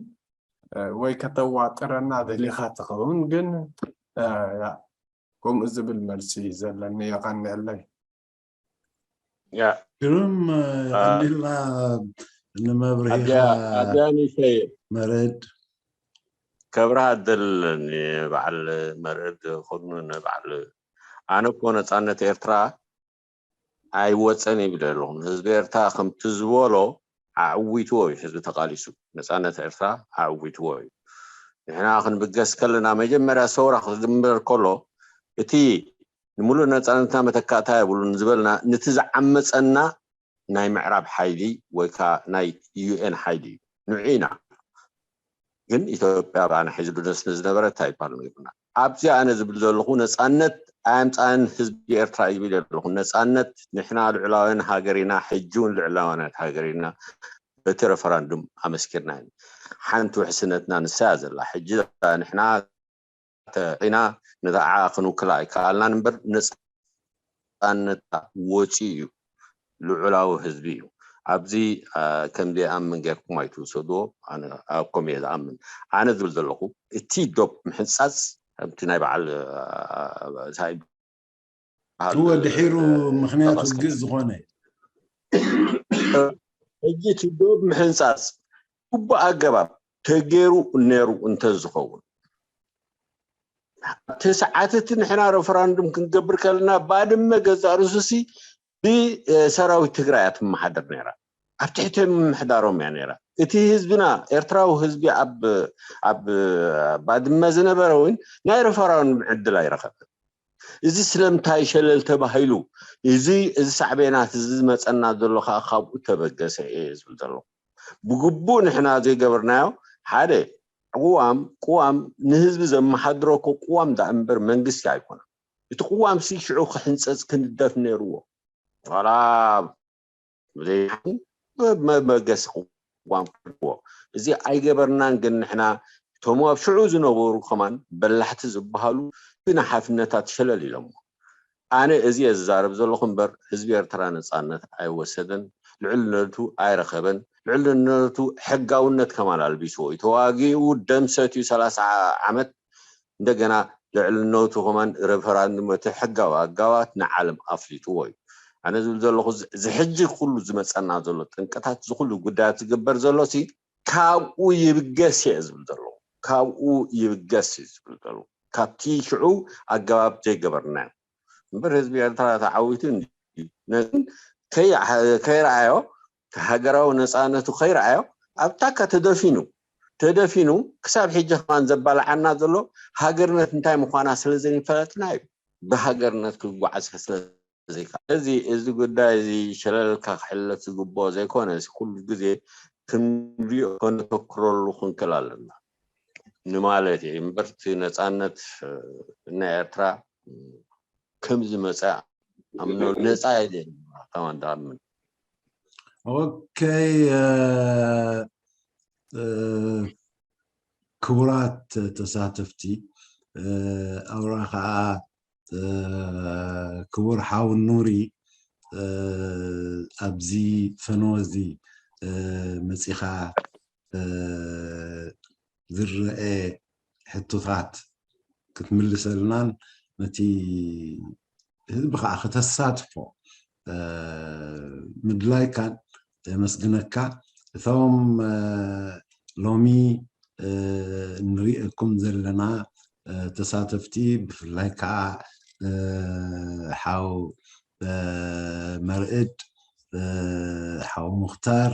ወይ ከተዋጥረና ደሊኻ ትኸውን፣ ግን ከምኡ ዝብል መልሲ ዘለኒ። የቐንየለይ። ግሩም። ቀኒልና ንመብርሂኻ ኣድያኒሸይ መረድ። ከብርሃ ደለኒ በዓል መርዕድ ኩኑ ንበዓል ኣነ እኮ ነፃነት ኤርትራ ኣይወፀን ይብል ኣለኹ። ህዝቢ ኤርትራ ከምቲ ዝበሎ ኣዕዊትዎ እዩ። ህዝቢ ተቃሊሱ ነፃነት ኤርትራ ኣዕዊትዎ እዩ። ንሕና ክንብገስ ከለና መጀመርያ ሰውራ ክድምበር ከሎ እቲ ንምሉእ ነፃነትና መተካእታ የብሉን ዝበልና ንቲ ዝዓመፀና ናይ ምዕራብ ሓይሊ ወይ ከዓ ናይ ዩኤን ሓይሊ እዩ። ንዑ ኢና ግን ኢትዮጵያ ብኣና ሒዝሉ ደስ ንዝነበረ እንታይ ይባል ነይሩና? ኣብዚ ኣነ ዝብል ዘለኹ ነፃነት ኣየምፃእን ህዝቢ ኤርትራ ይብል ኣለኹ። ነፃነት ንሕና ልዑላውያን ሃገር ኢና፣ ሕጂ እውን ልዑላውያናት ሃገር ኢና። በቲ ረፈራንዱም ኣመስኪርና ኢና። ሓንቲ ውሕስነትና ንሳ እያ ዘላ። ሕጂ ንሕና ተዒና ንዓ ክንውክላ ኣይከኣልናን እምበር ነፃነታ ወፂኡ እዩ። ልዑላዊ ህዝቢ እዩ። ኣብዚ ከም ዘይኣምን ጌርኩም ኣይትውሰድዎ። ኣነ ኣብ ከምኡ እየ ዝኣምን። ኣነ ዝብል ዘለኹ እቲ ዶብ ምሕንፃፅ ከምቲ ናይ በዓል ሳይ እወ ድሒሩ ምክንያቱ ግዝ ዝኾነ ሕጂ እቲ ዶብ ምሕንፃፅ ግቡእ ኣገባብ ተገይሩ ነይሩ እንተዝኸውን እቲ ሰዓት እቲ ንሕና ረፈራንዱም ክንገብር ከለና ባድመ ገዛእ ርእሱሲ ብሰራዊት ትግራይ እያ ትመሓደር ነይራ። ኣብ ትሕቲ ምምሕዳሮም እያ ነይራ። እቲ ህዝብና ኤርትራዊ ህዝቢ ኣብ ኣብ ባድመ ዝነበረ እውን ናይ ረፈራንዱም ዕድል ኣይረኸበን። እዚ ስለምንታይ ሸለል ተባሂሉ? እዚ እዚ ሳዕቤናት እዚ ዝመፀና ዘሎ ከዓ ካብኡ ተበገሰ እየ ዝብል ዘለኹ። ብግቡእ ንሕና ዘይገበርናዮ ሓደ ቅዋም ቅዋም ንህዝቢ ዘመሓድሮ እኮ ቅዋም ዳኣ እምበር መንግስቲ ኣይኮነን። እቲ ቅዋም ሲ ሽዑ ክሕንፀፅ ክንደፍ ነይርዎ። ዋላ ብዘይ መበገሲ ቅዋም ክህልዎ እዚ ኣይገበርናን። ግን ንሕና እቶም ኣብ ሽዑ ዝነበሩ ከማን በላሕቲ ዝበሃሉ ግን ሓፍነታት ሸለል ኢሎሞ። ኣነ እዚ እየ ዝዛረብ ዘለኹ እምበር ህዝቢ ኤርትራ ነፃነት ኣይወሰደን። ልዕልነቱ ኣይረኸበን። ልዕልነቱ ሕጋውነት ከማን ኣልቢስዎ እዩ። ተዋጊኡ ደም ሰትዩ ሰላሳ ዓመት እንደገና ልዕልነቱ ከማን ረፈራንዱም እቲ ሕጋዊ ኣጋባት ንዓለም ኣፍሊጥዎ እዩ። ኣነ ዝብል ዘለኹ እዚ ሕጂ ኩሉ ዝመፀና ዘሎ ጥንቅታት እዚ ኩሉ ጉዳያት ዝግበር ዘሎ ሲ ካብኡ ይብገስ እየ ዝብል ዘለኹ። ካብኡ ይብገስ እዩ ዝብል ዘለኹ። ካብቲ ሽዑ ኣገባብ ዘይገበርናዮ እምበር ህዝቢ ኤርትራ ተዓዊቱ እንዲ ነን ከይረኣዮ፣ ሃገራዊ ነፃነቱ ከይረኣዮ ኣብ ታካ ተደፊኑ ተደፊኑ ክሳብ ሕጂ ከማን ዘባላዓና ዘሎ ሃገርነት እንታይ ምዃና ስለ ዘይፈለጥና እዩ። ብሃገርነት ክጓዓዝ ስለ ዘይከኣል። እዚ እዚ ጉዳይ እዚ ሸለልካ ክሕለፍ ዝግብኦ ዘይኮነ፣ እዚ ኩሉ ግዜ ክንሪኦ ከነተኩረሉ ክንክእል ኣለና ንማለት እየ። እምበር እቲ ነፃነት ናይ ኤርትራ ከም ዝመፀ ኣምኖ ነፃ እየ ከማን ዳኣምን። ኦኬይ። ክቡራት ተሳተፍቲ፣ ኣውራ ከዓ ክቡር ሓው ኑሪ ኣብዚ ፈነወ እዚ መፂኻ ዝረአ ሕቶታት ክትምልሰልናን ነቲ ህዝቢ ከዓ ከተሳትፎ ምድላይካን የመስግነካ። እቶም ሎሚ እንሪእኩም ዘለና ተሳተፍቲ ብፍላይ ከዓ ሓው መርዕድ፣ ሓው ሙክታር፣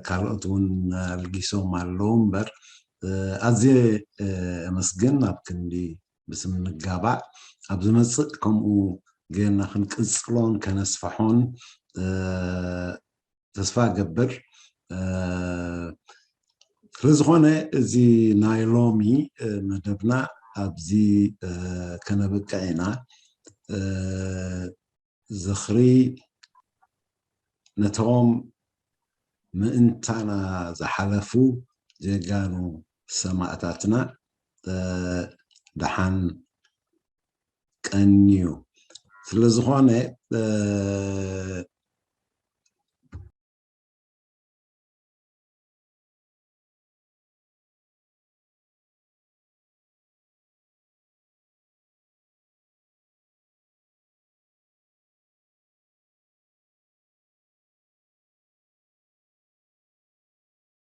ካልኦት እውን ኣልጊሶም ኣለዉ እምበር ኣዝየ ኣመስግን። ኣብ ክንዲ ብስም ንጋባእ ኣብ ዝመፅእ ከምኡ ጌርና ክንቅፅሎን ከነስፍሖን ተስፋ ገብር። ስለዝኾነ እዚ ናይ ሎሚ መደብና ኣብዚ ከነብቅዕ ኢና። ዝኽሪ ነቶም ምእንታና ዝሓለፉ ጀጋኑ ሰማእታትና ደሓን ቀንዩ። ስለዝኾነ